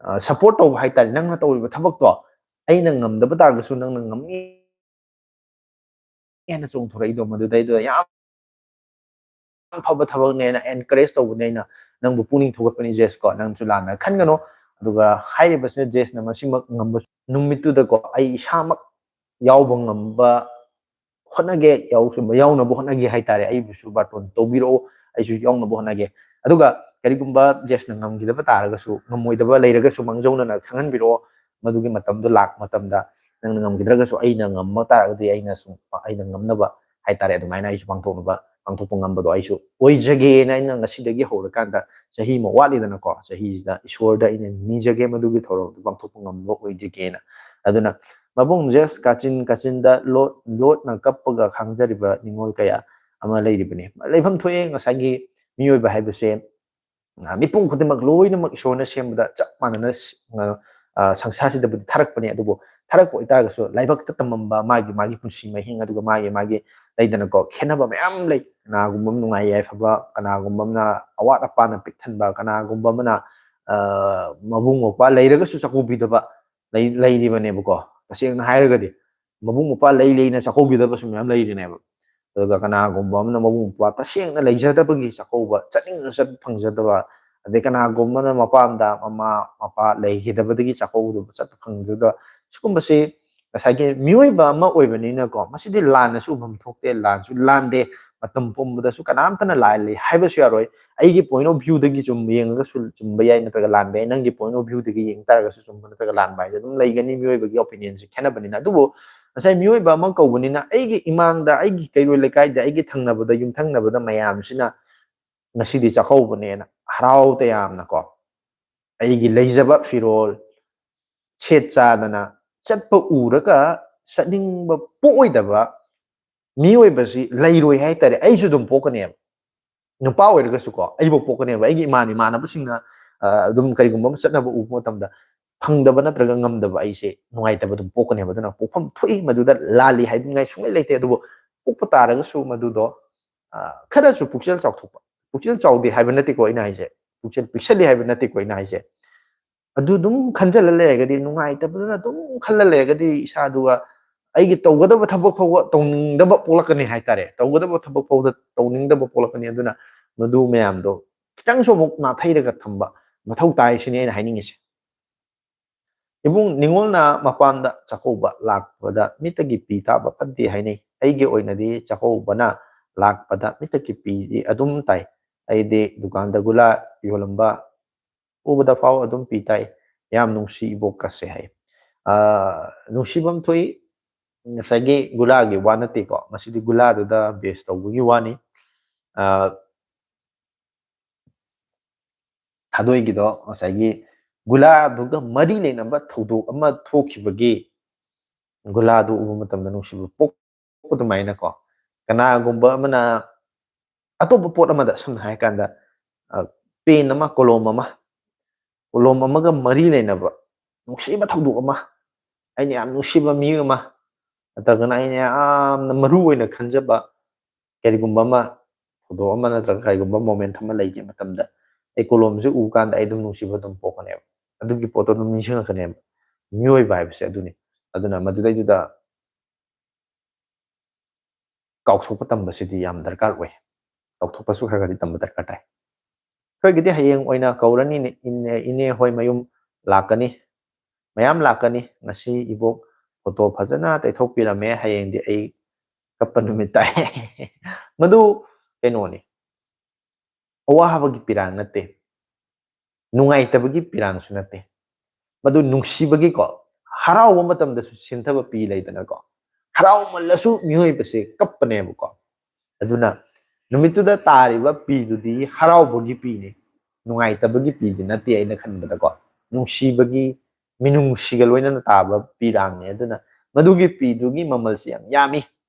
ꯑ, support ꯇꯧꯕ ꯍꯥꯏꯇꯥꯔꯦ꯫ ꯅꯪꯅ ꯇꯧꯔꯤꯕ ꯊꯕꯛꯇꯣ ꯑꯩꯅ ꯉꯝꯗꯕ ꯇꯥꯔꯒꯁꯨ ꯅꯪꯅ ꯉꯝꯅꯤ ꯍꯦꯟꯅ ꯆꯣꯡꯊꯣꯔꯛꯏꯗꯣ, ꯃꯗꯨꯗꯩꯗꯨꯗ ꯌꯥꯝ ꯐꯕ ꯊꯕꯛꯅꯦꯅ encourage ꯇꯧꯕꯅꯦ ꯑꯩꯅ꯫ ꯅꯪꯕꯨ ꯄꯨꯛꯅꯤꯡ ꯊꯧꯒꯠꯄꯅꯤ, ꯖꯦꯁ ꯀꯣ, ꯅꯪꯁꯨ ꯂꯥꯟꯅ ꯈꯟꯒꯅꯨ꯫ ꯑꯗꯨꯒ ꯍꯥꯏꯔꯤꯕꯁꯤꯅ ꯖꯦꯁꯅ ꯃꯁꯤꯃꯛ ꯉꯝꯕ ꯅꯨꯃꯤꯠꯇꯨꯗꯀꯣ, ꯑꯩ ꯏꯁꯥꯃꯛ ꯌꯥꯎꯕ ꯉꯝꯕ ꯍꯣꯠꯅꯒꯦ, ꯌꯥꯎ-, ꯌꯥꯎꯅꯕ ꯍꯣꯠꯅꯒꯦ ꯍꯥꯏꯇꯥꯔꯦ꯫ ꯑꯩꯕꯨꯁꯨ ꯕꯥꯔꯇꯣꯟ ꯇꯧꯕꯤꯔꯛꯑꯣ, ꯑꯩꯁꯨ ꯌꯥꯎꯅꯕ ꯍꯣꯠꯅꯒꯦ꯫ ꯑꯗꯨꯒ ꯀꯔꯤꯒꯨꯝꯕ ꯖꯦꯁꯅ ꯉꯝꯈꯤꯗꯕ ꯇꯥꯔꯒꯁꯨ, ꯉꯝꯃꯣꯏꯗꯕ ꯂꯩꯔꯒꯁꯨ ꯃꯥꯡꯖꯧꯅꯅ ꯈꯪꯍꯟꯕꯤꯔꯛꯑꯣ꯫ ꯃꯗꯨꯒꯤ ꯃꯇꯝꯗꯣ ꯂꯥꯛꯄ ꯃꯇꯝꯗ ꯅꯪꯅ ꯉꯝꯈꯤꯗ꯭ꯔꯒꯁꯨ ꯑꯩꯅ ꯉꯝꯕ ꯇꯥꯔꯒꯗꯤ ꯑꯩꯅ ꯁꯨꯝ, ꯑꯩꯅ ꯉꯝꯅꯕ ꯍꯥꯏꯇꯥꯔꯦ, ꯑꯗꯨꯃꯥꯏꯅ ꯑꯩꯁꯨ ꯄꯥꯡꯊꯣꯛꯅꯕ, ꯄꯥꯡꯊꯣꯛꯄ ꯉꯝꯕꯗꯣ ꯑꯩꯁꯨ ꯑꯣꯏꯖꯒꯦꯅ ꯑꯩꯅ ꯉꯁꯤꯗꯒꯤ ꯍꯧꯔꯀꯥꯟꯗ ꯆꯍꯤ ꯑꯃ ꯋꯥꯠꯂꯤꯗꯅꯀꯣ, ꯆꯍꯤꯁꯤꯗ ꯏꯁꯣꯔꯗ ꯑꯩꯅ ꯅꯤꯖꯒꯦ ꯃꯗꯨꯒꯤ ꯊꯧꯔꯝꯗꯨ ꯄꯥꯡꯊꯣꯛꯄ ꯉꯝꯕ ꯑꯣꯏꯖꯒꯦꯅ꯫ ꯑꯗꯨꯅ ꯃꯕꯨꯡ ꯖꯦꯁ ꯀꯥꯆꯤꯟ ꯀꯥꯆꯤꯟꯗ ꯂꯣꯠ-, ꯂꯣꯠꯅ ꯀꯞꯄꯒ ꯈꯥꯡꯖꯔꯤꯕ ꯅꯤꯡꯉꯣꯜ ꯀꯌꯥ ꯑꯃ ꯂꯩꯔꯤꯕꯅꯤ꯫ ꯂꯩꯐꯝ ꯊꯣꯛꯑꯦ, ꯉꯁꯥꯏꯒꯤ ꯃꯤꯑꯣꯏꯕ ꯍꯥꯏꯕꯁꯦ ꯑ, ꯃꯤꯄꯨꯝ ꯈꯨꯗꯤꯡꯃꯛ ꯂꯣꯏꯅꯃꯛ ꯏꯁꯣꯔꯅ ꯁꯦꯝꯕꯗ ꯆꯞ ꯃꯥꯟꯅꯅ ꯁ-, ꯑ, ꯑ, ꯁꯪꯁꯥꯔꯁꯤꯗꯕꯨꯗꯤ ꯊꯥꯔꯛꯄꯅꯦ, ꯑꯗꯨꯕꯨ ꯊꯥꯔꯛꯄ ꯑꯣꯏꯇꯥꯔꯒꯁꯨ ꯂꯥꯏꯕꯛꯇ ꯇꯝꯃꯝꯕ ꯃꯥꯒꯤ, ꯃꯥꯒꯤ ꯄꯨꯟꯁꯤ ꯃꯍꯤꯡ, ꯑꯗꯨꯒ ꯃꯥꯒꯤ, ꯃꯥꯒꯤ ꯂꯩꯗꯅꯀꯣ, ꯈꯦꯠꯅꯕ ꯃꯌꯥꯝ ꯂꯩ꯫ ꯀꯅꯥꯒꯨꯝꯕ ꯑꯃ ꯅꯨꯡꯉꯥꯏ ꯌꯥꯏꯐꯕ, ꯀꯅꯥꯒꯨꯝꯕ ꯑꯃꯅ ꯑꯋꯥꯠ ꯑꯄꯥꯅ ꯄꯤꯛ ꯊꯟꯕ, ꯀꯅꯥꯒꯨꯝꯕ ꯑꯃꯅ, ꯑ, ꯃꯕꯨꯡ ꯃꯧꯄ꯭ꯋꯥ ꯂꯩꯔꯒꯁꯨ ꯆꯥꯛꯀꯧꯕꯤꯗꯕ ꯂꯩ-, ꯂꯩꯔꯤꯕꯅꯦꯕꯀꯣ꯫ ꯇꯁꯦꯡꯅ ꯍꯥꯏꯔꯒꯗꯤ ꯃꯕꯨꯡ ꯃꯧꯄ꯭ꯋꯥ ꯂꯩ ꯂꯩꯅ ꯆꯥꯛꯀꯧꯕꯤꯗꯕꯁꯨ ꯃꯌꯥꯝ ꯂꯩꯔꯤꯅꯦꯕ꯫ ꯑꯗꯨꯒ ꯀꯅꯥꯒꯨꯝꯕ ꯑꯃꯅ ꯃꯕꯨꯡ ꯃꯧꯄ꯭ꯋꯥ ꯇꯁꯦꯡꯅ ꯂꯩꯖꯗꯕꯒꯤ ꯆꯥꯛꯀꯧꯕ, ꯆꯠꯅꯤꯡꯉꯁꯨ ꯆꯠꯄ ꯐꯪꯖꯗꯕ, ꯑꯗꯩ ꯀꯅꯥꯒꯨꯝꯕꯅ ꯃꯄꯥꯝꯗ ꯃꯃꯥ ꯃꯄꯥ ꯂꯩꯈꯤꯗꯕꯗꯒꯤ ꯆꯥꯛꯀꯧꯕꯗꯨ ꯆꯠꯄ ꯐꯪꯖꯗꯕ, ꯁꯤꯒꯨꯝꯕꯁꯤ ꯉꯁꯥꯏꯒꯤ ꯃꯤꯑꯣꯏꯕ ꯑꯃ ꯑꯣꯏꯕꯅꯤꯅꯀꯣ, ꯃꯁꯤꯗꯤ ꯂꯥꯟꯅꯁꯨ ꯎꯐꯝ ꯊꯣꯛꯇꯦ, ꯂꯥꯟꯁꯨ ꯂꯥꯟꯗꯦ꯫ ꯃꯇꯝ ꯄꯨꯝꯕꯗꯁꯨ ꯀꯅꯥꯝꯇꯅ ꯂꯥꯜꯂꯤ ꯍꯥꯏꯕꯁꯨ ꯌꯥꯔꯣꯏ꯫ ꯑꯩꯒꯤ point of view ꯗꯒꯤ ꯆꯨꯝ ꯌꯦꯡꯉꯒꯁꯨ ꯆꯨꯝꯕ ꯌꯥꯏ, ꯅꯠꯇ꯭ꯔꯒ ꯂꯥꯟꯕ ꯌꯥꯏ꯫ ꯅꯪꯒꯤ point of view ꯗꯒꯤ ꯌꯦꯡ ꯇꯥꯔꯒꯁꯨ ꯆꯨꯝꯕ ꯅꯠꯇ꯭ꯔꯒ ꯂꯥꯟꯕ ꯍꯥꯏꯁꯦ ꯑꯗꯨꯝ ꯂꯩꯒꯅꯤ, ꯃꯤꯑꯣꯏꯕꯒꯤ opinion ꯁꯦ ꯈꯦꯠꯅꯕꯅꯤꯅ꯫ ꯑꯗꯨꯕꯨ ꯉꯁꯥꯏ ꯃꯤꯑꯣꯏꯕ ꯑꯃ ꯀꯧꯕꯅꯤꯅ ꯑꯩꯒꯤ ꯏꯃꯥꯡꯗ, ꯑꯩꯒꯤ ꯀꯩꯔꯣꯏ ꯂꯩꯀꯥꯏꯗ, ꯑꯩꯒꯤ ꯊꯪꯅꯕꯗ, ꯌꯨꯝꯊꯪꯅꯕꯗ ꯃꯌꯥꯝꯁꯤꯅ ꯉꯁꯤꯗꯤ ꯆꯥꯛꯀꯧꯕꯅꯦꯅ ꯍꯔꯥꯎ ꯇꯌꯥꯝꯅꯀꯣ, ꯑꯩꯒꯤ ꯂꯩꯖꯕ ꯐꯤꯔꯣꯜ ꯁꯦꯠ ꯆꯥꯗꯅ ꯆꯠꯄ ꯎꯔꯒ ꯆꯠꯅꯤꯡꯕ ꯄꯣꯛꯑꯣꯏꯗꯕ ꯃꯤꯑꯣꯏꯕꯁꯤ ꯂꯩꯔꯣꯏ ꯍꯥꯏꯇꯥꯔꯦ꯫ ꯑꯩꯁꯨ ꯑꯗꯨꯝ ꯄꯣꯛꯀꯅꯦꯕ, ꯅꯨꯄꯥ ꯑꯣꯏꯔꯒꯁꯨꯀꯣ, ꯑꯩꯕꯨ ꯄꯣꯛꯀꯅꯦꯕ꯫ ꯑꯩꯒꯤ ꯏꯃꯥꯟ-, ꯏꯃꯥꯟꯅꯕꯁꯤꯡꯅ, ꯑ, ꯑꯗꯨꯝ ꯀꯔꯤꯒꯨꯝꯕ ꯑꯃ ꯆꯠꯅꯕ ꯎꯕ ꯃꯇꯝꯗ ꯐꯪꯗꯕ ꯅꯠꯇ꯭ꯔꯒ ꯉꯝꯗꯕ ꯑꯩꯁꯦ ꯅꯨꯡꯉꯥꯏꯇꯕ ꯑꯗꯨꯝ ꯄꯣꯛꯀꯅꯦꯕ꯫ ꯑꯗꯨꯅ ꯄꯣꯛꯐꯝ ꯊꯣꯛꯏ, ꯃꯗꯨꯗ ꯂꯥꯜꯂꯤ ꯍꯥꯏꯅꯤꯡꯉꯥꯏ ꯁꯨꯡꯂꯩ ꯂꯩꯇꯦ꯫ ꯑꯗꯨꯕꯨ ꯄꯣꯛꯄ ꯇꯥꯔꯒꯁꯨ ꯃꯗꯨꯗꯣ, ꯑ, ꯈꯔꯁꯨ ꯄꯨꯛꯆꯦꯜ ꯆꯥꯎꯊꯣꯛꯄ, ꯄꯨꯛꯆꯦꯜ ꯆꯥꯎꯗꯦ ꯍꯥꯏꯕ ꯅꯠꯇꯦꯀꯣ ꯑꯩꯅ ꯍꯥꯏꯁꯦ, ꯄꯨꯛꯆꯦꯜ ꯄꯤꯛꯁꯜꯂꯤ ꯍꯥꯏꯕ ꯅꯠꯇꯦꯀꯣ ꯑꯩꯅ ꯍꯥꯏꯁꯦ꯫ ꯑꯗꯨ ꯑꯗꯨꯝ ꯈꯟꯖꯜꯂ ꯂꯩꯔꯒꯗꯤ, ꯅꯨꯡꯉꯥꯏꯇꯕꯗꯨꯅ ꯑꯗꯨꯝ ꯈꯜꯂ ꯂꯩꯔꯒꯗꯤ, ꯏꯁꯥꯗꯨꯒ ꯑꯩꯒꯤ ꯇꯧꯒꯗꯕ ꯊꯕꯛ ꯐꯥꯎꯕ ꯇꯧꯅꯤꯡꯗꯕ ꯄꯣꯛꯂꯛꯀꯅꯤ ꯍꯥꯏꯇꯥꯔꯦ꯫ ꯇꯧꯒꯗꯕ ꯊꯕꯛ ꯐꯥꯎꯗ ꯇꯧꯅꯤꯡꯗꯕ ꯄꯣꯛꯂꯛꯀꯅꯤ꯫ ꯑꯗꯨꯅ ꯃꯗꯨ ꯃꯌꯥꯝꯗꯣ ꯈꯤꯇꯪꯁꯨ ꯑꯃꯨꯛ ꯅꯥꯊꯩꯔꯒ ꯊꯝꯕ ꯃꯊꯧ ꯇꯥꯏ ꯁꯤꯅꯤ ꯑꯩꯅ ꯍꯥꯏꯅꯤꯡꯉꯤꯁꯦ꯫ ꯏꯕꯨꯡ, ꯅꯤꯉꯣꯜꯅ ꯃꯄꯥꯝꯗ ꯆꯥꯛꯀꯧꯕ ꯂꯥꯛꯄꯗ ꯃꯤꯠꯇꯒꯤ ꯄꯤ ꯇꯥꯕ ꯐꯠꯇꯦ ꯍꯥꯏꯅꯩ꯫ ꯑꯩꯒꯤ ꯑꯣꯏꯅꯗꯤ ꯆꯥꯛꯀꯧꯕꯅ ꯂꯥꯛꯄꯗ ꯃꯤꯠꯇꯒꯤ ꯄꯤꯗꯤ ꯑꯗꯨꯝ ꯇꯥꯏ꯫ ꯑꯩꯗꯤ ꯗꯨꯀꯥꯟꯗ ꯒꯨꯂꯥ ꯌꯣꯜꯂꯝꯕ ꯎꯕꯗ ꯐꯥꯎ ꯑꯗꯨꯝ ꯄꯤ ꯇꯥꯏ꯫ ꯌꯥꯝ ꯅꯨꯡꯁꯤ ꯏꯕꯣꯛꯀꯁꯦ ꯍꯥꯏ꯫ ꯑ, ꯅꯨꯡꯁꯤꯕꯝ ꯊꯣꯛꯏ꯫ ꯉꯁꯥꯏꯒꯤ ꯒꯨꯂꯥꯒꯤ ꯋꯥ ꯅꯠꯇꯦꯀꯣ, ꯃꯁꯤꯗꯤ ꯒꯨꯂꯥꯗꯨꯗ base ꯇꯧꯕꯒꯤ ꯋꯥꯅꯤ꯫ ꯑ, ꯊꯥꯗꯣꯏꯒꯤꯗꯣ ꯉꯁꯥꯏꯒꯤ ꯒꯨꯂꯥꯗꯨꯒ ꯃꯔꯤ ꯂꯩꯅꯕ ꯊꯧꯗꯣꯛ ꯑꯃ ꯊꯣꯛꯈꯤꯕꯒꯤ ꯒꯨꯂꯥꯗꯨ ꯎꯕ ꯃꯇꯝꯗ ꯅꯨꯡꯁꯤꯕ ꯄꯣꯛꯄ ꯑꯗꯨꯃꯥꯏꯅꯀꯣ, ꯀꯅꯥꯒꯨꯝꯕ ꯑꯃꯅ ꯑꯇꯣꯞꯄ ꯄꯣꯠ ꯑꯃꯗ, ꯁꯝꯅ ꯍꯥꯏꯔꯀꯥꯟꯗ, ꯑ, pen ꯑꯃ, ꯀꯣꯂꯣꯝ ꯑꯃ, ꯀꯣꯂꯣꯝ ꯑꯃꯒ ꯃꯔꯤ ꯂꯩꯅꯕ ꯅꯨꯡꯁꯤꯕ ꯊꯧꯗꯣꯛ ꯑꯃ, ꯑꯩꯅ ꯌꯥꯝ ꯅꯨꯡꯁꯤꯕ ꯃꯤꯑꯣꯏ ꯑꯃ, ꯅꯠꯇ꯭ꯔꯒꯅ ꯑꯩꯅ ꯌꯥꯝꯅ ꯃꯔꯨ ꯑꯣꯏꯅ ꯈꯟꯖꯕ ꯀꯔꯤꯒꯨꯝꯕ ꯑꯃ, ꯊꯧꯗꯣꯛ ꯑꯃ ꯅꯠꯇ꯭ꯔꯒ ꯀꯔꯤꯒꯨꯝꯕ moment ꯑꯃ ꯂꯩꯈꯤꯕ ꯃꯇꯝꯗ, ꯑꯩ ꯀꯣꯂꯣꯝꯁꯦ ꯎꯕ ꯀꯥꯟꯗ ꯑꯩ ꯑꯗꯨꯝ ꯅꯨꯡꯁꯤꯕ ꯑꯗꯨꯝ ꯄꯣꯛꯀꯅꯦꯕ꯫ ꯑꯗꯨꯒꯤ ꯄꯣꯠꯇꯣ ꯑꯗꯨꯝ ꯅꯤꯡꯁꯤꯡꯉꯛꯀꯅꯦꯕ꯫ ꯃꯤꯑꯣꯏꯕ ꯍꯥꯏꯕꯁꯦ ꯑꯗꯨꯅꯤ꯫ ꯑꯗꯨꯅ ꯃꯗꯨꯗꯩꯗꯨꯗ ꯀꯥꯎꯊꯣꯛꯄ ꯇꯝꯕꯁꯤꯗꯤ ꯌꯥꯝ ꯗꯔꯀꯥꯔ ꯑꯣꯏ꯫ ꯀꯥꯎꯊꯣꯛꯄꯁꯨ ꯈꯔ ꯈꯔꯗꯤ ꯇꯝꯕ ꯗꯔꯀꯥꯔ ꯇꯥꯏ꯫ ꯑꯩꯈꯣꯏꯒꯤꯗꯤ ꯍꯌꯦꯡ ꯑꯣꯏꯅ ꯀꯧꯔꯅꯤ, ꯏꯅꯦ, ꯏꯅꯦ ꯍꯣꯏ ꯃꯌꯨꯝ ꯂꯥꯛꯀꯅꯤ, ꯃꯌꯥꯝ ꯂꯥꯛꯀꯅꯤ꯫ ꯉꯁꯤ ꯏꯕꯣꯛ photo ꯐꯖꯅ ꯇꯩꯊꯣꯛꯄꯤꯔꯝꯃꯦ, ꯍꯌꯦꯡꯗꯤ ꯑꯩ ꯀꯞꯄ ꯅꯨꯃꯤꯠ ꯇꯥꯏ꯫ ꯃꯗꯨ ꯀꯩꯅꯣꯅꯤ, ꯑꯋꯥꯕꯒꯤ ꯄꯤꯔꯥꯡ ꯅꯠꯇꯦ, ꯅꯨꯡꯉꯥꯏꯇꯕꯒꯤ ꯄꯤꯔꯥꯡꯁꯨ ꯅꯠꯇꯦ, ꯃꯗꯨ ꯅꯨꯡꯁꯤꯕꯒꯤꯀꯣ, ꯍꯔꯥꯎꯕ ꯃꯇꯝꯗꯁꯨ ꯁꯤꯟꯊꯕ ꯄꯤ ꯂꯩꯗꯅꯀꯣ, ꯍꯔꯥꯎꯃꯜꯂꯁꯨ ꯃꯤꯑꯣꯏꯕꯁꯦ ꯀꯞꯄꯅꯦꯕꯀꯣ꯫ ꯑꯗꯨꯅ ꯅꯨꯃꯤꯠꯇꯨꯗ ꯇꯥꯔꯤꯕ ꯄꯤꯗꯨꯗꯤ ꯍꯔꯥꯎꯕꯒꯤ ꯄꯤꯅꯤ, ꯅꯨꯡꯉꯥꯏꯇꯕꯒꯤ ꯄꯤꯗꯤ ꯅꯠꯇꯦ꯫ ꯑꯩꯅ ꯈꯟꯕꯗꯀꯣ, ꯅꯨꯡꯁꯤꯕꯒꯤ, ꯃꯤꯅꯨꯡꯁꯤꯒ ꯂꯣꯏꯅꯅ ꯇꯥꯕ ꯄꯤꯔꯥꯡꯅꯤ꯫ ꯑꯗꯨꯅ ꯃꯗꯨꯒꯤ ꯄꯤꯗꯨꯒꯤ ꯃꯃꯜꯁꯤ ꯌꯥꯝ ꯌꯥꯝꯃꯤ꯫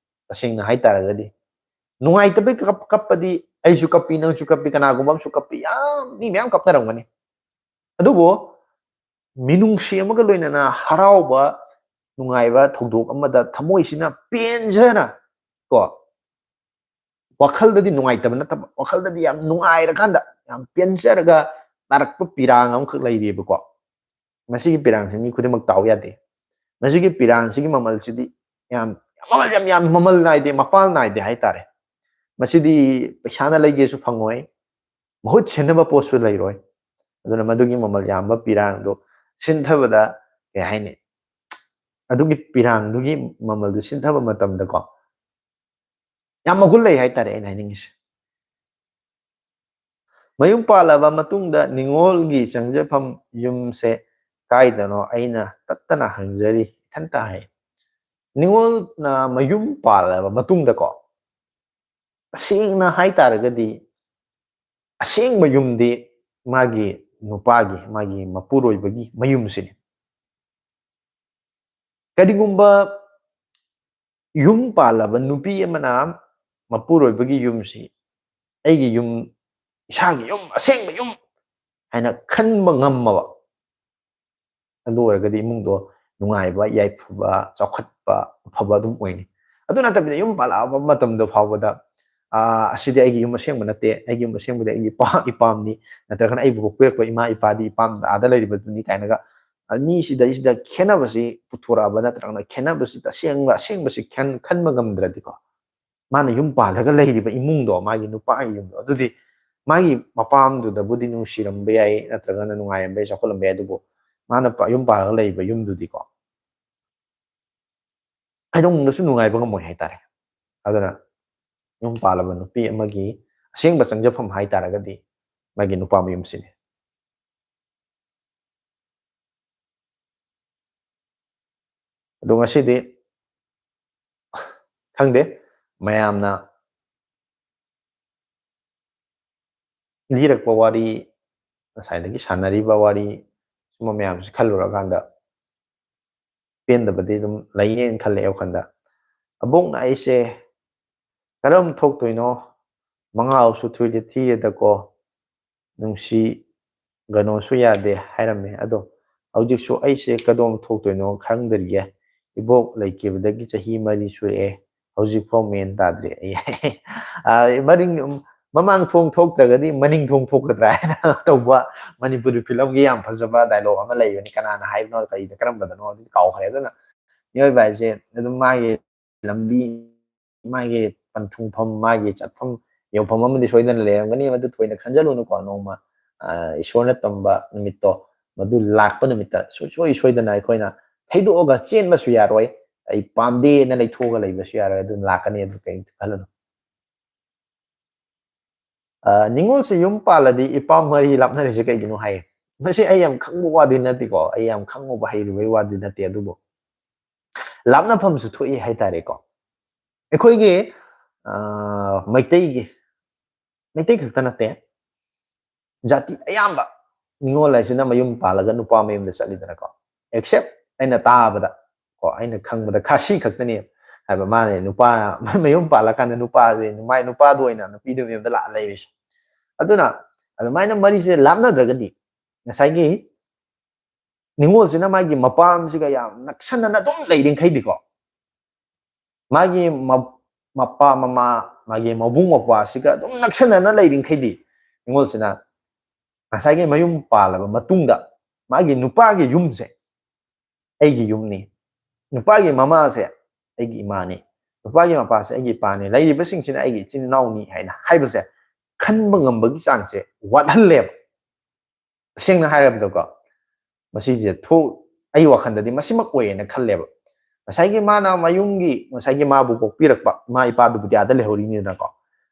ꯇꯁꯦꯡꯅ ꯍꯥꯏꯇꯥꯔꯒꯗꯤ, ꯅꯨꯡꯉꯥꯏꯇꯕꯒꯤ ꯀꯞ-, ꯀꯞꯄꯗꯤ ꯑꯩꯁꯨ ꯀꯞꯄꯤ, ꯅꯪꯁꯨ ꯀꯞꯄꯤ, ꯀꯅꯥꯒꯨꯝꯕ ꯑꯃꯁꯨ ꯀꯞꯄꯤ, ꯌꯥꯝ, ꯃꯤ ꯃꯌꯥꯝ ꯀꯞꯅꯔꯝꯒꯅꯤ꯫ ꯑꯗꯨꯕꯨ ꯃꯤꯅꯨꯡꯁꯤ ꯑꯃꯒ ꯂꯣꯏꯅꯅ ꯍꯔꯥꯎꯕ, ꯅꯨꯡꯉꯥꯏꯕ ꯊꯧꯗꯣꯛ ꯑꯃꯗ ꯊꯃꯣꯏꯁꯤꯅ ꯄꯦꯟꯖꯅ, ꯀꯣ, ꯋꯥꯈꯜꯗꯗꯤ ꯅꯨꯡꯉꯥꯏꯇꯕ ꯅꯠꯇꯕ, ꯋꯥꯈꯜꯗꯗꯤ ꯌꯥꯝ ꯅꯨꯡꯉꯥꯏꯔꯀꯥꯟꯗ, ꯌꯥꯝ ꯄꯦꯟꯖꯔꯒ ꯇꯥꯔꯛꯄ ꯄꯤꯔꯥꯡ ꯑꯃꯈꯛ ꯂꯩꯔꯤꯕꯀꯣ꯫ ꯃꯁꯤꯒꯤ ꯄꯤꯔꯥꯡꯁꯤ ꯃꯤ ꯈꯨꯗꯤꯡꯃꯛ ꯇꯥꯎ ꯌꯥꯗꯦ꯫ ꯃꯁꯤꯒꯤ ꯄꯤꯔꯥꯡꯁꯤꯒꯤ ꯃꯃꯜꯁꯤꯗꯤ ꯌꯥꯝ, ꯃꯃꯜ ꯌꯥꯝ, ꯌꯥꯝ ꯃꯃꯜ ꯅꯥꯏꯗꯦ, ꯃꯄꯥꯜ ꯅꯥꯏꯗꯦ ꯍꯥꯏꯇꯥꯔꯦ꯫ ꯃꯁꯤꯗꯤ ꯄꯩꯁꯥꯅ ꯂꯩꯒꯦꯁꯨ ꯐꯪꯉꯣꯏ, ꯃꯍꯨꯠ ꯁꯤꯟꯅꯕ ꯄꯣꯠꯁꯨ ꯂꯩꯔꯣꯏ꯫ ꯑꯗꯨꯅ ꯃꯗꯨꯒꯤ ꯃꯃꯜ ꯌꯥꯝꯕ ꯄꯤꯔꯥꯡꯗꯨ ꯁꯤꯟꯊꯕꯗ, ꯀꯩ ꯍꯥꯏꯅꯤ, ꯑꯗꯨꯒꯤ ꯄꯤꯔꯥꯡꯗꯨꯒꯤ ꯃꯃꯜꯗꯨ ꯁꯤꯟꯊꯕ ꯃꯇꯝꯗꯀꯣ, ꯌꯥꯝ ꯃꯒꯨꯟ ꯂꯩ ꯍꯥꯏꯇꯥꯔꯦ ꯑꯩꯅ ꯍꯥꯏꯅꯤꯡꯉꯤꯁꯦ꯫ ꯃꯌꯨꯝ ꯄꯥꯜꯂꯕ ꯃꯇꯨꯡꯗ ꯅꯤꯉꯣꯜꯒꯤ ꯆꯪꯖꯐꯝ ꯌꯨꯝꯁꯦ ꯀꯥꯏꯗꯅꯣ ꯑꯩꯅ ꯇꯠꯇꯅ ꯍꯪꯖꯔꯤ ꯏꯊꯟꯇ ꯍꯥꯏ꯫ ꯅꯤꯉꯣꯜꯅ ꯃꯌꯨꯝ ꯄꯥꯜꯂꯕ ꯃꯇꯨꯡꯗꯀꯣ, ꯇꯁꯦꯡꯅ ꯍꯥꯏꯇꯥꯔꯒꯗꯤ ꯑꯁꯦꯡꯕ ꯌꯨꯝꯗꯤ ꯃꯥꯒꯤ ꯅꯨꯄꯥꯒꯤ, ꯃꯥꯒꯤ ꯃꯄꯨꯔꯣꯏꯕꯒꯤ ꯃꯌꯨꯝꯁꯤꯅꯤ꯫ ꯀꯔꯤꯒꯨꯝꯕ ꯌꯨꯝ ꯄꯥꯜꯂꯕ ꯅꯨꯄꯤ ꯑꯃꯅ ꯃꯄꯨꯔꯣꯏꯕꯒꯤ ꯌꯨꯝꯁꯤ ꯑꯩꯒꯤ ꯌꯨꯝ, ꯏꯁꯥꯒꯤ ꯌꯨꯝ, ꯑꯁꯦꯡꯕ ꯌꯨꯝ ꯍꯥꯏꯅ ꯈꯟꯕ ꯉꯝꯃꯕ, ꯑꯗꯨ ꯑꯣꯏꯔꯒꯗꯤ ꯏꯃꯨꯡꯗꯣ ꯅꯨꯡꯉꯥꯏꯕ, ꯌꯥꯏꯐꯕ, ꯆꯥꯎꯈꯠꯄ, ꯑꯐꯕ ꯑꯗꯨꯝ ꯑꯣꯏꯅꯤ꯫ ꯑꯗꯨ ꯅꯠꯇꯕꯤꯗ ꯌꯨꯝ ꯄꯥꯜꯂꯛꯑꯕ ꯃꯇꯝꯗ ꯐꯥꯎꯕꯗ, "ꯑꯥ, ꯑꯁꯤꯗꯤ ꯑꯩꯒꯤ ꯌꯨꯝ ꯑꯁꯦꯡꯕ ꯅꯠꯇꯦ, ꯑꯩꯒꯤ ꯌꯨꯝ ꯑꯁꯦꯡꯕꯗꯤ ꯑꯩꯒꯤ ꯏꯄꯥ-, ꯏꯄꯥꯝꯅꯤ, ꯅꯠꯇ꯭ꯔꯒꯅ ꯑꯩꯕꯨ ꯄꯣꯛꯄꯤꯔꯛꯄ ꯏꯃꯥ ꯏꯄꯥꯗꯤ ꯏꯄꯥꯝꯗ ꯑꯥꯗ ꯂꯩꯔꯤꯕꯗꯨꯅꯤ" ꯀꯥꯏꯅꯒ, ꯑ, ꯃꯤꯁꯤꯗꯩꯁꯤꯗ ꯈꯦꯠꯅꯕꯁꯤ ꯄꯨꯊꯣꯔꯛꯑꯕ ꯅꯠꯇ꯭ꯔꯒꯅ ꯈꯦꯠꯅꯕꯁꯤ ꯇꯁꯦꯡꯕ ꯑꯁꯦꯡꯕꯁꯤ ꯈꯟ-, ꯈꯟꯕ ꯉꯝꯗ꯭ꯔꯗꯤꯀꯣ, ꯃꯥꯅ ꯌꯨꯝ ꯄꯥꯜꯂꯒ ꯂꯩꯔꯤꯕ ꯏꯃꯨꯡꯗꯣ, ꯃꯥꯒꯤ ꯅꯨꯄꯥꯒꯤ ꯌꯨꯝꯗꯣ, ꯑꯗꯨꯗꯤ ꯃꯥꯒꯤ ꯃꯄꯥꯝꯗꯨꯗꯕꯨꯗꯤ ꯅꯨꯡꯁꯤꯔꯝꯕ ꯌꯥꯏ, ꯅꯠꯇ꯭ꯔꯒꯅ ꯅꯨꯡꯉꯥꯏꯔꯝꯕ ꯌꯥꯏ, ꯆꯥꯎꯈꯠꯂꯝꯕ ꯌꯥꯏ, ꯑꯗꯨꯕꯨ ꯃꯥꯅ ꯄ-, ꯌꯨꯝ ꯄꯥꯜꯂꯒ ꯂꯩꯕ ꯌꯨꯝꯗꯨꯗꯤꯀꯣ, ꯀꯩꯗꯧꯅꯨꯡꯗꯁꯨ ꯅꯨꯡꯉꯥꯏꯕ ꯉꯝꯃꯣꯏ ꯍꯥꯏꯇꯥꯔꯦ꯫ ꯑꯗꯨꯅ ꯌꯨꯝ ꯄꯥꯜꯂꯕ ꯅꯨꯄꯤ ꯑꯃꯒꯤ ꯑꯁꯦꯡꯕ ꯆꯪꯖꯐꯝ ꯍꯥꯏꯇꯥꯔꯒꯗꯤ ꯃꯥꯒꯤ ꯅꯨꯄꯥ ꯃꯌꯨꯝꯁꯤꯅꯤ꯫ ꯑꯗꯣ ꯉꯁꯤꯗꯤ ꯈꯪꯗꯦ, ꯃꯌꯥꯝꯅ ꯂꯤꯔꯛꯄ ꯋꯥꯔꯤ, ꯉꯁꯥꯏꯗꯒꯤ ꯁꯥꯟꯅꯔꯤꯕ ꯋꯥꯔꯤ, ꯁꯨꯝꯕ ꯃꯌꯥꯝꯁꯤ ꯈꯜꯂꯨꯔꯀꯥꯟꯗ ꯄꯦꯟꯗꯕꯗꯤ ꯑꯗꯨꯝ ꯂꯩꯅꯦꯅ ꯈꯜꯂꯛꯑꯦ ꯋꯥꯈꯜꯗ꯫ "ꯑꯕꯣꯛꯅ ꯑꯩꯁꯦ ꯀꯔꯝ ꯊꯣꯛꯇꯣꯏꯅꯣ? ꯃꯉꯥꯎꯁꯨ ꯊꯨꯏꯗꯤ ꯊꯤꯔꯦꯗꯀꯣ, ꯅꯨꯡꯁꯤ ꯒꯅꯣꯁꯨ ꯌꯥꯗꯦ" ꯍꯥꯏꯔꯝꯃꯦ꯫ ꯑꯗꯣ ꯍꯧꯖꯤꯛꯁꯨ ꯑꯩꯁꯦ ꯀꯗꯣꯝ ꯊꯣꯛꯇꯣꯏꯅꯣ ꯈꯪꯗ꯭ꯔꯤꯌꯦ꯫ ꯏꯕꯣꯛ ꯂꯩꯈꯤꯕꯗꯒꯤ ꯆꯍꯤ ꯃꯔꯤ ꯁꯨꯔꯛꯑꯦ, ꯍꯧꯖꯤꯛꯐꯥꯎ ꯃꯦꯟ ꯇꯥꯗ꯭ꯔꯤ꯫ ꯑꯩ, ꯑ, ꯃꯔꯤꯡ-, ꯃꯃꯥꯡ ꯊꯣꯡ ꯊꯣꯛꯇ꯭ꯔꯒꯗꯤ ꯃꯅꯤꯡ ꯊꯣꯡ ꯊꯣꯛꯀꯗ꯭ꯔꯥ ꯍꯥꯏꯅ ꯇꯧꯕ ꯃꯅꯤꯄꯨꯔꯤ ꯐꯤꯂꯝꯒꯤ ꯌꯥꯝ ꯐꯖꯕ ꯗꯥꯏꯂꯣꯛ ꯑꯃ ꯂꯩꯕꯅꯤ꯫ ꯀꯅꯥꯅ ꯍꯥꯏꯕꯅꯣ, ꯀꯔꯤꯗ, ꯀꯔꯝꯕꯗꯅꯣ ꯑꯗꯨꯗꯤ ꯀꯥꯎꯈ꯭ꯔꯦ꯫ ꯑꯗꯨꯅ ꯃꯤꯑꯣꯏꯕ ꯍꯥꯏꯁꯦ ꯑꯗꯨꯝ ꯃꯥꯒꯤ ꯂꯝꯕꯤ, ꯃꯥꯒꯤ ꯄꯟꯊꯨꯡꯐꯝ, ꯃꯥꯒꯤ ꯆꯠꯐꯝ ꯌꯧꯐꯝ ꯑꯃꯗꯤ ꯁꯣꯏꯗꯅ ꯂꯩꯔꯝꯒꯅꯤ꯫ ꯃꯗꯨ ꯊꯣꯏꯅ ꯈꯟꯖꯜꯂꯨꯅꯨꯀꯣ꯫ ꯅꯣꯡꯃ, ꯑ, ꯏꯁꯣꯔꯅ ꯇꯝꯕ ꯅꯨꯃꯤꯠꯇꯣ, ꯃꯗꯨ ꯂꯥꯛꯄ ꯅꯨꯃꯤꯠꯇ ꯁꯨꯡꯁꯣꯏ ꯁꯣꯏꯗꯅ ꯑꯩꯈꯣꯏꯅ ꯊꯩꯗꯣꯛꯑꯒ ꯆꯦꯟꯕꯁꯨ ꯌꯥꯔꯣꯏ, "ꯑꯩ ꯄꯥꯝꯗꯦꯅ" ꯂꯩꯊꯣꯛꯑꯒ ꯂꯩꯕꯁꯨ ꯌꯥꯔꯣꯏ꯫ ꯑꯗꯨ ꯂꯥꯛꯀꯅꯤ, ꯑꯗꯨ ꯀꯔꯤꯝꯇ ꯈꯜꯂꯨꯅꯨ꯫ ꯑ, ꯅꯤꯉꯣꯜꯁꯦ ꯌꯨꯝ ꯄꯥꯜꯂꯗꯤ ꯏꯄꯥꯝ ꯃꯔꯤ ꯂꯥꯞꯅꯔꯤꯁꯦ ꯀꯩꯒꯤꯅꯣ ꯍꯥꯏꯌꯦ꯫ ꯃꯁꯤ ꯑꯩ ꯌꯥꯝ ꯈꯪꯕ ꯋꯥꯗꯤ ꯅꯠꯇꯦꯀꯣ, ꯑꯩ ꯌꯥꯝ ꯈꯪꯉꯨꯕ ꯍꯩꯔꯨꯕꯩ ꯋꯥꯗꯤ ꯅꯠꯇꯦ, ꯑꯗꯨꯕꯨ ꯂꯥꯞꯅꯐꯝꯁꯨ ꯊꯣꯛꯏ ꯍꯥꯏꯇꯥꯔꯦꯀꯣ꯫ ꯑꯩꯈꯣꯏꯒꯤ ꯑ, ꯃꯩꯇꯩꯒꯤ, ꯃꯩꯇꯩ ꯈꯛꯇ ꯅꯠꯇꯦ, ꯖꯥꯇꯤ ꯑꯌꯥꯝꯕ ꯅꯤꯉꯣꯜ ꯍꯥꯏꯁꯤꯅ ꯃꯌꯨꯝ ꯄꯥꯜꯂꯒ ꯅꯨꯄꯥ ꯃꯌꯨꯝꯗ ꯆꯠꯂꯤꯗꯅꯀꯣ꯫ Except ꯑꯩꯅ ꯇꯥꯕꯗ ꯀꯣ, ꯑꯩꯅ ꯈꯪꯕꯗ ꯈꯥꯁꯤ ꯈꯛꯇꯅꯤ ꯍꯥꯏꯕ, ꯃꯥꯅ ꯅꯨꯄꯥ ꯃꯌꯨꯝ ꯄꯥꯜꯂꯀꯥꯟꯗ ꯅꯨꯄꯥꯁꯦ, ꯃꯥꯏ ꯅꯨꯄꯥꯗꯣ ꯑꯣꯏꯅ ꯅꯨꯄꯤꯗꯨ ꯃꯌꯨꯝꯗ ꯂꯥꯛꯑ ꯂꯩꯔꯤꯁꯦ꯫ ꯑꯗꯨꯅ ꯑꯗꯨꯃꯥꯏꯅ ꯃꯔꯤꯁꯦ ꯂꯥꯞꯅꯗ꯭ꯔꯒꯗꯤ ꯉꯁꯥꯏꯒꯤ ꯅꯤꯉꯣꯜꯁꯤꯅ ꯃꯥꯒꯤ ꯃꯄꯥꯝꯁꯤꯒ ꯌꯥꯝ ꯅꯛꯁꯟꯅꯅ ꯑꯗꯨꯝ ꯂꯩꯔꯤꯡꯈꯩꯗꯤꯀꯣ, ꯃꯥꯒꯤ ꯃ-, ꯃꯄꯥ ꯃꯃꯥ, ꯃꯥꯒꯤ ꯃꯕꯨꯡ ꯃꯧꯄ꯭ꯋꯥꯁꯤꯒ ꯑꯗꯨꯝ ꯅꯛꯁꯟꯅꯅ ꯂꯩꯔꯤꯡꯈꯩꯗꯤ, ꯅꯤꯉꯣꯜꯁꯤꯅ ꯉꯁꯥꯏꯒꯤ ꯃꯌꯨꯝ ꯄꯥꯜꯂꯕ ꯃꯇꯨꯡꯗ ꯃꯥꯒꯤ ꯅꯨꯄꯥꯒꯤ ꯌꯨꯝꯁꯦ ꯑꯩꯒꯤ ꯌꯨꯝꯅꯤ, ꯅꯨꯄꯥꯒꯤ ꯃꯃꯥꯁꯦ ꯑꯩꯒꯤ ꯏꯃꯥꯅꯤ, ꯅꯨꯄꯥꯒꯤ ꯃꯄꯥꯁꯦ ꯑꯩꯒꯤ ꯏꯄꯥꯅꯤ, ꯂꯩꯔꯤꯕꯁꯤꯡꯁꯤꯅ ꯑꯩꯒꯤ ꯏꯆꯤꯟ ꯏꯅꯥꯎꯅꯤ ꯍꯥꯏꯅ ꯍꯥꯏꯕꯁꯦ ꯈꯟꯕ ꯉꯝꯕꯒꯤ ꯆꯥꯡꯁꯦ ꯋꯥꯠꯍꯜꯂꯦꯕ꯫ ꯇꯁꯦꯡꯅ ꯍꯥꯏꯔꯕꯗꯀꯣ, ꯃꯁꯤꯁꯦ ꯊꯣꯛ-, ꯑꯩ ꯋꯥꯈꯜꯗꯗꯤ ꯃꯁꯤꯃꯛ ꯑꯣꯏꯌꯦꯅ ꯈꯜꯂꯦꯕ꯫ ꯉꯁꯥꯏꯒꯤ ꯃꯥꯅ ꯃꯌꯨꯝꯒꯤ, ꯉꯁꯥꯏꯒꯤ ꯃꯥꯕꯨ ꯄꯣꯛꯄꯤꯔꯛꯄ ꯏꯃꯥ ꯏꯄꯥꯗꯨꯕꯨꯗꯤ ꯑꯥꯗ ꯂꯩꯍꯧꯔꯤꯅꯤꯗꯅꯀꯣ,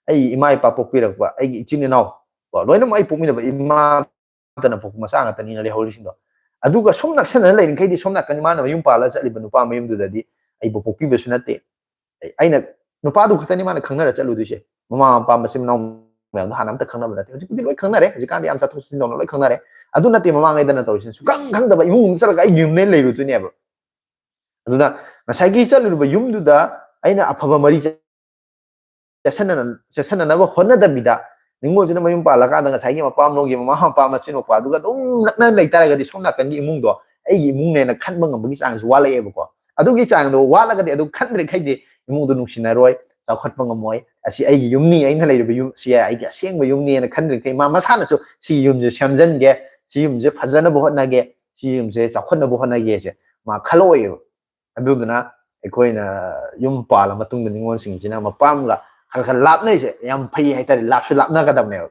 ꯑꯩꯒꯤ ꯏꯃꯥ ꯏꯄꯥ ꯄꯣꯛꯄꯤꯔꯛꯄ, ꯑꯩꯒꯤ ꯏꯆꯤꯟ ꯏꯅꯥꯎ ꯀꯣ, ꯂꯣꯏꯅꯃꯛ ꯑꯩ ꯄꯣꯛꯃꯤꯟꯅꯕ ꯏꯃꯥꯇꯅ ꯄꯣꯛꯄ ꯃꯆꯥ ꯉꯥꯛꯇꯅꯤꯅ ꯂꯩꯍꯧꯔꯤꯁꯤꯡꯗꯣ꯫ ꯑꯗꯨꯒ ꯁꯨꯝ ꯅꯛꯁꯟꯅꯅ ꯂꯩꯔꯤꯈꯩꯗꯤ ꯁꯣꯝ ꯅꯥꯀꯟ ꯃꯥꯅ ꯃꯌꯨꯝ ꯄꯥꯜꯂꯒ ꯆꯠꯂꯤꯕ ꯅꯨꯄꯥ ꯃꯌꯨꯝꯗꯨꯗꯗꯤ ꯑꯩꯕꯨ ꯄꯣꯛꯄꯤꯕꯁꯨ ꯅꯠꯇꯦ, ꯑꯩ-, ꯑꯩꯅ ꯅꯨꯄꯥꯗꯨ ꯈꯛꯇꯅꯤ ꯃꯥꯅ ꯈꯪꯅꯔ ꯆꯠꯂꯨꯗꯣꯏꯁꯦ꯫ ꯃꯃꯥ ꯃꯄꯥ ꯃꯆꯤꯟ ꯃꯅꯥꯎ ꯃꯌꯥꯝꯗꯣ ꯍꯥꯟꯅ ꯑꯝꯇ ꯈꯪꯅꯕ ꯅꯠꯇꯦ꯫ ꯍꯧꯖꯤꯛꯄꯨꯗꯤ ꯂꯣꯏ ꯈꯪꯅꯔꯦ, ꯍꯧꯖꯤꯛꯀꯥꯟꯗꯤ ꯌꯥꯝ ꯆꯠꯊꯣꯛ ꯆꯠꯁꯤꯟ ꯇꯧꯅ ꯂꯣꯏ ꯈꯪꯅꯔꯦ꯫ ꯑꯗꯨ ꯅꯠꯇꯦ ꯃꯃꯥꯡꯉꯩꯗꯅ ꯇꯧꯔꯤꯁꯤꯅ, ꯁꯨꯛꯈꯪ ꯈꯪꯗꯕ ꯏꯃꯨꯡ ꯑꯃ ꯆꯠꯂꯒ ꯑꯩꯒꯤ ꯌꯨꯝꯅꯦ ꯂꯩꯔꯨꯗꯣꯏꯅꯦꯕ꯫ ꯑꯗꯨꯅ ꯉꯁꯥꯏꯒꯤ ꯆꯠꯂꯨꯔꯤꯕ ꯌꯨꯝꯗꯨꯗ ꯑꯩꯅ ꯑꯐꯕ ꯃꯔꯤ ꯆꯠꯁꯟꯅꯅ-, ꯆꯠꯁꯟꯅꯅꯕ ꯍꯣꯠꯅꯗꯕꯤꯗ, ꯅꯤꯉꯣꯜꯁꯤꯅ ꯃꯌꯨꯝ ꯄꯥꯜꯂꯀꯥꯟꯗ ꯉꯁꯥꯏꯒꯤ ꯃꯄꯥꯝꯂꯣꯝꯒꯤ ꯃꯃꯥ ꯃꯄꯥ ꯃꯆꯤꯟ ꯃꯧꯄ꯭ꯋꯥꯗꯨꯒ ꯑꯗꯨꯝ ꯅꯛꯅ ꯂꯩꯇꯥꯔꯒꯗꯤ ꯁꯣꯝ ꯅꯥꯀꯟꯒꯤ ꯏꯃꯨꯡꯗꯣ ꯑꯩꯒꯤ ꯏꯃꯨꯡꯅꯦꯅ ꯈꯟꯕ ꯉꯝꯕꯒꯤ ꯆꯥꯡꯁꯨ ꯋꯥꯠꯂꯛꯑꯦꯕꯀꯣ꯫ ꯑꯗꯨꯒꯤ ꯆꯥꯡꯗꯣ ꯋꯥꯠꯂꯒꯗꯤ ꯑꯗꯨ ꯈꯟꯗ꯭ꯔꯤꯈꯩꯗꯤ ꯏꯃꯨꯡꯗꯣ ꯅꯨꯡꯁꯤꯅꯔꯣꯏ, ꯆꯥꯎꯈꯠꯄ ꯉꯝꯃꯣꯏ꯫ ꯑꯁꯤ ꯑꯩꯒꯤ ꯌꯨꯝꯅꯤ, ꯑꯩꯅ ꯂꯩꯔꯤꯕ ꯌꯨꯝ ꯁꯤ ꯑꯩꯒꯤ ꯑꯁꯦꯡꯕ ꯌꯨꯝꯅꯤꯅ ꯈꯟꯗ꯭ꯔꯤꯈꯩ ꯃꯥ ꯃꯁꯥꯅꯁꯨ ꯁꯤ ꯌꯨꯝꯁꯦ ꯁꯦꯝꯖꯤꯟꯒꯦ, ꯁꯤ ꯌꯨꯝꯁꯦ ꯐꯖꯅꯕ ꯍꯣꯠꯅꯒꯦ, ꯁꯤ ꯌꯨꯝꯁꯦ ꯆꯥꯎꯈꯠꯅꯕ ꯍꯣꯠꯅꯒꯦꯁꯦ ꯃꯥ ꯈꯜꯂꯛꯑꯣꯏꯕ꯫ ꯑꯗꯨꯗꯨꯅ ꯑꯩꯈꯣꯏꯅ ꯌꯨꯝ ꯄꯥꯜꯂ ꯃꯇꯨꯡꯗ ꯅꯤꯉꯣꯜꯁꯤꯡꯁꯤꯅ ꯃꯄꯥꯝꯒ ꯈꯔ ꯈꯔ ꯂꯥꯞꯅꯩꯁꯦ ꯌꯥꯝ ꯐꯩ ꯍꯥꯏꯇꯥꯔꯦ, ꯂꯥꯞꯁꯨ ꯂꯥꯞꯅꯒꯗꯕꯅꯦꯕ꯫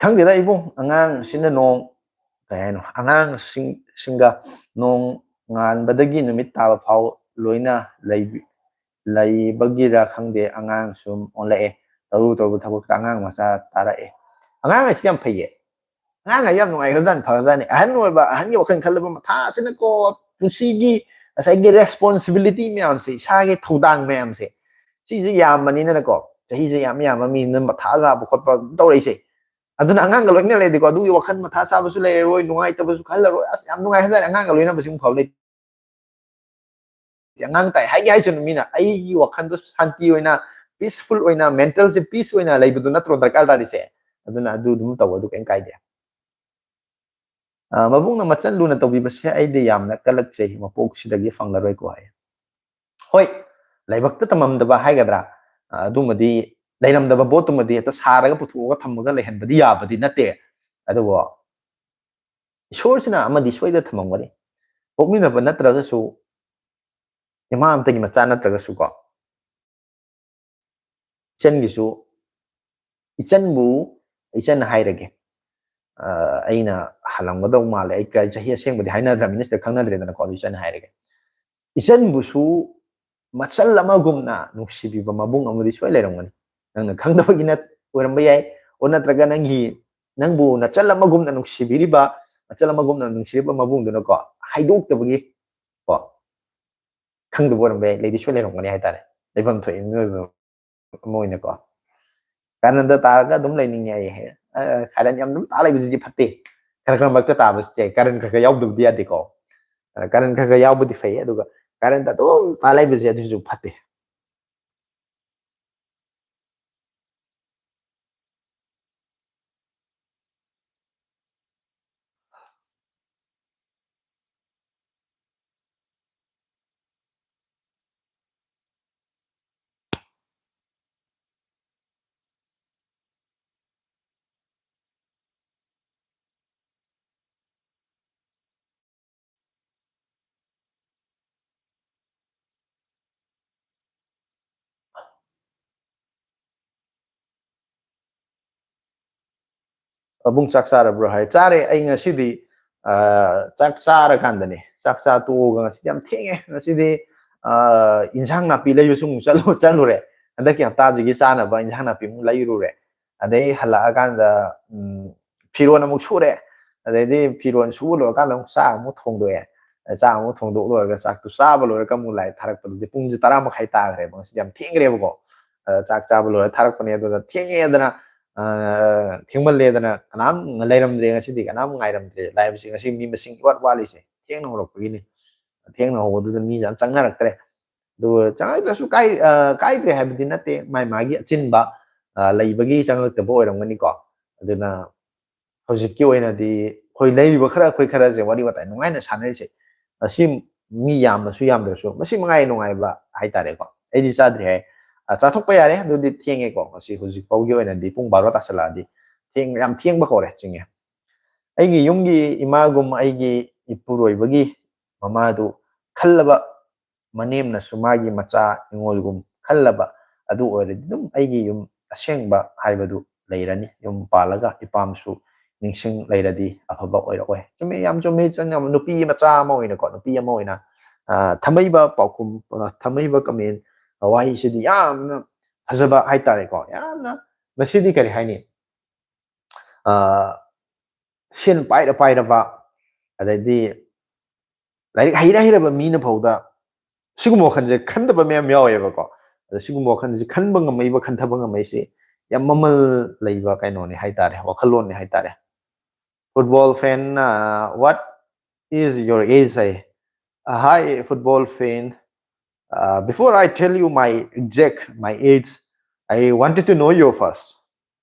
ꯈꯪꯗꯦꯗ ꯏꯕꯨꯡ, ꯑꯉꯥꯡꯁꯤꯅ ꯅꯣꯡ, ꯀꯩ ꯍꯥꯏꯅꯣ, ꯑꯉꯥꯡꯁꯤꯡ-, ꯁꯤꯡꯒ ꯅꯣꯡ ꯉꯥꯟꯕꯗꯒꯤ ꯅꯨꯃꯤꯠ ꯇꯥꯕ ꯐꯥꯎ ꯂꯣꯏꯅ ꯂꯩꯕꯤ-, ꯂꯩꯕꯒꯤꯔ ꯈꯪꯗꯦ, ꯑꯉꯥꯡ ꯁꯨꯝ ꯑꯣꯜꯂꯛꯑꯦ꯫ ꯇꯧꯔꯨ ꯇꯧꯔꯨ ꯊꯕꯛꯇ ꯑꯉꯥꯡ ꯃꯆꯥ ꯇꯥꯔꯛꯑꯦ꯫ ꯑꯉꯥꯡ ꯍꯥꯏꯁꯤ ꯌꯥꯝ ꯐꯩꯌꯦ꯫ ꯑꯉꯥꯡ ꯍꯥꯏꯁꯤ ꯌꯥꯝ ꯅꯨꯡꯉꯥꯏꯈ꯭ꯔꯖꯥꯠꯅꯤ, ꯐꯈ꯭ꯔꯖꯥꯠꯅꯤ꯫ ꯑꯍꯟ ꯑꯣꯏꯕ, ꯑꯍꯟꯒꯤ ꯋꯥꯈꯜ ꯈꯜꯂꯕ ꯃꯊꯥꯁꯤꯅꯀꯣ, ꯄꯨꯟꯁꯤꯒꯤ ꯉꯁꯥꯏꯒꯤ responsibility ꯃꯌꯥꯝꯁꯦ, ꯏꯁꯥꯒꯤ ꯊꯧꯗꯥꯡ ꯃꯌꯥꯝꯁꯦ, ꯁꯤꯁꯦ ꯌꯥꯝꯕꯅꯤꯅꯅꯀꯣ, ꯆꯍꯤꯁꯦ ꯌꯌꯥꯝ ꯌꯥꯝꯕ ꯃꯤꯅ ꯃꯊꯥ ꯁꯥꯕ ꯈꯣꯠꯄ ꯑꯗꯨꯝ ꯇꯧꯔꯛꯏꯁꯦ꯫ ꯑꯗꯨꯅ ꯑꯉꯥꯡꯒ ꯂꯣꯏꯅ ꯂꯩꯔꯗꯤꯀꯣ, ꯑꯗꯨꯒꯤ ꯋꯥꯈꯜ ꯃꯊꯥ ꯁꯥꯕꯁꯨ ꯂꯩꯔꯔꯣꯏ, ꯅꯨꯡꯉꯥꯏꯇꯕꯁꯨ ꯈꯜꯂꯔꯣꯏ꯫ ꯑꯁ, ꯌꯥꯝ ꯅꯨꯡꯉꯥꯏꯈ꯭ꯔꯖꯥꯠꯅꯤ ꯑꯉꯥꯡꯒ ꯂꯣꯏꯅꯕꯁꯤꯃꯨꯛ ꯐꯕ ꯂꯩꯇꯦ꯫ ꯑꯉꯥꯡ ꯇꯥꯛꯑꯦ ꯍꯥꯏꯒꯦ ꯍꯥꯏꯁꯅꯨ, ꯃꯤꯅ ꯑꯩꯒꯤ ꯋꯥꯈꯜꯗꯣ ꯁꯥꯟꯇꯤ ꯑꯣꯏꯅ, peaceful ꯑꯣꯏꯅ, mentalꯁꯦ peace ꯑꯣꯏꯅ ꯂꯩꯕꯗꯣ ꯅꯠꯇ꯭ꯔꯣ ꯗꯔꯀꯥꯔ ꯇꯥꯔꯤꯁꯦ? ꯑꯗꯨꯅ ꯑꯗꯨ ꯑꯗꯨꯝ ꯇꯧ, ꯑꯗꯨ ꯀꯩꯝ ꯀꯥꯏꯗꯦ꯫ ꯑ, ꯃꯕꯨꯡꯅ ꯃꯆꯟ ꯂꯨꯅ ꯇꯧꯕꯤꯕꯁꯦ ꯑꯩꯗꯤ ꯌꯥꯝꯅ ꯀꯜꯂꯛꯆꯩ, ꯃꯄꯣꯛꯁꯤꯗꯒꯤ ꯐꯪꯂꯔꯣꯏꯀꯣ ꯍꯥꯏ꯫ ꯍꯣꯏ, ꯂꯥꯏꯕꯛꯇ ꯇꯝꯃꯝꯗꯕ ꯍꯥꯏꯒꯗ꯭ꯔꯥ, ꯑ, ꯑꯗꯨꯃꯗꯤ, ꯂꯩꯔꯝꯗꯕ ꯄꯣꯠꯇꯨꯃꯗꯤ ꯍꯦꯛꯇ ꯁꯥꯔꯒ ꯄꯨꯊꯣꯛꯑꯒ ꯊꯝꯃꯒ ꯂꯩꯍꯟꯕꯗꯤ ꯌꯥꯕꯗꯤ ꯅꯠꯇꯦ꯫ ꯑꯗꯨꯕꯨ ꯏꯁꯣꯔꯁꯤꯅ ꯑꯃꯗꯤ ꯁꯣꯏꯗꯅ ꯊꯝꯃꯝꯒꯅꯤ꯫ ꯄꯣꯛꯃꯤꯟꯅꯕ ꯅꯠꯇ꯭ꯔꯒꯁꯨ, ꯏꯃꯥ ꯑꯝꯇꯒꯤ ꯃꯆꯥ ꯅꯠꯇ꯭ꯔꯒꯁꯨꯀꯣ, ꯏꯆꯟꯒꯤꯁꯨ, ꯏꯆꯟꯕꯨ, ꯏꯆꯟ ꯍꯥꯏꯔꯒꯦ꯫ ꯑ, ꯑꯩꯅ ꯍꯜꯂꯝꯒꯗꯧ ꯃꯥꯜꯂꯦ꯫ ꯑꯩ ꯀ-, ꯆꯍꯤ ꯑꯁꯦꯡꯕꯗꯤ ꯍꯥꯏꯅꯗ꯭ꯔꯕꯅꯤꯅ ꯁꯤꯗ ꯈꯪꯅꯗ꯭ꯔꯦꯗꯅꯀꯣ, ꯑꯗꯨ ꯏꯆꯟ ꯍꯥꯏꯔꯒꯦ꯫ ꯏꯆꯟꯕꯨꯁꯨ ꯃꯆꯜ ꯑꯃꯒꯨꯝꯅ ꯅꯨꯡꯁꯤꯕꯤꯕ ꯃꯕꯨꯡ ꯑꯃꯗꯤ ꯁꯣꯏ ꯂꯩꯔꯝꯒꯅꯤ꯫ ꯅꯪꯅ ꯈꯪꯗꯕꯒꯤ ꯅꯠ-, ꯑꯣꯏꯔꯝꯕ ꯌꯥꯏ, ꯑꯣ ꯅꯠꯇ꯭ꯔꯒ ꯅꯪꯒꯤ, ꯅꯪꯕꯨ ꯅꯆꯜ ꯑꯃꯒꯨꯝꯅ ꯅꯨꯡꯁꯤꯕꯤꯔꯤꯕ, ꯃꯆꯜ ꯑꯃꯒꯨꯝꯅ ꯅꯨꯡꯁꯤꯔꯤꯕ ꯃꯕꯨꯡꯗꯨꯅꯀꯣ, ꯍꯥꯏꯗꯣꯛꯇꯕꯒꯤ ꯀꯣ, ꯈꯪꯗꯕ ꯑꯣꯏꯔꯝꯕ ꯌꯥꯏ, ꯂꯩꯗꯤ ꯁꯣꯏ ꯂꯩꯔꯝꯒꯅꯤ ꯍꯥꯏꯇꯥꯔꯦ꯫ ꯂꯩꯐꯝ ꯊꯣꯛꯏ ꯃꯤꯑꯣꯏꯕ ꯑꯃ ꯑꯣꯏꯅꯀꯣ꯫ ꯀꯥꯔꯟꯗ ꯇꯥꯔꯒ ꯑꯗꯨꯝ ꯂꯩꯅꯤꯡꯉꯦ ꯑꯩ꯫ ꯑ, ꯀꯥꯔꯟ ꯌꯥꯝ ꯑꯗꯨꯝ ꯇꯥ ꯂꯩꯕꯁꯤꯗꯤ ꯐꯠꯇꯦ꯫ ꯈꯔ ꯈꯔ ꯃꯔꯛꯇ ꯇꯥꯕꯁꯤꯗꯤ ꯌꯥꯏ, ꯀꯥꯔꯟ ꯈꯔ ꯈꯔ ꯌꯥꯎꯗꯕꯗꯤ ꯌꯥꯗꯦꯀꯣ꯫ ꯑ, ꯀꯥꯔꯟ ꯈꯔ ꯈꯔ ꯌꯥꯎꯕꯗꯤ ꯐꯩ, ꯑꯗꯨꯒ ꯀꯥꯔꯟꯗ ꯑꯗꯨꯝ ꯇꯥ ꯂꯩꯕꯁꯦ ꯑꯗꯨꯁꯨ ꯐꯠꯇꯦ꯫ ꯄꯥꯕꯨꯡ ꯆꯥꯛ ꯆꯥꯔꯕ꯭ꯔꯣ ꯍꯥꯏ꯫ ꯆꯥꯔꯦ꯫ ꯑꯩ ꯉꯁꯤꯗꯤ, ꯑ, ꯆꯥꯛ ꯆꯥꯔꯀꯥꯟꯗꯅꯦ, ꯆꯥꯛ ꯆꯥ ꯇꯣꯛꯑꯒ ꯉꯁꯤꯗꯤ ꯌꯥꯝ ꯊꯦꯡꯉꯦ꯫ ꯉꯁꯤꯗꯤ, ꯑ, ꯏꯟꯁꯥꯡ ꯅꯥꯄꯤ ꯂꯩꯕꯁꯨ ꯑꯃꯨꯛ ꯆꯠꯂꯨ-, ꯆꯠꯂꯨꯔꯦ꯫ ꯍꯟꯗꯛꯀꯤ ꯍꯞꯇꯥꯁꯤꯒꯤ ꯆꯥꯅꯕ ꯏꯟꯁꯥꯡ ꯅꯥꯄꯤ ꯑꯃꯨꯛ ꯂꯩꯔꯨꯔꯦ꯫ ꯑꯗꯩ ꯍꯜꯂꯛꯑꯀꯥꯟꯗ, ꯎꯝ, ꯐꯤꯔꯣꯜ ꯑꯃꯨꯛ ꯁꯨꯔꯦ꯫ ꯑꯗꯩꯗꯤ ꯐꯤꯔꯣꯜ ꯁꯨꯕ ꯂꯣꯏꯔꯀꯥꯟꯗ ꯑꯃꯨꯛ ꯆꯥꯛ ꯑꯃꯨꯛ ꯊꯣꯡꯗꯣꯛꯑꯦ꯫ ꯆꯥꯛ ꯑꯃꯨꯛ ꯊꯣꯡꯗꯣꯛ ꯂꯣꯏꯔꯒ, ꯆꯥꯛꯇꯨ ꯆꯥꯕ ꯂꯣꯏꯔꯒ ꯑꯃꯨꯛ ꯂꯥꯏꯔꯤꯛ ꯊꯥꯔꯛꯄꯗꯨꯗꯤ ꯄꯨꯡꯁꯦ ꯇꯔꯥ ꯃꯈꯥꯏ ꯇꯥꯈ꯭ꯔꯦꯕ꯫ ꯉꯁꯤꯗꯤ ꯌꯥꯝ ꯊꯦꯡꯈ꯭ꯔꯦꯕꯀꯣ꯫ ꯑ, ꯆꯥꯛ ꯆꯥꯕ ꯂꯣꯏꯔ ꯊꯥꯔꯛꯄꯅꯦ꯫ ꯑꯗꯨꯅ ꯊꯦꯡꯉꯦꯗꯅ, ꯑ, ꯊꯦꯡꯃꯜꯂꯦꯗꯅ ꯀꯅꯥꯝ ꯂꯩꯔꯝꯗ꯭ꯔꯦ ꯉꯁꯤꯗꯤ, ꯀꯅꯥꯝ ꯉꯥꯏꯔꯝꯗ꯭ꯔꯦ꯫ ꯂꯥꯏꯕꯁꯦ ꯉꯁꯤ ꯃꯤ ꯃꯁꯤꯡ ꯏꯋꯥꯠ ꯋꯥꯠꯂꯤꯁꯦ, ꯊꯦꯡꯅ ꯍꯧꯔꯛꯄꯒꯤꯅꯤ꯫ ꯊꯦꯡꯅ ꯍꯧꯕꯗꯨꯗ ꯃꯤ ꯌꯥꯝ ꯆꯪꯅꯔꯛꯇ꯭ꯔꯦ꯫ ꯑꯗꯨꯒ ꯆꯪꯉꯛꯇ꯭ꯔꯁꯨ ꯀꯥꯏ-, ꯑ, ꯀꯥꯏꯗ꯭ꯔꯦ ꯍꯥꯏꯕꯗꯤ ꯅꯠꯇꯦ, ꯃꯥꯏ ꯃꯥꯒꯤ ꯑꯆꯤꯟꯕ, ꯑ, ꯂꯩꯕꯒꯤ ꯆꯪꯉꯛꯇꯕ ꯑꯣꯏꯔꯝꯒꯅꯤꯀꯣ꯫ ꯑꯗꯨꯅ ꯍꯧꯖꯤꯛꯀꯤ ꯑꯣꯏꯅꯗꯤ ꯑꯩꯈꯣꯏ ꯂꯩꯔꯤꯕ ꯈꯔ, ꯑꯩꯈꯣꯏ ꯈꯔꯁꯦ ꯋꯥꯔꯤ ꯋꯥꯇꯥꯏ ꯅꯨꯡꯉꯥꯏꯅ ꯁꯥꯟꯅꯔꯤꯁꯦ, ꯃꯁꯤ ꯃꯤ ꯌꯥꯝꯃꯁꯨ ꯌꯥꯝꯗ꯭ꯔꯁꯨ ꯃꯁꯤ ꯃꯉꯥꯏ ꯅꯨꯡꯉꯥꯏꯕ ꯍꯥꯏꯇꯥꯔꯦꯀꯣ꯫ ꯑꯩꯗꯤ ꯆꯥꯗ꯭ꯔꯤ ꯍꯥꯏ꯫ ꯑ, ꯆꯥꯊꯣꯛꯄ ꯌꯥꯔꯦ, ꯑꯗꯨꯗꯤ ꯊꯦꯡꯉꯦꯀꯣ꯫ ꯉꯁꯤ ꯍꯧꯖꯤꯛ ꯐꯥꯎꯒꯤ ꯑꯣꯏꯅꯗꯤ ꯄꯨꯡ ꯕꯥꯔꯣ ꯇꯥꯁꯜꯂꯛꯑꯗꯤ ꯊꯦꯡ-, ꯌꯥꯝ ꯊꯦꯡꯕ ꯀꯧꯔꯦ ꯆꯤꯡꯉꯦ꯫ ꯑꯩꯒꯤ ꯌꯨꯝꯒꯤ ꯏꯃꯥꯒꯨꯝ, ꯑꯩꯒꯤ ꯏꯄꯨꯔꯣꯏꯕꯒꯤ ꯃꯃꯥꯗꯨ ꯈꯜꯂꯕ ꯃꯅꯦꯝꯅꯁꯨ ꯃꯥꯒꯤ ꯃꯆꯥ ꯅꯤꯉꯣꯜꯒꯨꯝ ꯈꯜꯂꯕ ꯑꯗꯨ ꯑꯣꯏꯔꯗꯤ ꯑꯗꯨꯝ ꯑꯩꯒꯤ ꯌꯨꯝ ꯑꯁꯦꯡꯕ ꯍꯥꯏꯕꯗꯨ ꯂꯩꯔꯅꯤ꯫ ꯌꯨꯝ ꯄꯥꯜꯂꯒ ꯏꯄꯥꯝꯁꯨ ꯅꯤꯡꯁꯤꯡ ꯂꯩꯔꯗꯤ ꯑꯐꯕ ꯑꯣꯏꯔꯛꯑꯣꯏ꯫ ꯆꯨꯝꯃꯤ, ꯌꯥꯝ ꯆꯨꯝꯃꯤ꯫ ꯏꯆꯟ ꯌꯥꯝ, ꯅꯨꯄꯤ ꯃꯆꯥ ꯑꯃ ꯑꯣꯏꯅꯀꯣ, ꯅꯨꯄꯤ ꯑꯃ ꯑꯣꯏꯅ, ꯑ, ꯊꯝꯃꯛꯏꯕ ꯄꯥꯎꯈꯨꯝ, ꯑ, ꯊꯝꯃꯛꯏꯕ comment, ꯑ, ꯋꯥꯍꯩꯁꯤꯗꯤ ꯌꯥꯝꯅ ꯐꯖꯕ ꯍꯥꯏꯇꯥꯔꯦꯀꯣ꯫ ꯌꯥꯝꯅ ꯃꯁꯤꯗꯤ ꯀꯔꯤ ꯍꯥꯏꯅꯤ? ꯑ, ꯁꯦꯟ ꯄꯥꯏꯔ ꯄꯥꯏꯔꯕ, ꯑꯗꯩꯗꯤ ꯂꯥꯏꯔꯤꯛ ꯍꯩꯔ ꯍꯩꯔꯕ ꯃꯤꯅ ꯐꯥꯎꯗ ꯁꯤꯒꯨꯝꯕ ꯋꯥꯈꯜꯁꯦ ꯈꯟꯗꯕ ꯃꯌꯥꯝ ꯌꯥꯎꯋꯦꯕꯀꯣ꯫ ꯑꯗ ꯁꯤꯒꯨꯝꯕ ꯋꯥꯈꯜꯁꯦ ꯈꯟꯕ ꯉꯝꯃꯛꯏꯕ, ꯈꯟꯊꯕ ꯉꯝꯃꯛꯏꯁꯦ ꯌꯥꯝ ꯃꯃꯜ ꯂꯩꯕ ꯀꯩꯅꯣꯅꯤ ꯍꯥꯏꯇꯥꯔꯦ, ꯋꯥꯈꯜꯂꯣꯟꯅꯤ ꯍꯥꯏꯇꯥꯔꯦ꯫ Football fan, uh, what is your age? Say, uh, hi, football fan. Uh, before I tell you my exact, my age, I wanted to know you first.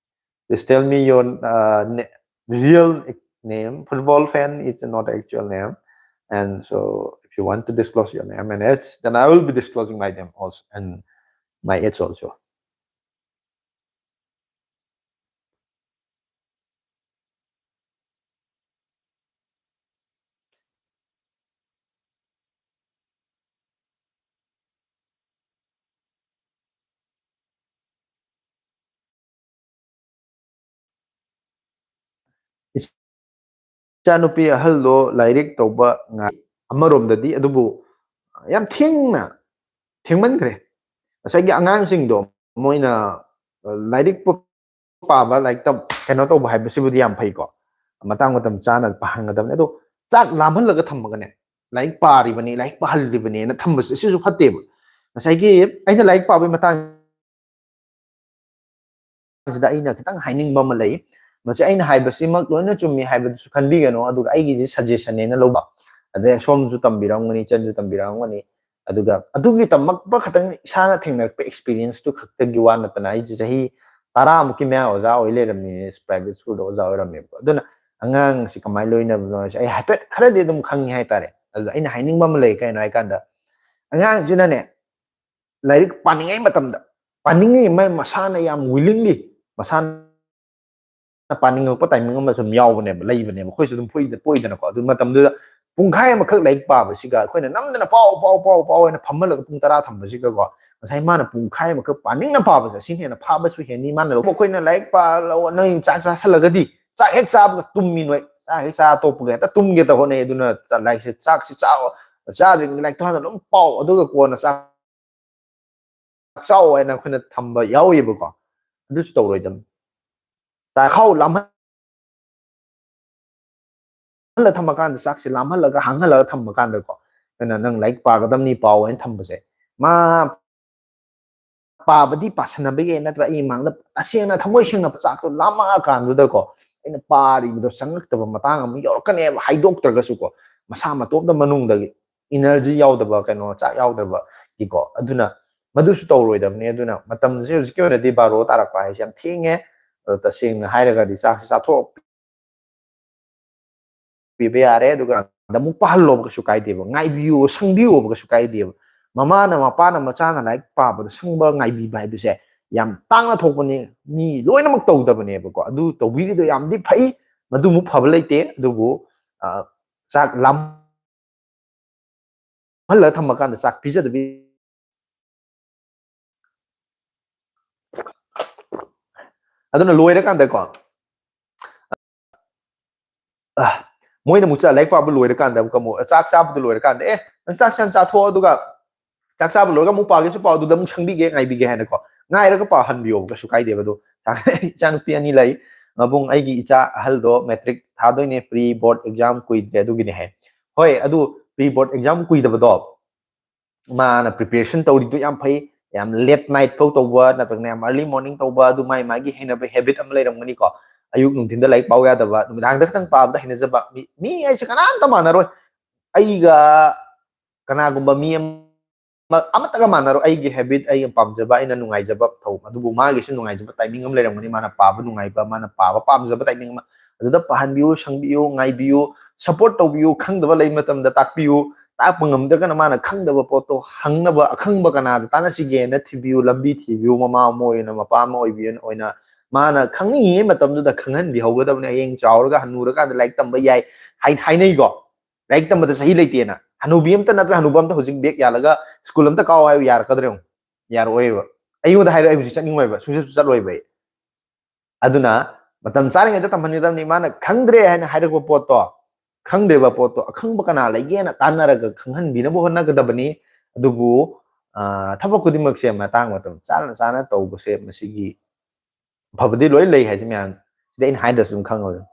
Please tell me your, uh, na-, real name. Football fan is not actual name. And so if you want to disclose your name and age, then I will be disclosing my name also and my age also. ꯏꯆꯥꯅꯨꯄꯤ ꯑꯍꯜꯗꯣ ꯂꯥꯏꯔꯤꯛ ꯇꯧꯕ ꯉꯥꯏ꯫ ꯑꯃꯔꯣꯝꯗꯗꯤ ꯑꯗꯨꯕꯨ ꯌꯥꯝ ꯊꯦꯡꯅ, ꯊꯦꯡꯃꯟꯈ꯭ꯔꯦ꯫ ꯉꯁꯥꯏꯒꯤ ꯑꯉꯥꯡꯁꯤꯡꯗꯣ ꯃꯣꯏꯅ, ꯑ, ꯂꯥꯏꯔꯤꯛ ꯄ-, ꯄꯥꯕ, ꯂꯥꯏꯔꯤꯛ ꯇꯝ-, ꯀꯩꯅꯣ ꯇꯧꯕ ꯍꯥꯏꯕꯁꯤꯕꯨꯗꯤ ꯌꯥꯝ ꯐꯩꯀꯣ, ꯃꯇꯥꯡ ꯃꯇꯝ ꯆꯥꯅ ꯄꯥꯍꯟꯒꯗꯕꯅꯤ꯫ ꯑꯗꯣ ꯆꯥꯛ ꯂꯥꯝꯍꯜꯂꯒ ꯊꯝꯃꯒꯅꯦ, "ꯂꯥꯏꯔꯤꯛ ꯄꯥꯔꯤꯕꯅꯤ, ꯂꯥꯏꯔꯤꯛ ꯄꯥꯍꯜꯂꯤꯕꯅꯦꯅ" ꯊꯝꯕꯁꯦ, ꯁꯤꯁꯨ ꯐꯠꯇꯦꯕ꯫ ꯉꯁꯥꯏꯒꯤ ꯑꯩꯅ ꯂꯥꯏꯔꯤꯛ ꯄꯥꯕꯒꯤ ꯃꯇꯥꯡ ꯁꯤꯗ ꯑꯩꯅ ꯈꯤꯇꯪ ꯍꯥꯏꯅꯤꯡꯕ ꯑꯃ ꯂꯩ꯫ ꯃꯁꯤ ꯑꯩꯅ ꯍꯥꯏꯕꯁꯤꯃꯛ ꯂꯣꯏꯅ ꯆꯨꯝꯃꯤ ꯍꯥꯏꯕꯗꯨꯁꯨ ꯈꯟꯕꯤꯒꯅꯨ, ꯑꯗꯨꯒ ꯑꯩꯒꯤꯁꯤ suggestion ꯅꯦꯅ ꯂꯧꯕ꯫ ꯑꯗꯩ ꯁꯣꯝꯁꯨ ꯇꯝꯕꯤꯔꯝꯒꯅꯤ, ꯏꯆꯟꯁꯨ ꯇꯝꯕꯤꯔꯝꯒꯅꯤ꯫ ꯑꯗꯨꯒ ꯑꯗꯨꯒꯤ ꯇꯝꯃꯛꯄ ꯈꯛꯇꯪ ꯏꯁꯥꯅ ꯊꯦꯡꯅꯔꯛꯄ experience ꯇꯨ ꯈꯛꯇꯒꯤ ꯋꯥ ꯅꯠꯇꯅ, ꯑꯩꯁꯦ ꯆꯍꯤ ꯇꯔꯥꯃꯨꯛꯀꯤ ꯃꯌꯥ ꯑꯣꯖꯥ ꯑꯣꯏ ꯂꯩꯔꯝꯃꯤꯅꯦ, private school ꯗ ꯑꯣꯖꯥ ꯑꯣꯏꯔꯝꯃꯦꯕꯀꯣ꯫ ꯑꯗꯨꯅ ꯑꯉꯥꯡꯁꯤ ꯀꯃꯥꯏꯅ ꯂꯣꯏꯅꯕꯅꯣ ꯍꯥꯏꯁꯦ ꯑꯩ ꯍꯥꯏꯐꯦꯠ ꯈꯔꯗꯤ ꯑꯗꯨꯝ ꯈꯪꯉꯤ ꯍꯥꯏꯇꯥꯔꯦ꯫ ꯑꯗꯨꯗ ꯑꯩꯅ ꯍꯥꯏꯅꯤꯡꯕ ꯑꯃ ꯂꯩ, ꯀꯩꯅꯣ ꯍꯥꯏꯀꯥꯟꯗ, ꯑꯉꯥꯡꯁꯤꯅꯅꯦ, ꯂꯥꯏꯔꯤꯛ ꯄꯥꯅꯤꯡꯉꯩ ꯃꯇꯝꯗ ꯄꯥꯅꯤꯡꯉꯤ, ꯃꯥ ꯃꯁꯥꯅ ꯌꯥꯝ willingly, ꯃꯁꯥꯅ ꯄꯥꯅꯤꯡꯉꯛꯄ timing ꯑꯃ ꯁꯨꯝ ꯌꯥꯎꯕꯅꯦꯕ, ꯂꯩꯕꯅꯦꯕ꯫ ꯑꯩꯈꯣꯏꯁꯨ ꯑꯗꯨꯝ ꯄꯣꯛꯏꯗ-, ꯄꯣꯛꯏꯗꯅꯀꯣ꯫ ꯑꯗꯨ ꯃꯇꯝꯗꯨꯗ ꯄꯨꯡꯈꯥꯏ ꯑꯃꯈꯛ ꯂꯥꯏꯔꯤꯛ ꯄꯥꯕꯁꯤꯒ ꯑꯩꯈꯣꯏꯅ ꯅꯝꯗꯅ "ꯄꯥꯎ, ꯄꯥꯎ, ꯄꯥꯎ, ꯄꯥꯎ" ꯍꯥꯏꯅ ꯐꯝꯍꯜꯂꯒ ꯄꯨꯡ ꯇꯔꯥ ꯊꯝꯕꯁꯤꯒꯀꯣ, ꯉꯁꯥꯏ ꯃꯥꯅ ꯄꯨꯡꯈꯥꯏ ꯑꯃꯈꯛ ꯄꯥꯅꯤꯡꯅ ꯄꯥꯕꯁꯦ, ꯁꯤꯅ ꯍꯦꯟꯅ ꯐꯥꯕꯁꯨ ꯍꯦꯟꯅꯤ꯫ ꯃꯥꯅ ꯂꯧꯕ ꯑꯩꯈꯣꯏꯅ "ꯂꯥꯏꯔꯤꯛ ꯄꯥ-, ꯂꯧ-, ꯅꯣꯏ ꯆꯥꯛ ꯆꯥꯁꯜꯂꯒꯗꯤ", ꯆꯥꯛ ꯍꯦꯛ ꯆꯥꯕꯒ ꯇꯨꯝꯃꯤ ꯅꯣꯏ, ꯆꯥꯛ ꯍꯦꯛ ꯆꯥ ꯇꯣꯛꯄꯒ ꯍꯦꯛꯇ ꯇꯨꯝꯒꯦ ꯇꯧꯍꯣꯠꯅꯩ꯫ ꯑꯗꯨꯅ ꯆꯥ-, ꯂꯥꯏꯔꯤꯛꯁꯦ, ꯆꯥꯛꯁꯦ ꯆꯥ-, ꯆꯥꯗ꯭ꯔꯤꯉꯩꯗ ꯂꯥꯏꯔꯤꯛꯇꯣ ꯍꯥꯟꯅ ꯑꯗꯨꯝ ꯄꯥꯎ, ꯑꯗꯨꯒ ꯀꯣꯟꯅ ꯆꯥꯛ ꯆꯥꯛ ꯆꯥꯎ ꯍꯥꯏꯅ ꯑꯩꯈꯣꯏꯅ ꯊꯝꯕ ꯌꯥꯎꯔꯤꯕꯀꯣ꯫ ꯑꯗꯨꯁꯨ ꯇꯧꯔꯣꯏꯗꯕꯅꯤ꯫ ꯆꯥꯛꯈꯥꯎ ꯂꯥꯝꯍꯜꯂ ꯊꯝꯃꯀꯥꯟꯗ, ꯆꯥꯛꯁꯦ ꯂꯥꯝꯍꯜꯂꯒ, ꯍꯥꯡꯍꯜꯂꯒ ꯊꯝꯃꯀꯥꯟꯗꯀꯣ, ꯑꯩꯈꯣꯏꯅ "ꯅꯪ ꯂꯥꯏꯔꯤꯛ ꯄꯥꯒꯗꯕꯅꯤ, ꯄꯥꯎ" ꯍꯥꯏꯅ ꯊꯝꯕꯁꯦ, ꯃꯥ ꯄꯥꯕꯗꯤ ꯄꯥꯁꯟꯅꯕꯒꯤ ꯅꯠꯇ꯭ꯔ, ꯑꯩ ꯃꯥꯡꯗ ꯇꯁꯦꯡꯅ ꯊꯃꯣꯏ ꯁꯦꯡꯅ ꯆꯥꯛꯇꯣ ꯂꯥꯝꯃꯛꯑꯀꯥꯟꯗꯨꯗꯀꯣ, ꯑꯩꯅ ꯄꯥꯔꯤꯕꯗꯣ ꯆꯪꯉꯛꯇꯕ ꯃꯇꯥꯡ ꯑꯃ ꯌꯧꯔꯛꯀꯅꯦꯕ, ꯍꯥꯏꯗꯣꯛꯇ꯭ꯔꯒꯁꯨꯀꯣ, ꯃꯁꯥ ꯃꯇꯣꯝꯇ ꯃꯅꯨꯡꯗꯒꯤ energy ꯌꯥꯎꯗꯕ, ꯀꯩꯅꯣ, ꯆꯥꯛ ꯌꯥꯎꯗꯕꯒꯤꯀꯣ꯫ ꯑꯗꯨꯅ ꯃꯗꯨꯁꯨ ꯇꯧꯔꯣꯏꯗꯕꯅꯤ꯫ ꯑꯗꯨꯅ ꯃꯇꯝꯁꯦ ꯍꯧꯖꯤꯛꯀꯤ ꯑꯣꯏꯅꯗꯤ ꯕꯥꯔꯣ ꯇꯥꯔꯛꯄ ꯍꯥꯏꯁꯦ ꯌꯥꯝ ꯊꯦꯡꯉꯦ꯫ ꯑꯗꯣ ꯇꯁꯦꯡꯅ ꯍꯥꯏꯔꯒꯗꯤ ꯆꯥꯛꯁꯦ ꯆꯥꯊꯣꯛ ꯄꯤꯕ ꯌꯥꯔꯦ, ꯑꯗꯨꯒ ꯑꯃꯨꯛ ꯄꯥꯍꯜꯂꯣꯕ ꯀꯩꯁꯨ ꯀꯥꯏꯗꯦꯕ, ꯉꯥꯏꯕꯤꯌꯣ, ꯁꯪꯕꯤꯌꯣꯕ ꯀꯩꯁꯨ ꯀꯥꯏꯗꯦꯕ꯫ ꯃꯃꯥꯅ, ꯃꯄꯥꯅ ꯃꯆꯥꯅ ꯂꯥꯏꯔꯤꯛ ꯄꯥꯕꯗ ꯁꯪꯕ ꯉꯥꯏꯕꯤꯕ ꯍꯥꯏꯕꯁꯦ ꯌꯥꯝ ꯇꯥꯡꯅ ꯊꯣꯛꯄꯅꯤ, ꯃꯤ ꯂꯣꯏꯅꯃꯛ ꯇꯧꯗꯕꯅꯦꯕꯀꯣ꯫ ꯑꯗꯨ ꯇꯧꯕꯤꯔꯤꯗꯣ ꯌꯥꯝꯗꯤ ꯐꯩ, ꯃꯗꯨꯃꯨꯛ ꯐꯕ ꯂꯩꯇꯦ꯫ ꯑꯗꯨꯕꯨ, ꯑ, ꯆꯥꯛ ꯂꯥꯝ ꯍꯜꯂꯒ ꯊꯝꯃꯀꯥꯟꯗ ꯆꯥꯛ ꯄꯤꯖꯗꯕꯤ꯫ ꯑꯗꯨꯅ ꯂꯣꯏꯔꯀꯥꯟꯗꯀꯣ, ꯑ, ꯃꯣꯏꯅ ꯑꯃꯨꯛ ꯆꯥ-, ꯂꯥꯏꯔꯤꯛ ꯄꯥꯕ ꯂꯣꯏꯔꯀꯥꯟꯗ ꯑꯃꯨꯛꯀ ꯑꯃꯨꯛ ꯆꯥꯛ ꯆꯥꯕꯗꯨ ꯂꯣꯏꯔꯀꯥꯟꯗ, "ꯑꯦ, ꯅꯪ ꯆꯥꯛ ꯁꯟ ꯆꯥꯊꯣꯛꯑꯣ, ꯑꯗꯨꯒ ꯆꯥꯛ ꯆꯥꯕ ꯂꯣꯏꯔꯒ ꯑꯃꯨꯛ ꯄꯥꯒꯦꯁꯨ ꯄꯥꯎ, ꯑꯗꯨꯗ ꯑꯃꯨꯛ ꯁꯪꯕꯤꯒꯦ, ꯉꯥꯏꯕꯤꯒꯦ ꯍꯥꯏꯅꯀꯣ, ꯉꯥꯏꯔꯒ ꯄꯥꯍꯟꯕꯤꯌꯣꯕ, ꯀꯩꯁꯨ ꯀꯥꯏꯗꯦꯕ꯫ ꯑꯗꯣ ꯏꯆꯥꯅꯨꯄꯤ ꯑꯅꯤ ꯂꯩ꯫ ꯃꯕꯨꯡ, ꯑꯩꯒꯤ ꯏꯆꯥ ꯑꯍꯜꯗꯣ ꯃꯦꯇ꯭ꯔꯤꯛ ꯊꯥꯗꯣꯏꯅꯦ, ꯄ꯭ꯔꯤ ꯕꯣꯔꯗ ꯑꯦꯛꯖꯥꯝ ꯀꯨꯏꯗ꯭ꯔꯦ, ꯑꯗꯨꯒꯤꯅꯦ ꯍꯥꯏ꯫ ꯍꯣꯏ, ꯑꯗꯨ ꯄ꯭ꯔꯤ ꯕꯣꯔꯗ ꯑꯦꯛꯖꯥꯝ ꯀꯨꯏꯗꯕꯗꯣ ꯃꯥꯅ ꯄ꯭ꯔꯤꯄꯦꯔꯦꯁꯟ ꯇꯧꯔꯤꯗꯣ ꯌꯥꯝ ꯐꯩ꯫ ꯌꯥꯝ ꯂꯦꯠ ꯅꯥꯏꯠ ꯐꯥꯎ ꯇꯧꯕ ꯅꯠꯇ꯭ꯔꯒꯅ ꯌꯥꯝ ꯑꯔꯂꯤ ꯃꯣꯔꯅꯤꯡ ꯇꯧꯕ, ꯑꯗꯨ ꯃꯥꯏ ꯃꯥꯒꯤ ꯍꯩꯅꯕ ꯍꯦꯕꯤꯠ ꯑꯃ ꯂꯩꯔꯝꯒꯅꯤꯀꯣ꯫ ꯑꯌꯨꯛ ꯅꯨꯡꯊꯤꯟꯗ ꯂꯥꯏꯔꯤꯛ ꯄꯥꯎ ꯌꯥꯗꯕ, ꯅꯨꯃꯤꯗꯥꯡꯗ ꯈꯛꯇꯪ ꯄꯥꯕꯗ ꯍꯩꯅꯖꯕ ꯃꯤ, ꯃꯤ ꯍꯥꯏꯁꯦ ꯀꯅꯥꯝꯇ ꯃꯥꯟꯅꯔꯣꯏ꯫ ꯑꯩꯒ ꯀꯅꯥꯒꯨꯝꯕ ꯃꯤ ꯑꯃ, ꯑꯃꯠꯇꯒ ꯃꯥꯟꯅꯔꯣꯏ꯫ ꯑꯩꯒꯤ ꯍꯦꯕꯤꯠ, ꯑꯩꯅ ꯄꯥꯝꯖꯕ, ꯑꯩꯅ ꯅꯨꯡꯉꯥꯏꯖꯕ ꯊꯧ, ꯑꯗꯨꯕꯨ ꯃꯥꯒꯤꯁꯨ ꯅꯨꯡꯉꯥꯏꯖꯕ ꯇꯥꯏꯃꯤꯡ ꯑꯃ ꯂꯩꯔꯝꯒꯅꯤ, ꯃꯥꯅ ꯄꯥꯕ ꯅꯨꯡꯉꯥꯏꯕ, ꯃꯥꯅ ꯄꯥꯕ ꯄꯥꯝꯖꯕ ꯇꯥꯏꯃꯤꯡ ꯑꯃ꯫ ꯑꯗꯨꯗ ꯄꯥꯍꯟꯕꯤꯌꯨ, ꯁꯪꯕꯤꯌꯨ, ꯉꯥꯏꯕꯤꯌꯨ, ꯁꯞꯄꯣꯔꯠ ꯇꯧꯕꯤꯌꯨ, ꯈꯪꯗꯕ ꯂꯩꯕ ꯃꯇꯝꯗ ꯇꯥꯛꯄꯤꯌꯨ, ꯇꯥꯛꯄ ꯉꯝꯗ꯭ꯔꯒꯅ ꯃꯥꯅ ꯈꯪꯗꯕ ꯄꯣꯠꯇꯣ ꯍꯪꯅꯕ, ꯑꯈꯪꯕ ꯀꯅꯥꯗ ꯇꯥꯟꯅꯁꯤꯒꯦꯅ ꯊꯤꯕꯤꯌꯨ, ꯂꯝꯕꯤ ꯊꯤꯕꯤꯌꯨ, ꯃꯃꯥ ꯑꯃ ꯑꯣꯏꯅ, ꯃꯄꯥ ꯑꯃ ꯑꯣꯏꯕꯤ ꯑꯣꯏꯅ ꯃꯥꯅ ꯈꯪꯅꯤꯡꯉꯤꯉꯩ ꯃꯇꯝꯗꯨꯗ ꯈꯪꯍꯟꯕꯤꯍꯧꯒꯗꯕꯅꯤ꯫ ꯍꯌꯦꯡ ꯆꯥꯎꯔꯒ ꯍꯟꯅꯨꯔꯀꯥꯟꯗ ꯂꯥꯏꯔꯤꯛ ꯇꯝꯕ ꯌꯥꯏ ꯍꯥꯏ-, ꯍꯥꯏꯅꯩꯀꯣ꯫ ꯂꯥꯏꯔꯤꯛ ꯇꯝꯕꯗ ꯆꯍꯤ ꯂꯩꯇꯦꯅ꯫ ꯍꯅꯨꯕꯤ ꯑꯝꯇ ꯅꯠꯇ꯭ꯔ ꯍꯅꯨꯕ ꯑꯝꯇ ꯍꯧꯖꯤꯛ ꯕꯦꯛ ꯌꯥꯜꯂꯒ ꯁ꯭ꯀꯨꯜ ꯑꯝꯇ ꯀꯥꯎ ꯍꯥꯏꯌꯨ, ꯌꯥꯔꯛꯀꯗ꯭ꯔ ꯌꯦꯡꯉꯨ? ꯌꯥꯔꯛꯑꯣꯏꯕ꯫ ꯑꯩꯉꯣꯟꯗ ꯍꯥꯏꯔꯣ, ꯑꯩ ꯍꯧꯖꯤꯛ ꯆꯠꯅꯤꯡꯉꯣꯏꯕ, ꯁꯨꯡꯆꯠꯁꯨ ꯆꯠꯂꯣꯏꯕ ꯑꯩ꯫ ꯑꯗꯨꯅ ꯃꯇꯝ ꯆꯥꯔꯤꯉꯩꯗ ꯇꯝꯍꯟꯒꯗꯕꯅꯤ꯫ ꯃꯥꯅ ꯈꯪꯗ꯭ꯔꯦ ꯍꯥꯏꯅ ꯍꯥꯏꯔꯛꯄ ꯄꯣꯠꯇꯣ, ꯈꯪꯗ꯭ꯔꯤꯕ ꯄꯣꯠꯇꯣ ꯑꯈꯪꯕ ꯀꯅꯥ ꯂꯩꯒꯦꯅ ꯇꯥꯟꯅꯔꯒ ꯈꯪꯍꯟꯕꯤꯅꯕ ꯍꯣꯠꯅꯒꯗꯕꯅꯤ꯫ ꯑꯗꯨꯕꯨ, ꯑ, ꯊꯕꯛ ꯈꯨꯗꯤꯡꯃꯛꯁꯦ ꯃꯇꯥꯡ ꯃꯇꯝ ꯆꯥꯅ ꯆꯥꯅ ꯇꯧꯕꯁꯦ ꯃꯁꯤꯒꯤ ꯑꯐꯕꯗꯤ ꯂꯣꯏ ꯂꯩ ꯍꯥꯏꯁꯦ ꯃꯌꯥꯝ, ꯁꯤꯗ ꯑꯩꯅ ꯍꯥꯏꯗ꯭ꯔꯁꯨ ꯑꯗꯨꯝ ꯈꯪꯉꯕꯅꯤ꯫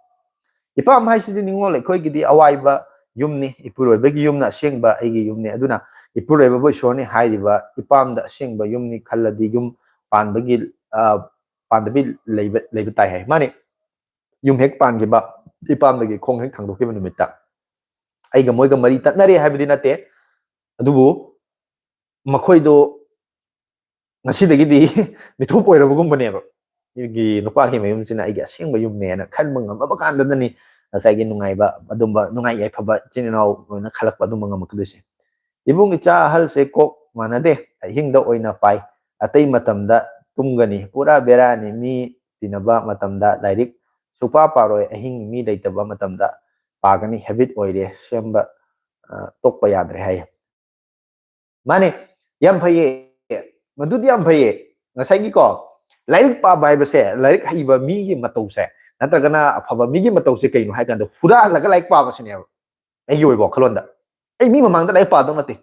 ꯏꯄꯥꯝ ꯍꯥꯏꯁꯤꯗꯤ ꯅꯤꯡꯉꯣꯜ ꯑꯩꯈꯣꯏꯒꯤꯗꯤ ꯑꯋꯥꯏꯕ ꯌꯨꯝꯅꯤ, ꯏꯄꯨꯔꯣꯏꯕꯒꯤ ꯌꯨꯝꯅ ꯑꯁꯦꯡꯕ ꯑꯩꯒꯤ ꯌꯨꯝꯅꯤ꯫ ꯑꯗꯨꯅ ꯏꯄꯨꯔꯣꯏꯕꯕꯨ ꯏꯁꯣꯔꯅꯤ ꯍꯥꯏꯔꯤꯕ ꯏꯄꯥꯝꯗ ꯑꯁꯦꯡꯕ ꯌꯨꯝꯅꯤ ꯈꯜꯂꯗꯤ ꯌꯨꯝ ꯄꯥꯟꯕꯒꯤ, ꯑ, ꯄꯥꯟꯗꯕꯤ ꯂꯩꯕ, ꯂꯩꯕ ꯇꯥꯏ ꯍꯥꯏ꯫ ꯃꯥꯅꯤ, ꯌꯨꯝ ꯍꯦꯛ ꯄꯥꯟꯈꯤꯕ, ꯏꯄꯥꯝꯗꯒꯤ ꯈꯣꯡ ꯍꯦꯛ ꯊꯥꯡꯗꯣꯛꯈꯤꯕ ꯅꯨꯃꯤꯠꯇ ꯑꯩꯒ ꯃꯣꯏꯒ ꯃꯔꯤ ꯇꯠꯅꯔꯦ ꯍꯥꯏꯕꯗꯤ ꯅꯠꯇꯦ, ꯑꯗꯨꯕꯨ ꯃꯈꯣꯏꯗꯣ ꯉꯁꯤꯗꯒꯤꯗꯤ ꯃꯤꯊꯣꯞ ꯑꯣꯏꯔꯕꯒꯨꯝꯕꯅꯦꯕ꯫ ꯑꯩꯒꯤ ꯅꯨꯄꯥꯒꯤ ꯃꯌꯨꯝꯁꯤꯅ ꯑꯩꯒꯤ ꯑꯁꯦꯡꯕ ꯌꯨꯝꯅꯦꯅ ꯈꯟꯕ ꯉꯝꯃꯕ ꯀꯥꯟꯗꯅꯅꯤ ꯉꯁꯥꯏꯒꯤ ꯅꯨꯡꯉꯥꯏꯕ, ꯑꯗꯨꯝꯕ ꯅꯨꯡꯉꯥꯏ ꯌꯥꯏꯐꯕ ꯏꯆꯤꯟ ꯏꯅꯥꯎ ꯂꯣꯏꯅ ꯈꯜꯂꯛꯄ ꯑꯗꯨꯝꯕ ꯉꯝꯃꯛꯀꯗꯣꯏꯁꯦ꯫ ꯏꯕꯨꯡ, ꯏꯆꯥ ꯑꯍꯜꯁꯦ ꯀꯣꯛ ꯃꯥꯟꯅꯗꯦ, ꯑꯍꯤꯡꯗ ꯑꯣꯏꯅ ꯄꯥꯏ, ꯑꯇꯩ ꯃꯇꯝꯗ ꯇꯨꯝꯒꯅꯤ, ꯄꯨꯔꯥ ꯕꯦꯔꯥꯅꯤ꯫ ꯃꯤ ꯇꯤꯟꯅꯕ ꯃꯇꯝꯗ ꯂꯥꯏꯔꯤꯛ ꯁꯨꯄꯥ ꯄꯥꯔꯣꯏ, ꯑꯍꯤꯡ ꯃꯤ ꯂꯩꯇꯕ ꯃꯇꯝꯗ ꯄꯥꯒꯅꯤ, ꯍꯦꯕꯤꯠ ꯑꯣꯏꯔꯦ, ꯁꯦꯝꯕ, ꯑ, ꯇꯣꯛꯄ ꯌꯥꯗ꯭ꯔꯦ ꯍꯥꯏꯌꯦ꯫ ꯃꯥꯅꯦ, ꯌꯥꯝ ꯐꯩꯌꯦ, ꯃꯗꯨꯗꯤ ꯌꯥꯝ ꯐꯩꯌꯦ꯫ ꯉꯁꯥꯏꯒꯤꯀꯣ, ꯂꯥꯏꯔꯤꯛ ꯄꯥꯕ ꯍꯥꯏꯕꯁꯦ, ꯂꯥꯏꯔꯤꯛ ꯍꯩꯕ ꯃꯤꯒꯤ ꯃꯇꯧꯁꯦ, ꯅꯠꯇ꯭ꯔꯒꯅ ꯑꯐꯕ ꯃꯤꯒꯤ ꯃꯇꯧꯁꯦ ꯀꯩꯅꯣ ꯍꯥꯏ ꯀꯥꯟꯗ, ꯍꯨꯔꯥꯜꯂꯒ ꯂꯥꯏꯔꯤꯛ ꯄꯥꯕꯁꯤꯅꯦꯕ꯫ ꯑꯩꯒꯤ ꯑꯣꯏꯕ ꯋꯥꯈꯜꯂꯣꯟꯗ, ꯑꯩ ꯃꯤ ꯃꯃꯥꯡꯗ ꯂꯥꯏꯔꯤꯛ ꯄꯥꯗꯧ ꯅꯠꯇꯦ,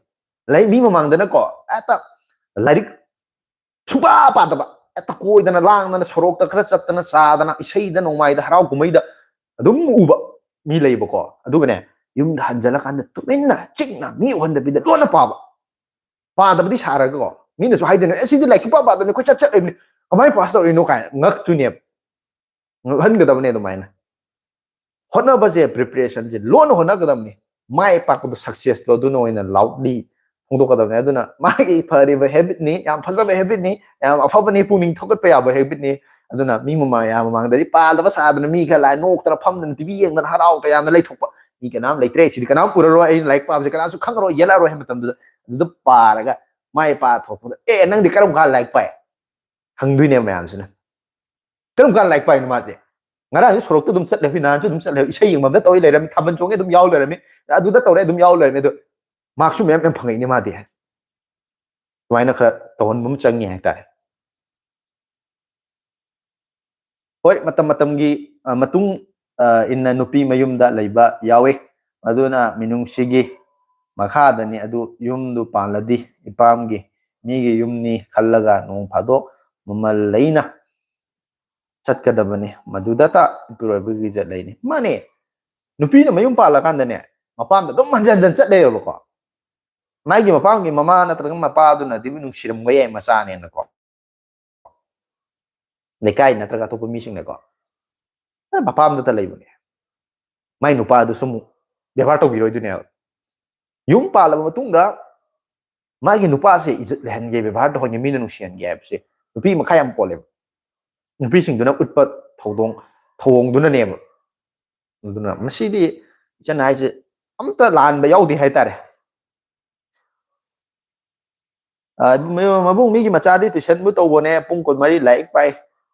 ꯂꯥꯏꯔꯤꯛ ꯃꯤ ꯃꯃꯥꯡꯗꯅꯀꯣ, ꯍꯦꯛꯇ ꯂꯥꯏꯔꯤꯛ ꯁꯨꯡꯄꯥ ꯄꯥꯗꯕ, ꯍꯦꯛꯇ ꯀꯣꯏꯗꯅ ꯂꯥꯡꯗꯅ ꯁꯣꯔꯣꯛꯇ ꯈꯔ ꯆꯠꯇꯅ ꯆꯥꯗꯅ ꯏꯁꯩꯗ ꯅꯣꯡꯃꯥꯏꯗ ꯍꯔꯥꯎ ꯀꯨꯝꯍꯩꯗ ꯑꯗꯨꯝ ꯎꯕ ꯃꯤ ꯂꯩꯕꯀꯣ꯫ ꯑꯗꯨꯒꯅꯦ, ꯌꯨꯝꯗ ꯍꯟꯖꯜꯂꯀꯥꯟꯗ ꯇꯨꯃꯤꯟꯅ ꯆꯤꯛꯅ ꯃꯤ ꯎꯍꯟꯗꯕꯤꯗ ꯂꯣꯟꯅ ꯄꯥꯕ꯫ ꯄꯥꯗꯕꯗꯤ ꯁꯥꯔꯒꯀꯣ, ꯃꯤꯅꯁꯨ ꯍꯥꯏꯗꯣꯏꯅꯦ, "ꯑꯦ, ꯁꯤꯗꯤ ꯂꯥꯏꯔꯤꯛ ꯁꯨꯡꯄꯥ ꯄꯥꯗꯕꯅꯤ, ꯀꯣꯏꯆꯠ ꯆꯠꯂꯤꯕꯅꯤ, ꯀꯃꯥꯏꯅ ꯄꯥꯁ ꯇꯧꯔꯤꯅꯣ?" ꯀꯥꯏꯅ ꯉꯛꯇꯣꯏꯅꯦꯕ꯫ ꯉꯛꯍꯟꯒꯗꯕꯅꯦ ꯑꯗꯨꯃꯥꯏꯅ꯫ ꯍꯣꯠꯅꯕꯁꯦ, ꯄ꯭ꯔꯤꯄꯦꯔꯦꯁꯟꯁꯦ ꯂꯣꯟꯅ ꯍꯣꯠꯅꯒꯗꯕꯅꯤ꯫ ꯃꯥꯏ ꯄꯥꯛꯄꯗꯣ, ꯁꯛꯁꯦꯁꯇꯣ ꯑꯗꯨꯅ ꯑꯣꯏꯅ ꯂꯥꯎꯠꯂꯤ ꯐꯣꯡꯗꯣꯛꯀꯗꯕꯅꯤ꯫ ꯑꯗꯨꯅ ꯃꯥꯒꯤ ꯐꯔꯤꯕ ꯍꯦꯕꯤꯠꯅꯤ, ꯌꯥꯝ ꯐꯖꯕ ꯍꯦꯕꯤꯠꯅꯤ, ꯌꯥꯝ ꯑꯐꯕꯅꯤ, ꯄꯨꯛꯅꯤꯡ ꯊꯧꯒꯠꯄ ꯌꯥꯕ ꯍꯦꯕꯤꯠꯅꯤ꯫ ꯑꯗꯨꯅ ꯃꯤ ꯃꯃꯥ ꯃꯌꯥꯝ ꯃꯃꯥꯡꯗꯗꯤ ꯄꯥꯗꯕ ꯁꯥꯗꯅ, ꯃꯤ ꯈꯔ ꯂꯥꯏ ꯅꯣꯛꯇꯅ ꯐꯝꯗꯅ ꯇꯤꯚꯤ ꯌꯦꯡꯗꯅ ꯍꯔꯥꯎ ꯇꯌꯥꯝꯅ ꯂꯩꯊꯣꯛꯄ ꯃꯤ ꯀꯅꯥꯝ ꯂꯩꯇ꯭ꯔꯦ꯫ "ꯁꯤꯗꯤ ꯀꯅꯥꯝ ꯎꯔꯔꯣꯏ, ꯑꯩꯅ ꯂꯥꯏꯔꯤꯛ ꯄꯥꯕꯁꯦ ꯀꯅꯥꯁꯨ ꯈꯪꯉꯔꯣꯏ, ꯌꯦꯜꯂꯛꯑꯔꯣꯏ" ꯍꯥꯏꯕ ꯃꯇꯝꯗꯨꯗ, ꯑꯗꯨꯗ ꯄꯥꯔꯒ ꯃꯥꯏ ꯄꯥꯛꯊꯣꯛꯄꯗ, "ꯑꯦ, ꯅꯪꯗꯤ ꯀꯔꯝ ꯀꯥꯟ ꯂꯥꯏꯔꯤꯛ ꯄꯥꯏ?" ꯍꯪꯗꯣꯏꯅꯦꯕ ꯃꯌꯥꯝꯁꯤꯅ꯫ "ꯀꯔꯝ ꯀꯥꯟ ꯂꯥꯏꯔꯤꯛ ꯄꯥꯏꯅꯣ ꯃꯥꯗꯤ? ꯉꯔꯥꯡꯁꯨ ꯁꯣꯔꯣꯛꯇ ꯑꯗꯨꯝ ꯆꯠꯂꯦ, ꯅꯍꯥꯟꯁꯨ ꯑꯗꯨꯝ ꯆꯠꯂꯦ, ꯏꯁꯩ ꯌꯦꯡꯐꯝꯗ ꯇꯧꯔꯤ ꯂꯩꯔꯝꯃꯤ, ꯊꯥꯕꯜ ꯆꯣꯡꯉꯦ ꯑꯗꯨꯝ ꯌꯥꯎ ꯂꯩꯔꯝꯃꯤ, ꯑꯗꯨꯗ ꯇꯧꯔꯦ ꯑꯗꯨꯝ ꯌꯥꯎ ꯂꯩꯔꯝꯃꯤ, ꯑꯗꯣ ꯃꯥꯔꯛꯁꯨ ꯃꯌꯥꯝ ꯌꯥꯝ ꯐꯪꯉꯛꯏꯅꯦ ꯃꯥꯗꯤ"꯫ ꯑꯗꯨꯃꯥꯏꯅ ꯈꯔ ꯇꯧꯍꯟꯕ ꯑꯃ ꯆꯪꯉꯤ ꯍꯥꯏꯇꯥꯔꯦ꯫ ꯍꯣꯏ, ꯃꯇꯝ ꯃꯇꯝꯒꯤ, ꯑ, ꯃꯇꯨꯡ, ꯑ, ꯏꯟꯅ ꯅꯨꯄꯤ ꯃꯌꯨꯝꯗ ꯂꯩꯕ ꯌꯥꯎꯏ꯫ ꯑꯗꯨꯅ ꯃꯤꯅꯨꯡꯁꯤꯒꯤ ꯃꯈꯥꯗꯅꯤ꯫ ꯑꯗꯨ ꯌꯨꯝꯗꯨ ꯄꯥꯜꯂꯗꯤ ꯏꯄꯥꯝꯒꯤ ꯃꯤꯒꯤ ꯌꯨꯝꯅꯤ ꯈꯜꯂꯒ ꯅꯣꯡ ꯐꯥꯗꯣꯛ ꯃꯃꯜ ꯂꯩꯅ ꯆꯠꯀꯗꯕꯅꯤ꯫ ꯃꯗꯨꯗꯇ ꯏꯄꯨꯔꯣꯏꯕꯒꯤ ꯏꯖꯠ ꯂꯩꯅꯤ꯫ ꯃꯥꯅꯦ, ꯅꯨꯄꯤꯅ ꯃꯌꯨꯝ ꯄꯥꯜꯂꯀꯥꯟꯗꯅꯦ, ꯃꯄꯥꯝꯗ ꯑꯗꯨꯝ ꯍꯟꯖꯟ ꯍꯟꯖꯟ ꯆꯠ ꯂꯩꯔꯕꯀꯣ꯫ ꯃꯥꯒꯤ ꯃꯄꯥꯝꯒꯤ ꯃꯃꯥ ꯅꯠꯇ꯭ꯔꯒ ꯃꯄꯥꯗꯨꯅꯗꯤ ꯅꯨꯡꯁꯤꯔꯝꯕ ꯌꯥꯏ ꯃꯆꯥꯅꯦꯅꯀꯣ, ꯂꯩꯀꯥꯏ ꯅꯠꯇ꯭ꯔꯒ ꯑꯇꯣꯞꯄ ꯃꯤꯁꯤꯡꯅꯀꯣ꯫ ꯑꯦ, ꯃꯄꯥꯝꯗꯇ ꯂꯩꯕꯅꯦ꯫ ꯃꯥꯏ ꯅꯨꯄꯥꯗꯨꯁꯨ ꯑꯃꯨꯛ ꯕꯦꯕꯥꯔ ꯇꯧꯕꯤꯔꯣꯏꯗꯣꯏꯅꯦꯕ꯫ ꯌꯨꯝ ꯄꯥꯜꯂꯕ ꯃꯇꯨꯡꯗ ꯃꯥꯒꯤ ꯅꯨꯄꯥꯁꯦ ꯏꯖꯠ ꯂꯩꯍꯟꯒꯦ, ꯕꯦꯕꯥꯔ ꯇꯧꯍꯟꯒꯦ, ꯃꯤꯅ ꯅꯨꯡꯁꯤꯍꯟꯒꯦ ꯍꯥꯏꯕꯁꯦ ꯅꯨꯄꯤ ꯃꯈꯥ ꯌꯥꯝ ꯄꯣꯜꯂꯦꯕ꯫ ꯅꯨꯄꯤꯁꯤꯡꯗꯨꯅ ꯎꯠꯄ ꯊꯧꯗꯣꯡ, ꯊꯧꯑꯣꯡꯗꯨꯅꯅꯦꯕ꯫ ꯑꯗꯨꯅ ꯃꯁꯤꯗꯤ ꯏꯆꯟ ꯍꯥꯏꯁꯦ ꯑꯝꯇ ꯂꯥꯟꯕ ꯌꯥꯎꯗꯦ ꯍꯥꯏꯇꯥꯔꯦ꯫ ꯑ, ꯃ-, ꯃꯕꯨꯡ, ꯃꯤꯒꯤ ꯃꯆꯥꯗꯤ ꯇꯨꯏꯁꯟꯕꯨ ꯇꯧꯕꯅꯦ, ꯄꯨꯡ ꯀꯨꯟꯃꯔꯤ ꯂꯥꯏꯔꯤꯛ ꯄꯥꯏ꯫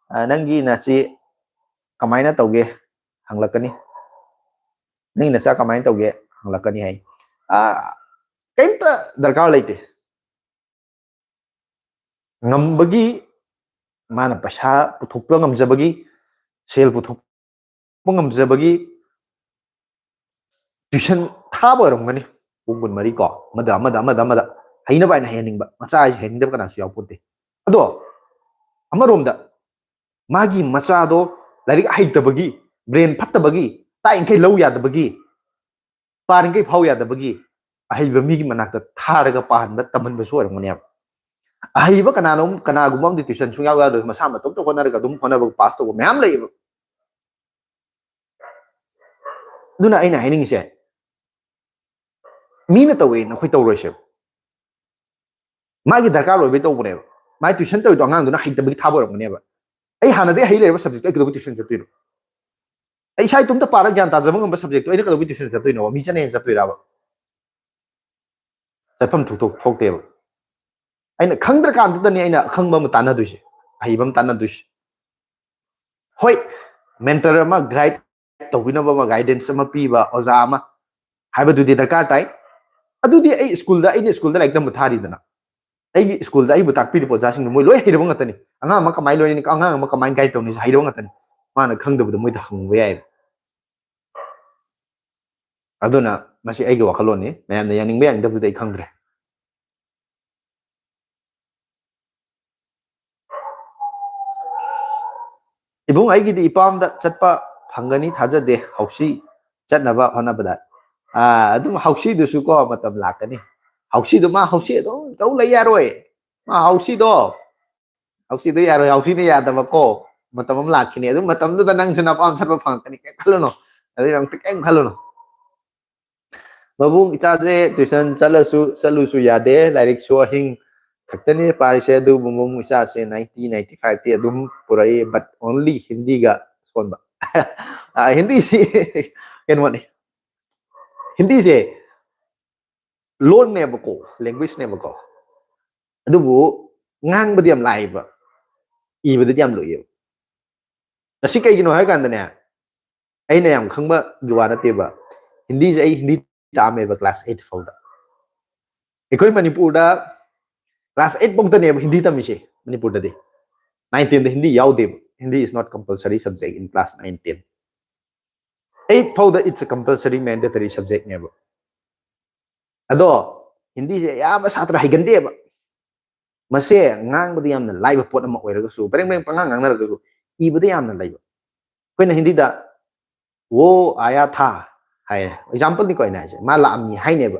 ꯑ, ꯅꯪꯒꯤ ꯅꯆꯦ ꯀꯃꯥꯏꯅ ꯇꯧꯒꯦ ꯍꯪꯂꯛꯀꯅꯤ꯫ ꯅꯪꯒꯤ ꯅꯆꯥ ꯀꯃꯥꯏꯅ ꯇꯧꯒꯦ ꯍꯪꯂꯛꯀꯅꯤ ꯍꯥꯏ꯫ ꯑ, ꯀꯩꯝꯇ ꯗꯔꯀꯥꯔ ꯂꯩꯇꯦ꯫ ꯉꯝꯕꯒꯤ, ꯃꯥꯅ ꯄꯩꯁꯥ ꯄꯨꯊꯣꯛꯄ ꯉꯝꯖꯕꯒꯤ, ꯁꯦꯜ ꯄꯨꯊꯣꯛꯄ ꯉꯝꯖꯕꯒꯤ ꯇꯨꯏꯁꯟ ꯊꯥꯕ ꯑꯣꯏꯔꯝꯒꯅꯤ꯫ ꯄꯨꯡ ꯀꯨꯟꯃꯔꯤ ꯀꯣ, ꯑꯃꯗ ꯑꯃꯗ ꯑꯃꯗ ꯑꯃꯗ ꯍꯩꯅꯕ ꯍꯥꯏꯅ ꯍꯩꯍꯟꯅꯤꯡꯕ꯫ ꯃꯆꯥ ꯍꯥꯏꯁꯦ ꯍꯩꯍꯟꯅꯤꯡꯗꯕ ꯀꯅꯥꯁꯨ ꯌꯥꯎꯄꯣꯠꯇꯦ꯫ ꯑꯗꯣ ꯑꯃꯔꯣꯝꯗ ꯃꯥꯒꯤ ꯃꯆꯥꯗꯣ ꯂꯥꯏꯔꯤꯛ ꯍꯩꯇꯕꯒꯤ, ꯕ꯭ꯔꯦꯟ ꯐꯠꯇꯕꯒꯤ, ꯇꯥꯛꯏꯈꯩ ꯂꯧ ꯌꯥꯗꯕꯒꯤ, ꯄꯥꯔꯤꯈꯩ ꯐꯥꯎ ꯌꯥꯗꯕꯒꯤ ꯑꯍꯩꯕ ꯃꯤꯒꯤ ꯃꯅꯥꯛꯇ ꯊꯥꯔꯒ ꯄꯥꯍꯟꯕ, ꯇꯝꯍꯟꯕꯁꯨ ꯑꯣꯏꯔꯝꯒꯅꯦꯕ꯫ ꯑꯍꯩꯕ ꯀꯅꯥꯅꯣꯝ, ꯀꯅꯥꯒꯨꯝꯕ ꯑꯃꯗꯤ ꯇ꯭ꯌꯨꯁꯟ ꯁꯨꯡꯌꯥꯎ ꯌꯥꯎꯗꯕ, ꯃꯁꯥ ꯃꯇꯣꯝꯇ ꯍꯣꯠꯅꯔꯒ ꯑꯗꯨꯝ ꯍꯣꯠꯅꯕ, ꯄꯥꯁ ꯇꯧꯕ ꯃꯌꯥꯝ ꯂꯩꯌꯦꯕ꯫ ꯑꯗꯨꯅ ꯑꯩꯅ ꯍꯥꯏꯅꯤꯡꯉꯤꯁꯦ, ꯃꯤꯅ ꯇꯧꯋꯦꯅ ꯑꯩꯈꯣꯏ ꯇꯧꯔꯣꯏꯁꯦꯕ꯫ ꯃꯥꯒꯤ ꯗꯔꯀꯥꯔ ꯑꯣꯏꯕꯩ ꯇꯧꯕꯅꯦꯕ꯫ ꯃꯥꯒꯤ ꯇ꯭ꯌꯨꯁꯟ ꯇꯧꯔꯤꯗꯣ ꯑꯉꯥꯡꯗꯨꯅ ꯍꯩꯇꯕꯒꯤ ꯊꯥꯕ ꯑꯣꯏꯔꯝꯒꯅꯦꯕ꯫ ꯑꯩ ꯍꯥꯟꯅꯗꯒꯤ ꯍꯩ ꯂꯩꯔꯕ ꯁꯕꯖꯦꯛꯇꯣ ꯑꯩ ꯀꯩꯗꯧꯕꯩ ꯇ꯭ꯌꯨꯁꯟ ꯆꯠꯇꯣꯏꯅꯣ? ꯑꯩ ꯏꯁꯥ ꯏꯇꯣꯝꯇ ꯄꯥꯔꯒ ꯒ꯭ꯌꯥꯟ ꯇꯥꯖꯕ ꯉꯝꯕ ꯁꯕꯖꯦꯛꯇꯣ ꯑꯩꯅ ꯀꯩꯗꯧꯕꯩ ꯇ꯭ꯌꯨꯁꯟ ꯆꯠꯇꯣꯏꯅꯣꯕ? ꯃꯤ ꯆꯠꯅꯩꯅ ꯆꯠꯇꯣꯏꯔꯕ? ꯆꯠꯐꯝ ꯊꯣꯛꯇꯣꯛ-, ꯊꯣꯛꯇꯦꯕ꯫ ꯑꯩꯅ ꯈꯪꯗ꯭ꯔꯀꯥꯟꯗꯨꯗꯅꯤ ꯑꯩꯅ ꯑꯈꯪꯕ ꯑꯃ ꯇꯥꯟꯅꯗꯣꯏꯁꯦ, ꯑꯍꯩꯕ ꯑꯃ ꯇꯥꯟꯅꯗꯣꯏꯁꯦ꯫ ꯍꯣꯏ, ꯃꯦꯟꯇꯔ ꯑꯃ, ꯒꯥꯏꯗ ꯇꯧꯕꯤꯅꯕ ꯑꯃ, ꯒꯥꯏꯗꯦꯟꯁ ꯑꯃ ꯄꯤꯕ ꯑꯣꯖꯥ ꯑꯃ ꯍꯥꯏꯕꯗꯨꯗꯤ ꯗꯔꯀꯥꯔ ꯇꯥꯏ꯫ ꯑꯗꯨꯗꯤ ꯑꯩ ꯁ꯭ꯀꯨꯜꯗ, ꯑꯩꯅ ꯁ꯭ꯀꯨꯜꯗ ꯂꯥꯏꯔꯤꯛ ꯇꯝꯕ ꯊꯥꯔꯤꯗꯅ, ꯑꯩꯒꯤ ꯁ꯭ꯀꯨꯜꯗ ꯑꯩꯕꯨ ꯇꯥꯛꯄꯤꯔꯤꯕ ꯑꯣꯖꯥꯁꯤꯡꯗꯣ ꯃꯣꯏ ꯂꯣꯏ ꯍꯩꯔꯕ ꯉꯥꯛꯇꯅꯤ꯫ ꯑꯉꯥꯡ ꯑꯃ ꯀꯃꯥꯏꯅ ꯂꯣꯏꯅꯅꯤ, ꯑꯉꯥꯡ ꯑꯃ ꯀꯃꯥꯏꯅ ꯒꯥꯏꯗ ꯇꯧꯅꯤ ꯍꯥꯏꯔꯕ ꯉꯥꯛꯇꯅꯤ꯫ ꯃꯥꯅ ꯈꯪꯗꯕꯗꯣ ꯃꯣꯏꯗ ꯍꯪꯕ ꯌꯥꯏꯌꯦꯕ꯫ ꯑꯗꯨꯅ ꯃꯁꯤ ꯑꯩꯒꯤ ꯋꯥꯈꯜꯂꯣꯟꯅꯤ, ꯃꯌꯥꯝꯅ ꯌꯥꯅꯤꯡꯕ ꯌꯥꯅꯤꯡꯗꯕꯗꯨꯗꯤ ꯑꯩ ꯈꯪꯗ꯭ꯔꯦ꯫ ꯏꯕꯨꯡ, ꯑꯩꯒꯤꯗꯤ ꯏꯄꯥꯝꯗ ꯆꯠꯄ ꯐꯪꯒꯅꯤ ꯊꯥꯖꯗꯦ, ꯍꯧꯁꯤ ꯆꯠꯅꯕ ꯍꯣꯠꯅꯕꯗ꯫ ꯑꯥ, ꯑꯗꯨꯝ ꯍꯧꯁꯤꯗꯨꯁꯨ ꯀꯣ ꯃꯇꯝ ꯂꯥꯛꯀꯅꯤ꯫ ꯍꯧꯁꯤꯗꯨ ꯃꯥ ꯍꯧꯁꯤ ꯑꯗꯨꯝ ꯇꯧ ꯂꯩ ꯌꯥꯔꯣꯏ꯫ ꯃꯥ ꯍꯧꯁꯤꯗꯣ, ꯍꯧꯁꯤꯗꯣ ꯌꯥꯔꯣꯏ, ꯍꯧꯁꯤꯅ ꯌꯥꯗꯕ ꯀꯣ ꯃꯇꯝ ꯑꯃ ꯂꯥꯛꯈꯤꯅꯤ꯫ ꯑꯗꯨ ꯃꯇꯝꯗꯨꯗ ꯅꯪꯁꯨ ꯅꯄꯥꯝ ꯆꯠꯄ ꯐꯪꯉꯛꯀꯅꯤ, ꯀꯩꯝ ꯈꯜꯂꯨꯅꯨ꯫ ꯑꯗꯨꯒꯤꯗꯃꯛꯇ ꯀꯩꯝ ꯈꯜꯂꯨꯅꯨ꯫ ꯃꯕꯨꯡ, ꯏꯆꯥꯁꯦ ꯇ꯭ꯌꯨꯁꯟ ꯆꯠꯂꯁꯨ ꯆꯠꯂꯨꯁꯨ ꯌꯥꯗꯦ, ꯂꯥꯏꯔꯤꯛꯁꯨ ꯑꯍꯤꯡ ꯈꯛꯇꯅꯤ ꯄꯥꯔꯤꯁꯦ, ꯑꯗꯨꯕꯨ ꯃꯕꯨꯡ ꯏꯆꯥꯁꯦ ninety, ninety five ꯇꯤ ꯑꯗꯨꯝ ꯄꯨꯔꯛꯏ, but only ꯍꯤꯟꯗꯤꯒ ꯁꯣꯟꯕ꯫ ꯑ, ꯍꯤꯟꯗꯤꯁꯤ ꯀꯩꯅꯣꯅꯤ, ꯍꯤꯟꯗꯤꯁꯦ ꯂꯣꯟꯅꯦꯕꯀꯣ, ꯂꯦꯡꯒ꯭ꯋꯦꯖꯅꯦꯕꯀꯣ, ꯑꯗꯨꯕꯨ ꯉꯥꯡꯕꯗꯤ ꯌꯥꯝ ꯂꯥꯏꯕ, ꯏꯕꯗꯗꯤ ꯌꯥꯝ ꯂꯨꯏꯌꯦꯕ꯫ ꯃꯁꯤ ꯀꯩꯒꯤꯅꯣ ꯍꯥꯏ ꯀꯥꯟꯗꯅꯦ, ꯑꯩꯅ ꯌꯥꯝ ꯈꯪꯕꯒꯤ ꯋꯥ ꯅꯠꯇꯦꯕ꯫ ꯍꯤꯟꯗꯤꯁꯦ ꯑꯩ ꯍꯤꯟꯗꯤ ꯇꯥꯛꯑꯝꯃꯦꯕ class eight ꯐꯥꯎꯗ꯫ ꯑꯩꯈꯣꯏ ꯃꯅꯤꯄꯨꯔꯗ class eight ꯐꯥꯎꯗꯅꯦꯕ ꯍꯤꯟꯗꯤ ꯇꯝꯃꯤꯁꯦ ꯃꯅꯤꯄꯨꯔꯗꯗꯤ꯫ Nine tenꯗ ꯍꯤꯟꯗꯤ ꯌꯥꯎꯗꯦꯕ꯫ Hindi is not compulsory subject in class nine ten꯫ Eight ꯐꯥꯎꯗ it's a compulsory mandatory subjectꯅꯦꯕ꯫ ꯑꯗꯣ ꯍꯤꯟꯗꯤꯁꯦ ꯑꯌꯥꯝꯕ ꯁꯥꯇ꯭ꯔ ꯍꯩꯒꯟꯗꯦꯕ꯫ ꯃꯁꯦ ꯉꯥꯡꯕꯗ ꯌꯥꯝꯅ ꯂꯥꯏꯕ ꯄꯣꯠ ꯑꯃ ꯑꯣꯏꯔꯒꯁꯨ, ꯕ꯭ꯔꯦꯡ ꯕ꯭ꯔꯦꯡ ꯄꯉꯥꯡ ꯉꯥꯡꯅꯔꯒꯁꯨ, ꯏꯕꯗ ꯌꯥꯝꯅ ꯂꯩꯕ꯫ ꯑꯩꯈꯣꯏꯅ ꯍꯤꯟꯗꯤꯗ "ꯋꯣ ꯑꯥꯌꯥ ꯊꯥ" ꯍꯥꯏꯌꯦ, ꯑꯦꯛꯖꯥꯝꯄꯜꯅꯤꯀꯣ ꯑꯩꯅ ꯍꯥꯏꯁꯦ, ꯃꯥ ꯂꯥꯛꯑꯝꯃꯤ ꯍꯥꯏꯅꯦꯕ꯫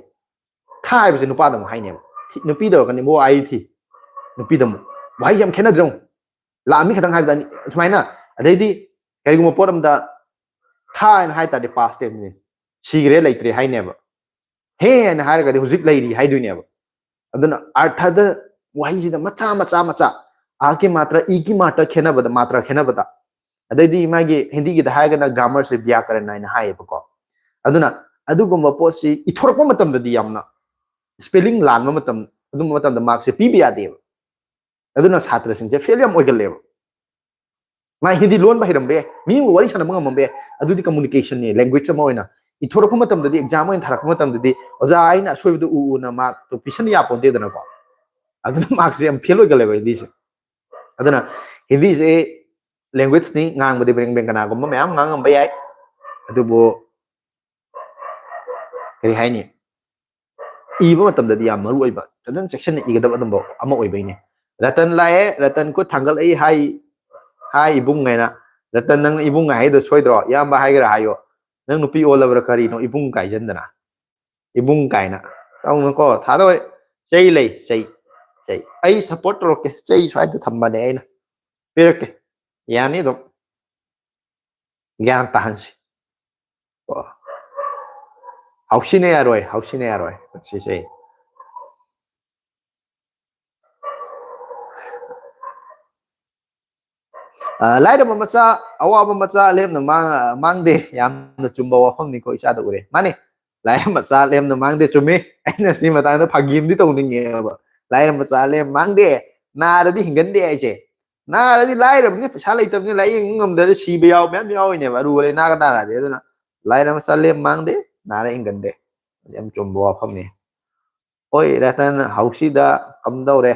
"ꯊꯥ" ꯍꯥꯏꯕꯁꯦ ꯅꯨꯄꯥꯗ ꯑꯃꯨꯛ ꯍꯥꯏꯅꯦꯕ, ꯊꯤ- ꯅꯨꯄꯤꯗ ꯑꯣꯏꯔꯒꯅ "ꯋꯣ ꯑꯥꯏ ꯊꯤ", ꯅꯨꯄꯤꯗ ꯑꯃꯨꯛ꯫ ꯋꯥꯍꯩꯁꯦ ꯌꯥꯝ ꯈꯦꯠꯅꯗ꯭ꯔꯣ? "ꯂꯥꯛꯑꯝꯃꯤ" ꯈꯛꯇꯪ ꯍꯥꯏꯕꯗ ꯑꯅꯤ ꯁꯨꯃꯥꯏꯅ꯫ ꯑꯗꯩꯗꯤ ꯀꯔꯤꯒꯨꯝꯕ ꯄꯣꯠ ꯑꯃꯗ "ꯊꯥ" ꯍꯥꯏꯅ ꯍꯥꯏ ꯇꯥꯔꯗꯤ ꯄꯥꯁ ꯇꯦꯟꯁꯅꯤ, ꯁꯤꯈ꯭ꯔꯦ, ꯂꯩꯇ꯭ꯔꯦ ꯍꯥꯏꯅꯦꯕ꯫ "ꯍꯦ" ꯍꯥꯏꯅ ꯍꯥꯏꯔꯒꯗꯤ ꯍꯧꯖꯤꯛ ꯂꯩꯔꯤ ꯍꯥꯏꯗꯣꯏꯅꯦꯕ꯫ ꯑꯗꯨꯅ ꯑꯔꯊꯗ ꯋꯥꯍꯩꯁꯤꯗ ꯃꯆꯥ ꯃꯆꯥ ꯃꯆꯥ, ꯑꯥ ꯀꯤ ꯃꯥꯇ꯭ꯔꯥ, ꯏ ꯀꯤ ꯃꯥꯇ꯭ꯔꯥ ꯈꯦꯠꯅꯕꯗ, ꯃꯥꯇ꯭ꯔꯥ ꯈꯦꯠꯅꯕꯗ, ꯑꯗꯩꯗꯤ ꯃꯥꯒꯤ ꯍꯤꯟꯗꯤꯒꯤꯗ ꯍꯥꯏꯔꯒꯅ ꯒ꯭ꯔꯥꯃꯔꯁꯦ ꯕ꯭ꯌꯥꯀꯔꯟ ꯍꯥꯏꯅ ꯍꯥꯏꯌꯦꯕꯀꯣ꯫ ꯑꯗꯨꯅ ꯑꯗꯨꯒꯨꯝꯕ ꯄꯣꯠꯁꯤ ꯏꯊꯣꯔꯛꯄ ꯃꯇꯝꯗꯗꯤ ꯌꯥꯝꯅ, ꯁ꯭ꯄꯦꯂꯤꯡ ꯂꯥꯟꯕ ꯃꯇꯝ, ꯑꯗꯨꯝꯕ ꯃꯇꯝꯗ ꯃꯥꯔꯛꯁꯦ ꯄꯤꯕ ꯌꯥꯗꯦꯕ꯫ ꯑꯗꯨꯅ ꯁꯥꯇ꯭ꯔꯁꯤꯡꯁꯦ ꯐꯦꯜ ꯌꯥꯝ ꯑꯣꯏꯒꯜꯂꯦꯕ꯫ ꯃꯥ ꯍꯤꯟꯗꯤ ꯂꯣꯟꯕ ꯍꯩꯔꯝꯕ ꯌꯥꯏ, ꯃꯤ ꯑꯃꯒ ꯋꯥꯔꯤ ꯁꯥꯟꯅꯕ ꯉꯝꯃꯝꯕ ꯌꯥꯏ, ꯑꯗꯨꯗꯤ ꯀꯝꯃꯨꯅꯤꯀꯦꯁꯟꯅꯤ, ꯂꯦꯡꯒ꯭ꯋꯦꯖ ꯑꯃ ꯑꯣꯏꯅ꯫ ꯏꯊꯣꯔꯛꯄ ꯃꯇꯝꯗꯗꯤ, ꯑꯦꯛꯖꯥꯝ ꯑꯣꯏꯅ ꯊꯥꯔꯛꯄ ꯃꯇꯝꯗꯗꯤ, "ꯑꯣꯖꯥ, ꯑꯩꯅ ꯑꯁꯣꯏꯕꯗꯨ ꯎ ꯎꯅ" ꯃꯥꯔꯛꯇꯣ ꯄꯤꯁꯟ ꯌꯥꯄꯣꯟꯇꯦꯗꯅꯀꯣ꯫ ꯑꯗꯨꯅ ꯃꯥꯔꯛꯁꯦ ꯌꯥꯝ ꯐꯦꯜ ꯑꯣꯏꯒꯜꯂꯦꯕ ꯍꯤꯟꯗꯤꯁꯦ꯫ ꯑꯗꯨꯅ ꯍꯤꯟꯗꯤꯁꯦ ꯂꯦꯡꯒ꯭ꯋꯦꯖꯅꯤ, ꯉꯥꯡꯕꯗꯤ ꯕ꯭ꯔꯦꯡ ꯕ꯭ꯔꯦꯡ ꯀꯅꯥꯒꯨꯝꯕ ꯃꯌꯥꯝ ꯉꯥꯡꯉꯝꯕ ꯌꯥꯏ, ꯑꯗꯨꯕꯨ ꯀꯔꯤ ꯍꯥꯏꯅꯤ, ꯏꯕ ꯃꯇꯝꯗꯗꯤ ꯌꯥꯝ ꯃꯔꯨ ꯑꯣꯏꯕ, ꯐꯖꯅ ꯆꯦꯛꯁꯤꯟꯅ ꯏꯒꯗꯕ ꯑꯗꯨꯝꯕ ꯑꯃ ꯑꯣꯏꯕꯩꯅꯦ꯫ "ꯔꯇꯟ ꯂꯥꯛꯑꯦ, ꯔꯇꯟ ꯈꯨꯠ ꯊꯥꯡꯒꯠꯂꯛꯏ" ꯍꯥꯏ, ꯍꯥꯏ ꯏꯕꯨꯡ ꯍꯥꯏꯅ꯫ "ꯔꯇꯟ, ꯅꯪ ꯏꯕꯨꯡ ꯍꯥꯏꯗꯣ ꯁꯣꯏꯗ꯭ꯔꯣ? ꯏꯌꯥꯝꯕ ꯍꯥꯏꯒꯦꯔꯥ ꯍꯥꯏꯌꯣ꯫ ꯅꯪ ꯅꯨꯄꯤ ꯑꯣꯜꯂꯕ꯭ꯔꯥ ꯀꯔꯤꯅꯣ ꯏꯕꯨꯡ ꯀꯥꯏꯖꯟꯗꯅ?" ꯏꯕꯨꯡ ꯀꯥꯏꯅ꯫ ꯇꯧꯅꯨꯀꯣ, ꯊꯥꯗꯣꯏ꯫ ꯆꯩ ꯂꯩ, ꯆꯩ, ꯆꯩ꯫ ꯑꯩ ꯁꯞꯄꯣꯔꯠ ꯇꯧꯔꯛꯀꯦ꯫ ꯆꯩ ꯁ꯭ꯋꯥꯏꯗ ꯊꯝꯕꯅꯦ ꯑꯩꯅ꯫ ꯄꯤꯔꯛꯀꯦ꯫ ꯌꯥꯅꯤ ꯑꯗꯨꯝ꯫ ꯒ꯭ꯌꯥꯟ ꯇꯥꯍꯟꯁꯤ꯫ ꯀꯣ꯫ ꯍꯧꯁꯤꯅ ꯌꯥꯔꯣꯏ, ꯍꯧꯁꯤꯅ ꯌꯥꯔꯣꯏ꯫ ꯁꯤꯁꯦ꯫ ꯑ, ꯂꯥꯏꯔꯕ ꯃꯆꯥ, ꯑꯋꯥꯕ ꯃꯆꯥ ꯂꯦꯝꯅ ꯃꯥꯡ-, ꯃꯥꯡꯗꯦ꯫ ꯌꯥꯝꯅ ꯆꯨꯝꯕ ꯋꯥꯐꯝꯅꯤꯀꯣ, ꯏꯆꯥꯗ ꯎꯔꯦ꯫ ꯃꯥꯅꯦ, ꯂꯥꯏꯔꯕ ꯃꯆꯥ ꯂꯦꯝꯅ ꯃꯥꯡꯗꯦ, ꯆꯨꯝꯃꯤ꯫ ꯑꯩꯅ ꯁꯤ ꯃꯇꯥꯡꯗ ꯐꯥꯒꯤ ꯑꯃꯗꯤ ꯇꯧꯅꯤꯡꯉꯦꯕ꯫ ꯂꯥꯏꯔꯕ ꯃꯆꯥ ꯂꯦꯝ ꯃꯥꯡꯗꯦ, ꯅꯥꯔꯗꯤ ꯍꯤꯡꯒꯟꯗꯦ ꯍꯥꯏꯁꯦ꯫ ꯅꯥꯔꯗꯤ ꯂꯥꯏꯔꯕꯅꯤ, ꯄꯩꯁꯥ ꯂꯩꯇꯕꯅꯤ, ꯂꯥꯏꯌꯦꯡꯕ ꯉꯝꯗ꯭ꯔꯗꯤ ꯁꯤꯕ ꯌꯥꯎ-, ꯃꯌꯥꯝ ꯌꯥꯎꯔꯤꯅꯦꯕ꯫ ꯑꯔꯨꯕ ꯂꯥꯏꯅꯥꯒ ꯅꯥꯔꯛꯑꯗꯤ꯫ ꯑꯗꯨꯅ ꯂꯥꯏꯔꯕ ꯃꯆꯥ ꯂꯦꯝ ꯃꯥꯡꯗꯦ, ꯅꯥꯔ ꯍꯤꯡꯒꯟꯗꯦ꯫ ꯌꯥꯝ ꯆꯨꯝꯕ ꯋꯥꯐꯝꯅꯤ꯫ ꯍꯣꯏ, ꯔꯇꯟ ꯍꯧꯁꯤꯗ ꯀꯝꯗꯧꯔꯦ?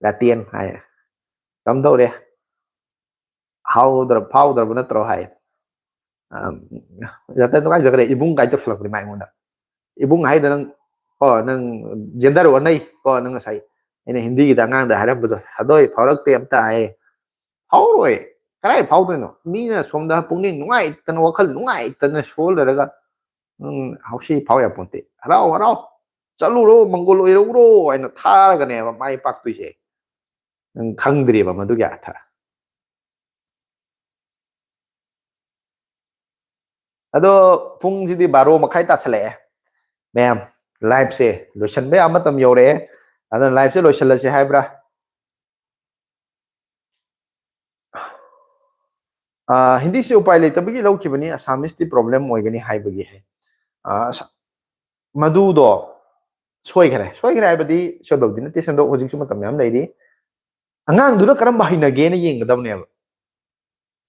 ꯔꯇꯦꯟ ꯍꯥꯏ꯫ ꯀꯝꯗꯧꯔꯦ? ꯍꯥꯎꯗ꯭ꯔ-, ꯐꯥꯎꯗ꯭ꯔꯕ ꯅꯠꯇ꯭ꯔꯣ ꯍꯥꯏ꯫ ꯑꯝ, ꯔꯇꯟꯗꯣ ꯀꯥꯏ ꯆꯠꯈ꯭ꯔꯦ? ꯏꯕꯨꯡ ꯀꯥꯏ ꯇꯧꯁꯜꯂꯛꯄꯅꯤ ꯃꯥ ꯑꯩꯉꯣꯟꯗ꯫ ꯏꯕꯨꯡ ꯍꯥꯏꯗꯣ ꯅꯪ, ꯀꯣ, ꯅꯪ gender ꯑꯣꯟꯅꯩ, ꯀꯣ, ꯅꯪ ꯉꯁꯥꯏ ꯑꯩꯅ ꯍꯤꯟꯗꯤꯒꯤꯗ ꯑꯉꯥꯡꯗ ꯍꯥꯏꯔꯝꯕꯗꯣ, "ꯍꯗꯣꯏ ꯐꯥꯎꯔꯛꯇꯦ ꯑꯝꯇ" ꯍꯥꯏꯌꯦ꯫ ꯐꯥꯎꯔꯣꯏ꯫ ꯀꯗꯥꯏ ꯐꯥꯎꯗꯣꯏꯅꯣ? ꯃꯤꯅ ꯁꯣꯝꯗ ꯄꯨꯛꯅꯤꯡ ꯅꯨꯡꯉꯥꯏꯇꯅ, ꯋꯥꯈꯜ ꯅꯨꯡꯉꯥꯏꯇꯅ ꯁꯣꯜ ꯂꯩꯔꯒ, ꯎꯝ, ꯍꯧꯁꯤ ꯐꯥꯎ ꯌꯥꯄꯣꯟꯇꯦ꯫ "ꯍꯔꯥꯎ, ꯍꯔꯥꯎ, ꯆꯠꯂꯨꯔꯣ, ꯃꯪꯒꯣꯜ ꯑꯣꯏꯔꯛꯎꯔꯣ" ꯍꯥꯏꯅ ꯊꯥꯔꯒꯅꯦꯕ ꯃꯥꯏ ꯄꯥꯛꯇꯣꯏꯁꯦ꯫ ꯅꯪ ꯈꯪꯗ꯭ꯔꯤꯕ ꯃꯗꯨꯒꯤ ꯑꯔꯊ꯫ ꯑꯗꯣ ꯄꯨꯡꯁꯤꯗꯤ ꯕꯥꯔꯣ ꯃꯈꯥꯏ ꯇꯥꯁꯜꯂꯛꯑꯦ, ꯃꯌꯥꯝ꯫ Liveꯁꯦ ꯂꯣꯏꯁꯟꯕ ꯌꯥꯕ ꯃꯇꯝ ꯌꯧꯔꯛꯑꯦ꯫ ꯑꯗꯨꯅ liveꯁꯦ ꯂꯣꯏꯁꯜꯂꯁꯦ ꯍꯥꯏꯕ꯭ꯔꯥ? ꯑꯥ, ꯍꯤꯟꯗꯤꯁꯦ ꯎꯄꯥꯏ ꯂꯩꯇꯕꯒꯤ ꯂꯧꯈꯤꯕꯅꯤ, Assamese ꯇꯤ problem ꯑꯣꯏꯒꯅꯤ ꯍꯥꯏꯕꯒꯤ꯫ ꯑꯥ, ꯑꯁ-, ꯃꯗꯨꯗꯣ ꯁꯣꯏꯈ꯭ꯔꯦ꯫ ꯁꯣꯏꯈ꯭ꯔꯦ ꯍꯥꯏꯕꯗꯤ ꯁꯣꯏꯕꯕꯨꯗꯤ ꯅꯠꯇꯦ, ꯁꯦꯝꯗꯣꯛ-, ꯍꯧꯖꯤꯛꯁꯨ ꯃꯇꯝ ꯃꯌꯥꯝ ꯂꯩꯔꯤ꯫ ꯑꯉꯥꯡꯗꯨꯅ ꯀꯔꯝꯕ ꯍꯩꯅꯒꯦꯅ ꯌꯦꯡꯒꯗꯕꯅꯦꯕ꯫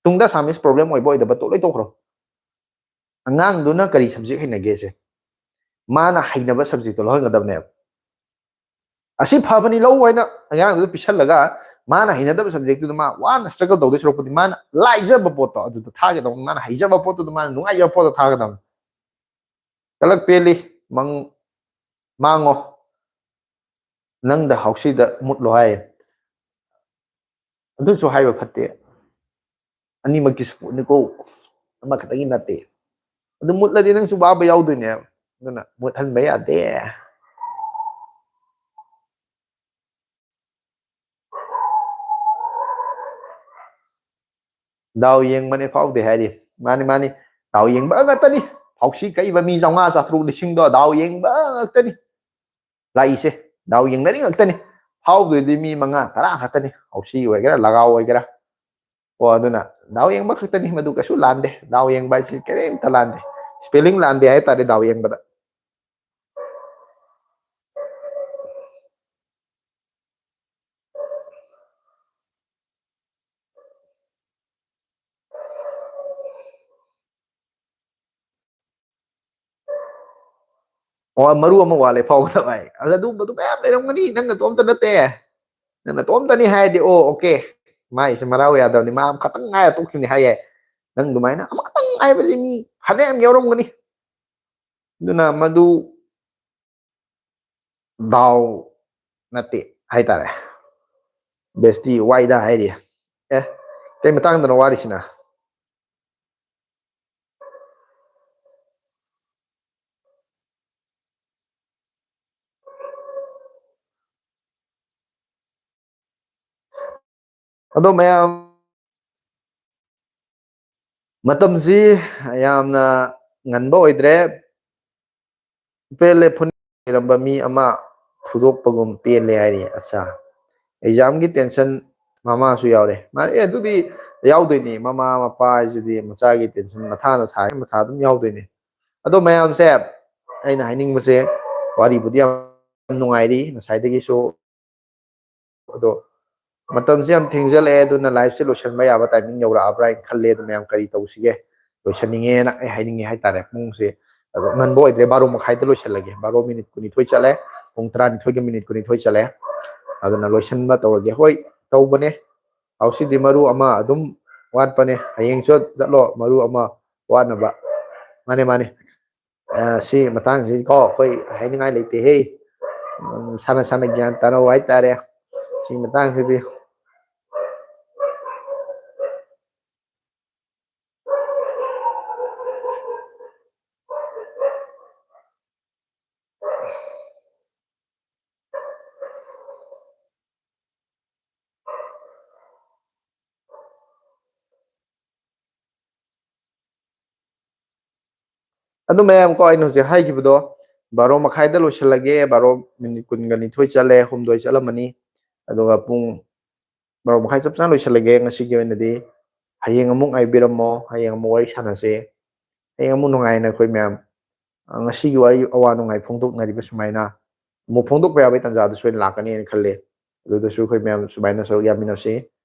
ꯇꯨꯡꯗ Assamese problem ꯑꯣꯏꯕ ꯑꯣꯏꯗꯕ ꯇꯣ-, ꯂꯣꯏ ꯇꯣꯛꯈ꯭ꯔꯣ꯫ ꯑꯉꯥꯡꯗꯨꯅ ꯀꯔꯤ subject ꯍꯩꯅꯒꯦꯁꯦ, ꯃꯥꯅ ꯍꯩꯅꯕ subjectꯇꯣ ꯂꯧꯍꯟꯒꯗꯕꯅꯦꯕ꯫ ꯑꯁꯤ ꯐꯕꯅꯤ, ꯂꯧ ꯍꯥꯏꯅ ꯑꯉꯥꯡꯗꯨꯗ ꯄꯤꯁꯜꯂꯒ ꯃꯥꯅ ꯍꯩꯅꯗꯕ subjectꯇꯨꯗ ꯃꯥ ꯋꯥꯅ struggle ꯇꯧꯗꯣꯏ ꯁꯔꯨꯛꯄꯨꯗꯤ ꯃꯥꯅ ꯂꯥꯏꯖꯕ ꯄꯣꯠꯇꯣ ꯑꯗꯨꯗ ꯊꯥꯒꯗꯧꯅꯤ, ꯃꯥꯅ ꯍꯩꯖꯕ ꯄꯣꯠꯇꯨꯗ ꯃꯥꯅ ꯅꯨꯡꯉꯥꯏꯖꯕ ꯄꯣꯠꯇꯣ ꯊꯥꯒꯗꯧꯅꯤ꯫ ꯀꯂꯛ ꯄꯦꯜꯂꯤ, ꯃꯪ-, ꯃꯥꯡꯉꯣ꯫ ꯅꯪꯗ ꯍꯥꯎꯁꯤꯗ ꯃꯨꯠꯂꯣ ꯍꯥꯏ꯫ ꯑꯗꯨꯁꯨ ꯍꯥꯏꯕ ꯐꯠꯇꯦ꯫ ꯑꯅꯤꯃꯛꯀꯤ supportꯅꯤꯀꯣ, ꯑꯃꯈꯛꯇꯪꯒꯤ ꯅꯠꯇꯦ꯫ ꯑꯗꯨ ꯃꯨꯠꯂꯗꯤ ꯅꯪꯁꯨ ꯋꯥꯕ ꯌꯥꯎꯗꯣꯏꯅꯦ꯫ ꯑꯗꯨꯅ ꯃꯨꯠꯍꯟꯕ ꯌꯥꯗꯦ꯫ ꯗꯥꯎ ꯌꯦꯡꯕꯅꯦ ꯐꯥꯎꯗꯦ ꯍꯥꯏꯔꯤ꯫ ꯃꯥꯅꯤ, ꯃꯥꯅꯤ꯫ ꯗꯥꯎ ꯌꯦꯡꯕ ꯉꯥꯛꯇꯅꯤ꯫ ꯍꯥꯎꯁꯤ ꯀꯛꯏꯕ ꯃꯤ ꯆꯥꯝꯃꯉꯥ, ꯆꯥꯇ꯭ꯔꯨꯛ, ꯂꯤꯁꯤꯡꯗꯣ ꯗꯥꯎ ꯌꯦꯡꯕ ꯉꯥꯛꯇꯅꯤ꯫ ꯂꯥꯛꯏꯁꯦ ꯗꯥꯎ ꯌꯦꯡꯅꯔꯤ ꯉꯥꯛꯇꯅꯤ꯫ ꯐꯥꯎꯗꯣꯏꯗꯤ ꯃꯤ ꯃꯉꯥ, ꯇꯔꯥ ꯈꯛꯇꯅꯤ꯫ ꯍꯥꯎꯁꯤ ꯑꯣꯏꯒꯦꯔꯥ, ꯂꯒꯥꯎ ꯑꯣꯏꯒꯦꯔꯥ꯫ ꯑꯣ, ꯑꯗꯨꯅ ꯗꯥꯎ ꯌꯦꯡꯕ ꯈꯛꯇꯅꯤ, ꯃꯗꯨ ꯀꯩꯁꯨ ꯂꯥꯟꯗꯦ꯫ ꯗꯥꯎ ꯌꯦꯡꯕ ꯍꯥꯏꯁꯤ ꯀꯔꯤꯝꯇ ꯂꯥꯟꯗꯦ꯫ Spelling ꯂꯥꯟꯗꯦ ꯍꯥꯏꯇꯥꯔꯦ ꯗꯥꯎ ꯌꯦꯡꯕꯗ꯫ ꯑꯣ, ꯃꯔꯨ ꯑꯃ ꯋꯥꯠꯂꯦ ꯐꯥꯎꯒꯗꯕ ꯍꯥꯏ꯫ ꯑꯗ ꯑꯗꯨꯒꯨꯝꯕꯗꯨ ꯃꯌꯥꯝ ꯂꯩꯔꯝꯒꯅꯤ, ꯅꯪ ꯅꯇꯣꯝꯇ ꯅꯠꯇꯦ꯫ ꯅꯪ ꯅꯇꯣꯝꯇꯅꯤ ꯍꯥꯏꯔꯗꯤ, ꯑꯣ, okay, ꯃꯥꯏꯁꯦ ꯃꯔꯥꯎ ꯌꯥꯗꯕꯅꯤ, ꯃꯥ ꯑꯃꯈꯛꯇꯪ ꯉꯥꯏꯔ ꯇꯣꯛꯈꯤꯕꯅꯤ ꯍꯥꯏ ꯌꯥꯏ꯫ ꯅꯪ ꯑꯗꯨꯃꯥꯏꯅ ꯑꯃꯈꯛꯇꯪ ꯉꯥꯏꯕꯁꯤ ꯃꯤ ꯐꯅꯌꯥꯝ ꯌꯥꯎꯔꯝꯒꯅꯤ꯫ ꯑꯗꯨꯅ ꯃꯗꯨ ꯗꯥꯎ ꯅꯠꯇꯦ ꯍꯥꯏꯇꯥꯔꯦ꯫ ꯕꯦꯁꯇꯤ ꯋꯥꯏꯗ ꯍꯥꯏꯔꯤ꯫ ꯑꯦ, ꯀꯩ ꯃꯇꯥꯡꯗꯅꯣ ꯋꯥꯔꯤꯁꯤꯅ? ꯑꯗꯣ ꯃꯌꯥꯝ, ꯃꯇꯝꯁꯤ ꯌꯥꯝꯅ ꯉꯟꯕ ꯑꯣꯏꯗ꯭ꯔꯦ꯫ ꯄꯦꯜꯂꯦ, ꯐꯨꯅꯤꯡꯔꯝꯕ ꯃꯤ ꯑꯃ ꯐꯨꯗꯣꯛꯄꯒꯨꯝ ꯄꯦꯜꯂꯦ ꯍꯥꯏꯔꯤ꯫ ꯑꯠꯆꯥ, ꯑꯦꯛꯖꯥꯝꯒꯤ ꯇꯦꯟꯁꯟ ꯃꯃꯥꯁꯨ ꯌꯥꯎꯔꯦ꯫ ꯃꯥ, ꯑꯦ, ꯑꯗꯨꯗꯤ ꯌꯥꯎꯗꯣꯏꯅꯤ꯫ ꯃꯃꯥ ꯃꯄꯥ ꯍꯥꯏꯁꯤꯗꯤ ꯃꯆꯥꯒꯤ ꯇꯦꯟꯁꯟ ꯃꯊꯥꯅ ꯁꯥꯏ, ꯃꯊꯥ ꯑꯗꯨꯝ ꯌꯥꯎꯗꯣꯏꯅꯤ꯫ ꯑꯗꯣ ꯃꯌꯥꯝꯁꯦ, ꯑꯩꯅ ꯍꯥꯏꯅꯤꯡꯕꯁꯦ, ꯋꯥꯔꯤꯕꯨꯗꯤ ꯌꯥꯝ ꯅꯨꯡꯉꯥꯏꯔꯤ ꯉꯁꯥꯏꯗꯒꯤꯁꯨ, ꯑꯗꯣ ꯃꯇꯝꯁꯦ ꯌꯥꯝ ꯊꯦꯡꯖꯜꯂꯛꯑꯦ, ꯑꯗꯨꯅ ꯂꯥꯏꯐꯁꯦ ꯂꯣꯏꯁꯤꯟꯕ ꯌꯥꯕ ꯇꯥꯏꯃꯤꯡ ꯌꯧꯔꯛꯑꯕ꯭ꯔꯥ ꯍꯥꯏꯅ ꯈꯜꯂꯦ꯫ ꯑꯗꯣ ꯃꯌꯥꯝ ꯀꯔꯤ ꯇꯧꯁꯤꯒꯦ? ꯂꯣꯏꯁꯤꯟꯅꯤꯡꯉꯦꯅ ꯑꯩ ꯍꯥꯏꯅꯤꯡꯉꯦ ꯍꯥꯏꯇꯥꯔꯦ꯫ ꯄꯨꯡꯁꯦ ꯑꯗꯣ ꯉꯟꯕ ꯑꯣꯏꯗ꯭ꯔꯦ, ꯕꯥꯔꯣ ꯃꯈꯥꯏꯗ ꯂꯣꯏꯁꯤꯜꯂꯒꯦ꯫ ꯕꯥꯔꯣ ꯃꯤꯅꯤꯠ ꯀꯨꯟꯅꯤꯊꯣꯏ ꯆꯠꯂꯦ, ꯄꯨꯡ ꯇꯔꯥꯅꯤꯊꯣꯏꯒ ꯃꯤꯅꯤꯠ ꯀꯨꯟꯅꯤꯊꯣꯏ ꯆꯠꯂꯦ꯫ ꯑꯗꯨꯅ ꯂꯣꯏꯁꯤꯟꯕ ꯇꯧꯔꯒꯦ꯫ ꯍꯣꯏ, ꯇꯧꯕꯅꯦ, ꯍꯧꯖꯤꯛꯇꯤ ꯃꯔꯨ ꯑꯃ ꯑꯗꯨꯝ ꯋꯥꯠꯄꯅꯦ꯫ ꯍꯌꯦꯡꯁꯨ ꯆꯠꯂꯣ, ꯃꯔꯨ ꯑꯃ ꯋꯥꯠꯅꯕ꯫ ꯃꯥꯅꯦ, ꯃꯥꯅꯦ꯫ ꯑ, ꯁꯤ ꯃꯇꯥꯡꯁꯤꯀꯣ, ꯑꯩꯈꯣꯏ ꯍꯥꯏꯅꯤꯡꯉꯥꯏ ꯂꯩꯇꯦꯍꯦ꯫ ꯎꯝ, ꯁꯥꯟꯅ ꯁꯥꯟꯅ ꯒ꯭ꯌꯥꯟ ꯇꯥꯅꯧ ꯍꯥꯏꯇꯥꯔꯦ ꯁꯤ ꯃꯇꯥꯡꯁꯤꯗꯤ꯫ ꯑꯗꯨ ꯃꯌꯥꯝ ꯀꯣ, ꯑꯩꯅ ꯍꯧꯖꯤꯛ ꯍꯥꯏꯈꯤꯕꯗꯣ, ꯕꯥꯔꯣ ꯃꯈꯥꯏꯗ ꯂꯣꯏꯁꯤꯜꯂꯒꯦ, ꯕꯥꯔꯣ ꯃꯤꯅꯤꯠ ꯀꯨꯟꯒ ꯅꯤꯊꯣꯏ ꯆꯠꯂꯦ, ꯍꯨꯝꯗꯣꯏ ꯆꯠꯂꯝꯃꯅꯤ꯫ ꯑꯗꯨꯒ ꯄꯨꯡ ꯕꯥꯔꯣ ꯃꯈꯥꯏ ꯆꯞ ꯆꯥꯅ ꯂꯣꯏꯁꯤꯜꯂꯒꯦ ꯉꯁꯤꯒꯤ ꯑꯣꯏꯅꯗꯤ꯫ ꯍꯌꯦꯡ ꯑꯃꯨꯛ ꯉꯥꯏꯕꯤꯔꯝꯃꯣ, ꯍꯌꯦꯡ ꯑꯃꯨꯛ ꯋꯥꯔꯤ ꯁꯥꯟꯅꯁꯦ꯫ ꯍꯌꯦꯡ ꯑꯃꯨꯛ ꯅꯨꯡꯉꯥꯏꯅ ꯑꯩꯈꯣꯏ ꯃꯌꯥꯝ, ꯑ, ꯉꯁꯤꯒꯤ ꯋꯥꯔꯤ ꯑꯋꯥ ꯅꯨꯡꯉꯥꯏ ꯐꯣꯡꯗꯣꯛꯅꯔꯤꯕ ꯁꯨꯃꯥꯏꯅ ꯑꯃꯨꯛ ꯐꯣꯡꯗꯣꯛꯄ ꯌꯥꯕꯒꯤ ꯇꯥꯟꯖꯥꯗꯨ ꯁꯣꯏꯗꯅ ꯂꯥꯛꯀꯅꯤꯅ ꯈꯜꯂꯦ꯫ ꯑꯗꯨꯗꯁꯨ ꯑꯩꯈꯣꯏ ꯃꯌꯥꯝ ꯁꯨꯃꯥꯏꯅ ꯁꯔꯨꯛ ꯌꯥꯃꯤꯟꯅꯁꯤ꯫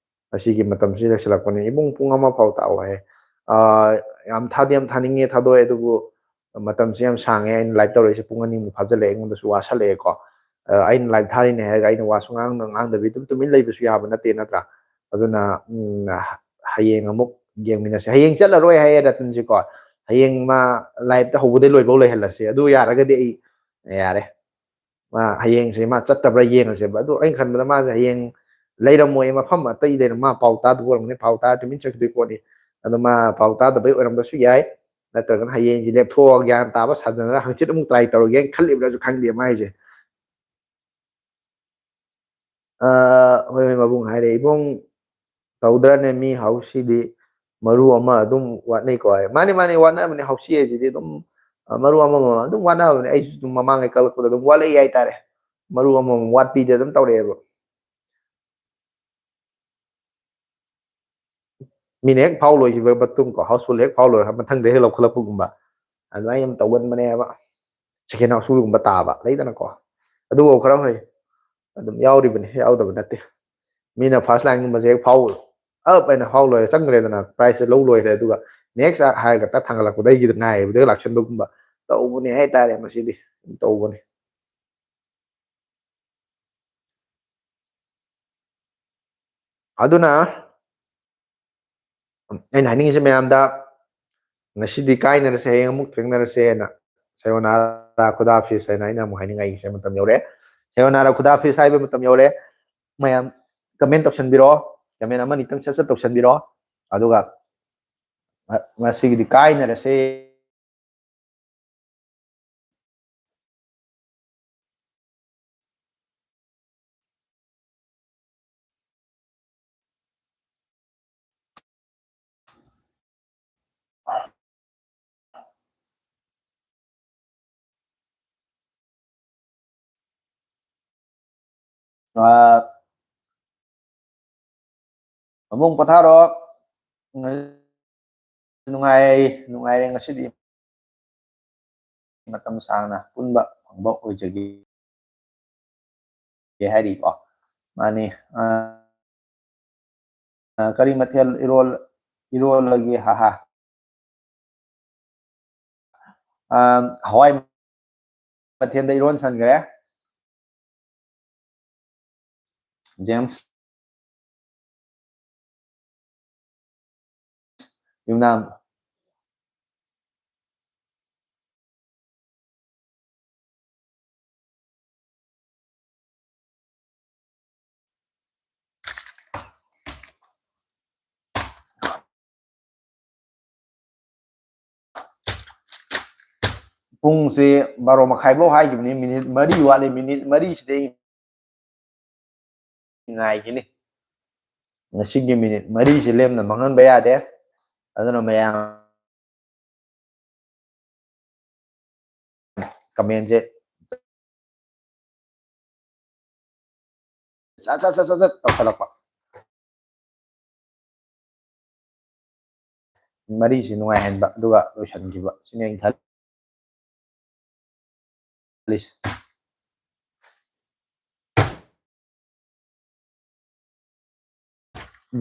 ꯉꯁꯤꯒꯤ ꯃꯇꯝꯁꯤ ꯂꯣꯏꯁꯤꯜꯂꯛꯄꯅꯤ꯫ ꯏꯕꯨꯡ, ꯄꯨꯡ ꯑꯃ ꯐꯥꯎ ꯇꯥꯛꯑꯣ ꯍꯥꯏ꯫ ꯑ, ꯌꯥꯝ ꯊꯥꯗꯤ ꯌꯥꯝ ꯊꯥꯅꯤꯡꯉꯦ, ꯊꯥꯗꯣꯛꯑꯦ, ꯑꯗꯨꯕꯨ ꯃꯇꯝꯁꯤ ꯌꯥꯝ ꯁꯥꯡꯉꯦ꯫ ꯑꯩꯅ ꯂꯥꯏꯚ ꯇꯧꯔꯛꯏꯁꯦ ꯄꯨꯡ ꯑꯅꯤꯃꯨꯛ ꯐꯥꯖꯤꯜꯂꯛꯑꯦ, ꯑꯩꯉꯣꯟꯗꯁꯨ ꯋꯥꯁꯜꯂꯛꯑꯦꯀꯣ꯫ ꯑ, ꯑꯩꯅ ꯂꯥꯏꯚ ꯊꯥꯔꯤꯅꯦ ꯍꯥꯏꯔꯒ ꯑꯩꯅ ꯋꯥꯁꯨ ꯉꯥꯡꯗ-, ꯉꯥꯡꯗꯕꯤ ꯑꯗꯨꯝ ꯇꯨꯃꯤꯟ ꯂꯩꯕꯁꯨ ꯌꯥꯕ ꯅꯠꯇꯦ, ꯅꯠꯇ꯭ꯔꯥ? ꯑꯗꯨꯅ, ꯎꯝ, ꯍꯌꯦꯡ ꯑꯃꯨꯛ ꯌꯦꯡꯃꯤꯟꯅꯁꯦ꯫ ꯍꯌꯦꯡ ꯆꯠꯂꯔꯣꯏ ꯍꯥꯏꯌꯦ ꯔꯇꯟꯁꯤꯀꯣ꯫ ꯍꯌꯦꯡ ꯃꯥ ꯂꯥꯏꯞꯇ ꯍꯧꯕꯗꯩ ꯂꯣꯏꯕꯧ ꯂꯩꯍꯜꯂꯁꯦ꯫ ꯑꯗꯨ ꯌꯥꯔꯒꯗꯤ ꯑꯩ ꯌꯥꯔꯦ꯫ ꯃꯥ ꯍꯌꯦꯡꯁꯦ ꯃꯥ ꯆꯠꯇꯕ꯭ꯔꯥ ꯌꯦꯡꯉꯁꯦꯕ꯫ ꯑꯗꯣ ꯑꯩꯅ ꯈꯟꯕꯗ ꯃꯥꯁꯦ ꯍꯌꯦꯡ ꯂꯩꯔꯝꯃꯣꯏ, ꯃꯐꯝ ꯑꯇꯩ ꯂꯩꯔꯝ, ꯃꯥ ꯄꯥꯎ ꯇꯥꯗꯕ ꯑꯣꯏꯔꯝꯒꯅꯤ, ꯄꯥꯎ ꯇꯥꯔꯗꯤ ꯇꯨꯃꯤꯟ ꯆꯠꯈꯤꯗꯣꯏ ꯄꯣꯠꯅꯤ꯫ ꯑꯗꯣ ꯃꯥ ꯄꯥꯎ ꯇꯥꯗꯕꯩ ꯑꯣꯏꯔꯝꯕꯁꯨ ꯌꯥꯏ, ꯅꯠꯇ꯭ꯔꯒꯅ ꯍꯌꯦꯡꯁꯦ ꯂꯦꯞꯊꯣꯛꯑꯒ ꯒ꯭ꯌꯥꯟ ꯇꯥꯕ ꯁꯥꯟꯅꯔꯒ ꯍꯪꯆꯤꯠ ꯑꯃꯨꯛ ꯇ꯭ꯔꯥꯏ ꯇꯧꯔꯒꯦꯅ ꯈꯜꯂꯤꯕ꯭ꯔꯥꯁꯨ ꯈꯪꯗꯦ ꯃꯥꯏꯁꯦ꯫ ꯑ, ꯍꯣꯏ, ꯍꯣꯏ, ꯃꯕꯨꯡ ꯍꯥꯏꯔꯦ, "ꯏꯕꯨꯡ, ꯇꯧꯗ꯭ꯔꯅꯦ, ꯃꯤ ꯍꯥꯎꯁꯤꯗꯤ ꯃꯔꯨ ꯑꯃ ꯑꯗꯨꯝ ꯋꯥꯠꯅꯩꯀꯣ" ꯍꯥꯏ꯫ ꯃꯥꯅꯤ, ꯃꯥꯅꯤ, ꯋꯥꯠꯅꯕꯅꯦ꯫ ꯍꯥꯎꯁꯤ ꯍꯥꯏꯁꯤꯗꯤ ꯑꯗꯨꯝ, ꯑ, ꯃꯔꯨ ꯑꯃꯃꯝ ꯑꯗꯨꯝ ꯋꯥꯠꯅꯕꯅꯦ꯫ ꯑꯩꯁꯨ ꯑꯗꯨꯝ ꯃꯃꯥꯡꯉꯩ ꯀꯛꯂꯛꯄꯗ ꯑꯗꯨꯝ ꯋꯥꯠꯂꯛꯏ ꯍꯥꯏꯇꯥꯔꯦ꯫ ꯃꯔꯨ ꯑꯃꯃꯝ ꯋꯥꯠꯄꯤꯗꯦ ꯑꯗꯨꯝ ꯇꯧꯔꯛꯑꯦꯕ꯫ ꯃꯤꯅ ꯍꯦꯛ ꯐꯥꯎ ꯂꯣꯏꯈꯤꯕ ꯃꯇꯨꯡ ꯀꯣ, ꯍꯥꯎꯁꯐꯨꯜ ꯍꯦꯛ ꯐꯥꯎ ꯂꯣꯏꯔꯒ ꯃꯊꯪꯗ ꯍꯦꯛ ꯂꯧꯈꯠꯂꯛꯄꯒꯨꯝꯕ, ꯑꯗꯨꯃꯥꯏꯅ ꯌꯥꯝ ꯇꯧꯒꯟꯕꯅꯦꯕ꯫ ꯁꯦꯀꯦꯟ ꯍꯥꯎꯁꯐꯨꯜꯒꯨꯝꯕ ꯇꯥꯕ ꯂꯩꯗꯅꯀꯣ, ꯑꯗꯨꯐꯥꯎ ꯈꯔ ꯐꯩ꯫ ꯑꯗꯨꯝ ꯌꯥꯎꯔꯤꯕꯅꯤ, ꯌꯥꯎꯗꯕ ꯅꯠꯇꯦ꯫ ꯃꯤꯅ ꯐꯥꯔꯁ ꯂꯥꯏꯟꯒꯨꯝꯕꯁꯦ ꯍꯦꯛ ꯐꯥꯎ, ꯑꯞ ꯍꯥꯏꯅ ꯐꯥꯎ ꯂꯣꯏꯔꯦ, ꯆꯪꯈ꯭ꯔꯦꯗꯅ, ꯄ꯭ꯔꯥꯏꯖꯁꯦ ꯂꯧ ꯂꯣꯏꯔꯦ, ꯑꯗꯨꯒ ꯅꯦꯛꯁ ꯍꯥꯏꯔꯒ ꯇꯛ ꯊꯥꯡꯒꯠꯂꯛꯄꯗ ꯑꯩꯒꯤꯗ ꯉꯥꯏꯕꯗꯒ ꯂꯥꯛꯁꯟꯕꯒꯨꯝꯕ ꯇꯧꯕꯅꯦ ꯍꯥꯏꯇꯥꯔꯦ꯫ ꯃꯁꯤꯗꯤ ꯇꯧꯕꯅꯦ꯫ ꯑꯗꯨꯅ ꯑꯩꯅ ꯍꯥꯏꯅꯤꯡꯉꯤꯁꯦ ꯃꯌꯥꯝꯗ, ꯉꯁꯤꯗꯤ ꯀꯥꯏꯅꯔꯁꯦ, ꯍꯌꯦꯡ ꯑꯃꯨꯛ ꯊꯦꯡꯅꯔꯁꯦꯅ, ꯁꯌꯣꯅꯥꯔꯥ, ꯈꯨꯗꯥ ꯍꯥꯐꯤꯁ ꯍꯥꯏꯅ ꯑꯩꯅ ꯑꯃꯨꯛ ꯍꯥꯏꯅꯤꯡꯉꯥꯏꯒꯤꯁꯦ ꯃꯇꯝ ꯌꯧꯔꯦ꯫ ꯁꯌꯣꯅꯥꯔꯥ, ꯈꯨꯗꯥ ꯍꯥꯐꯤꯁ ꯍꯥꯏꯕ ꯃꯇꯝ ꯌꯧꯔꯦ꯫ ꯃꯌꯥꯝ ꯀꯃꯦꯟ ꯇꯧꯁꯟꯕꯤꯔꯣ, ꯀꯃꯦꯟ ꯑꯃꯅꯤꯇꯪ ꯁꯠ ꯁꯠ ꯇꯧꯁꯟꯕꯤꯔꯣ, ꯑꯗꯨꯒ ꯉ-, ꯉꯁꯤꯒꯤꯗꯤ ꯀꯥꯏꯅꯔꯁꯦ꯫ ꯑꯥ, ꯑꯃꯨꯛ ꯄꯣꯊꯥꯔꯣ꯫ ꯅꯨꯡꯉꯥꯏ-, ꯅꯨꯡꯉꯥꯏꯔꯦ ꯉꯁꯤꯗꯤ꯫ ꯃꯇꯝ ꯁꯥꯡꯅ ꯄꯨꯟꯕ ꯐꯪꯕ ꯑꯣꯏꯖꯒꯦ ꯍꯥꯏꯔꯤꯀꯣ꯫ ꯃꯥꯅꯤ꯫ ꯑ, ꯑ, ꯀꯔꯤ ꯃꯊꯦꯜ ꯏꯔꯣꯜ-, ꯏꯔꯣꯜꯂꯒꯦ? ꯍꯥ ꯍꯥ꯫ ꯑ, ꯍꯋꯥꯏ ꯃꯊꯦꯜꯗ ꯏꯔꯣꯟꯁꯟꯈ꯭ꯔꯦ꯫ ꯖꯦꯝꯁ ꯌꯨꯝꯅꯥꯝ꯫ ꯄꯨꯡꯁꯦ ꯕꯥꯔꯣ ꯃꯈꯥꯏꯐꯧ ꯍꯥꯏꯈꯤꯕꯅꯤ, ꯃꯤꯅꯤꯠ ꯃꯔꯤ ꯋꯥꯠꯂꯤ꯫ ꯃꯤꯅꯤꯠ ꯃꯔꯤꯁꯤꯗꯩ ꯉꯥꯏꯈꯤꯅꯤ꯫ ꯉꯁꯤꯒꯤ ꯃꯤꯅꯤꯠ ꯃꯔꯤꯁꯦ ꯂꯦꯝꯅ ꯃꯥꯡꯍꯟꯕ ꯌꯥꯗꯦ꯫ ꯑꯗꯨꯅ ꯃꯌꯥꯝ ꯀꯃꯦꯟꯁꯦ ꯁꯠ ꯁꯠ ꯁꯠ ꯁꯠ ꯁꯠ ꯇꯧꯁꯜꯂꯛꯄ꯫ ꯃꯔꯤꯁꯤ ꯅꯨꯡꯉꯥꯏꯍꯟꯕ ꯑꯗꯨꯒ ꯂꯣꯏꯁꯤꯟꯈꯤꯕ, ꯁꯤꯅꯤ ꯑꯩꯅ ꯈꯜꯂꯤꯁꯦ꯫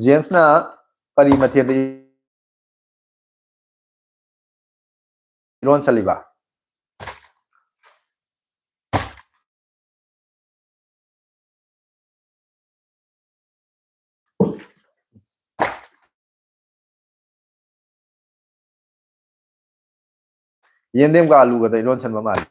ꯖꯦꯝꯁꯅ ꯀꯔꯤ ꯃꯊꯦꯜꯗ ꯏꯔꯣꯟꯁꯜꯂꯤꯕ? ꯌꯦꯟꯗꯦꯝꯒ ꯑꯂꯨꯒꯗ ꯏꯔꯣꯟꯁꯟꯕ ꯃꯥꯜꯂꯤ꯫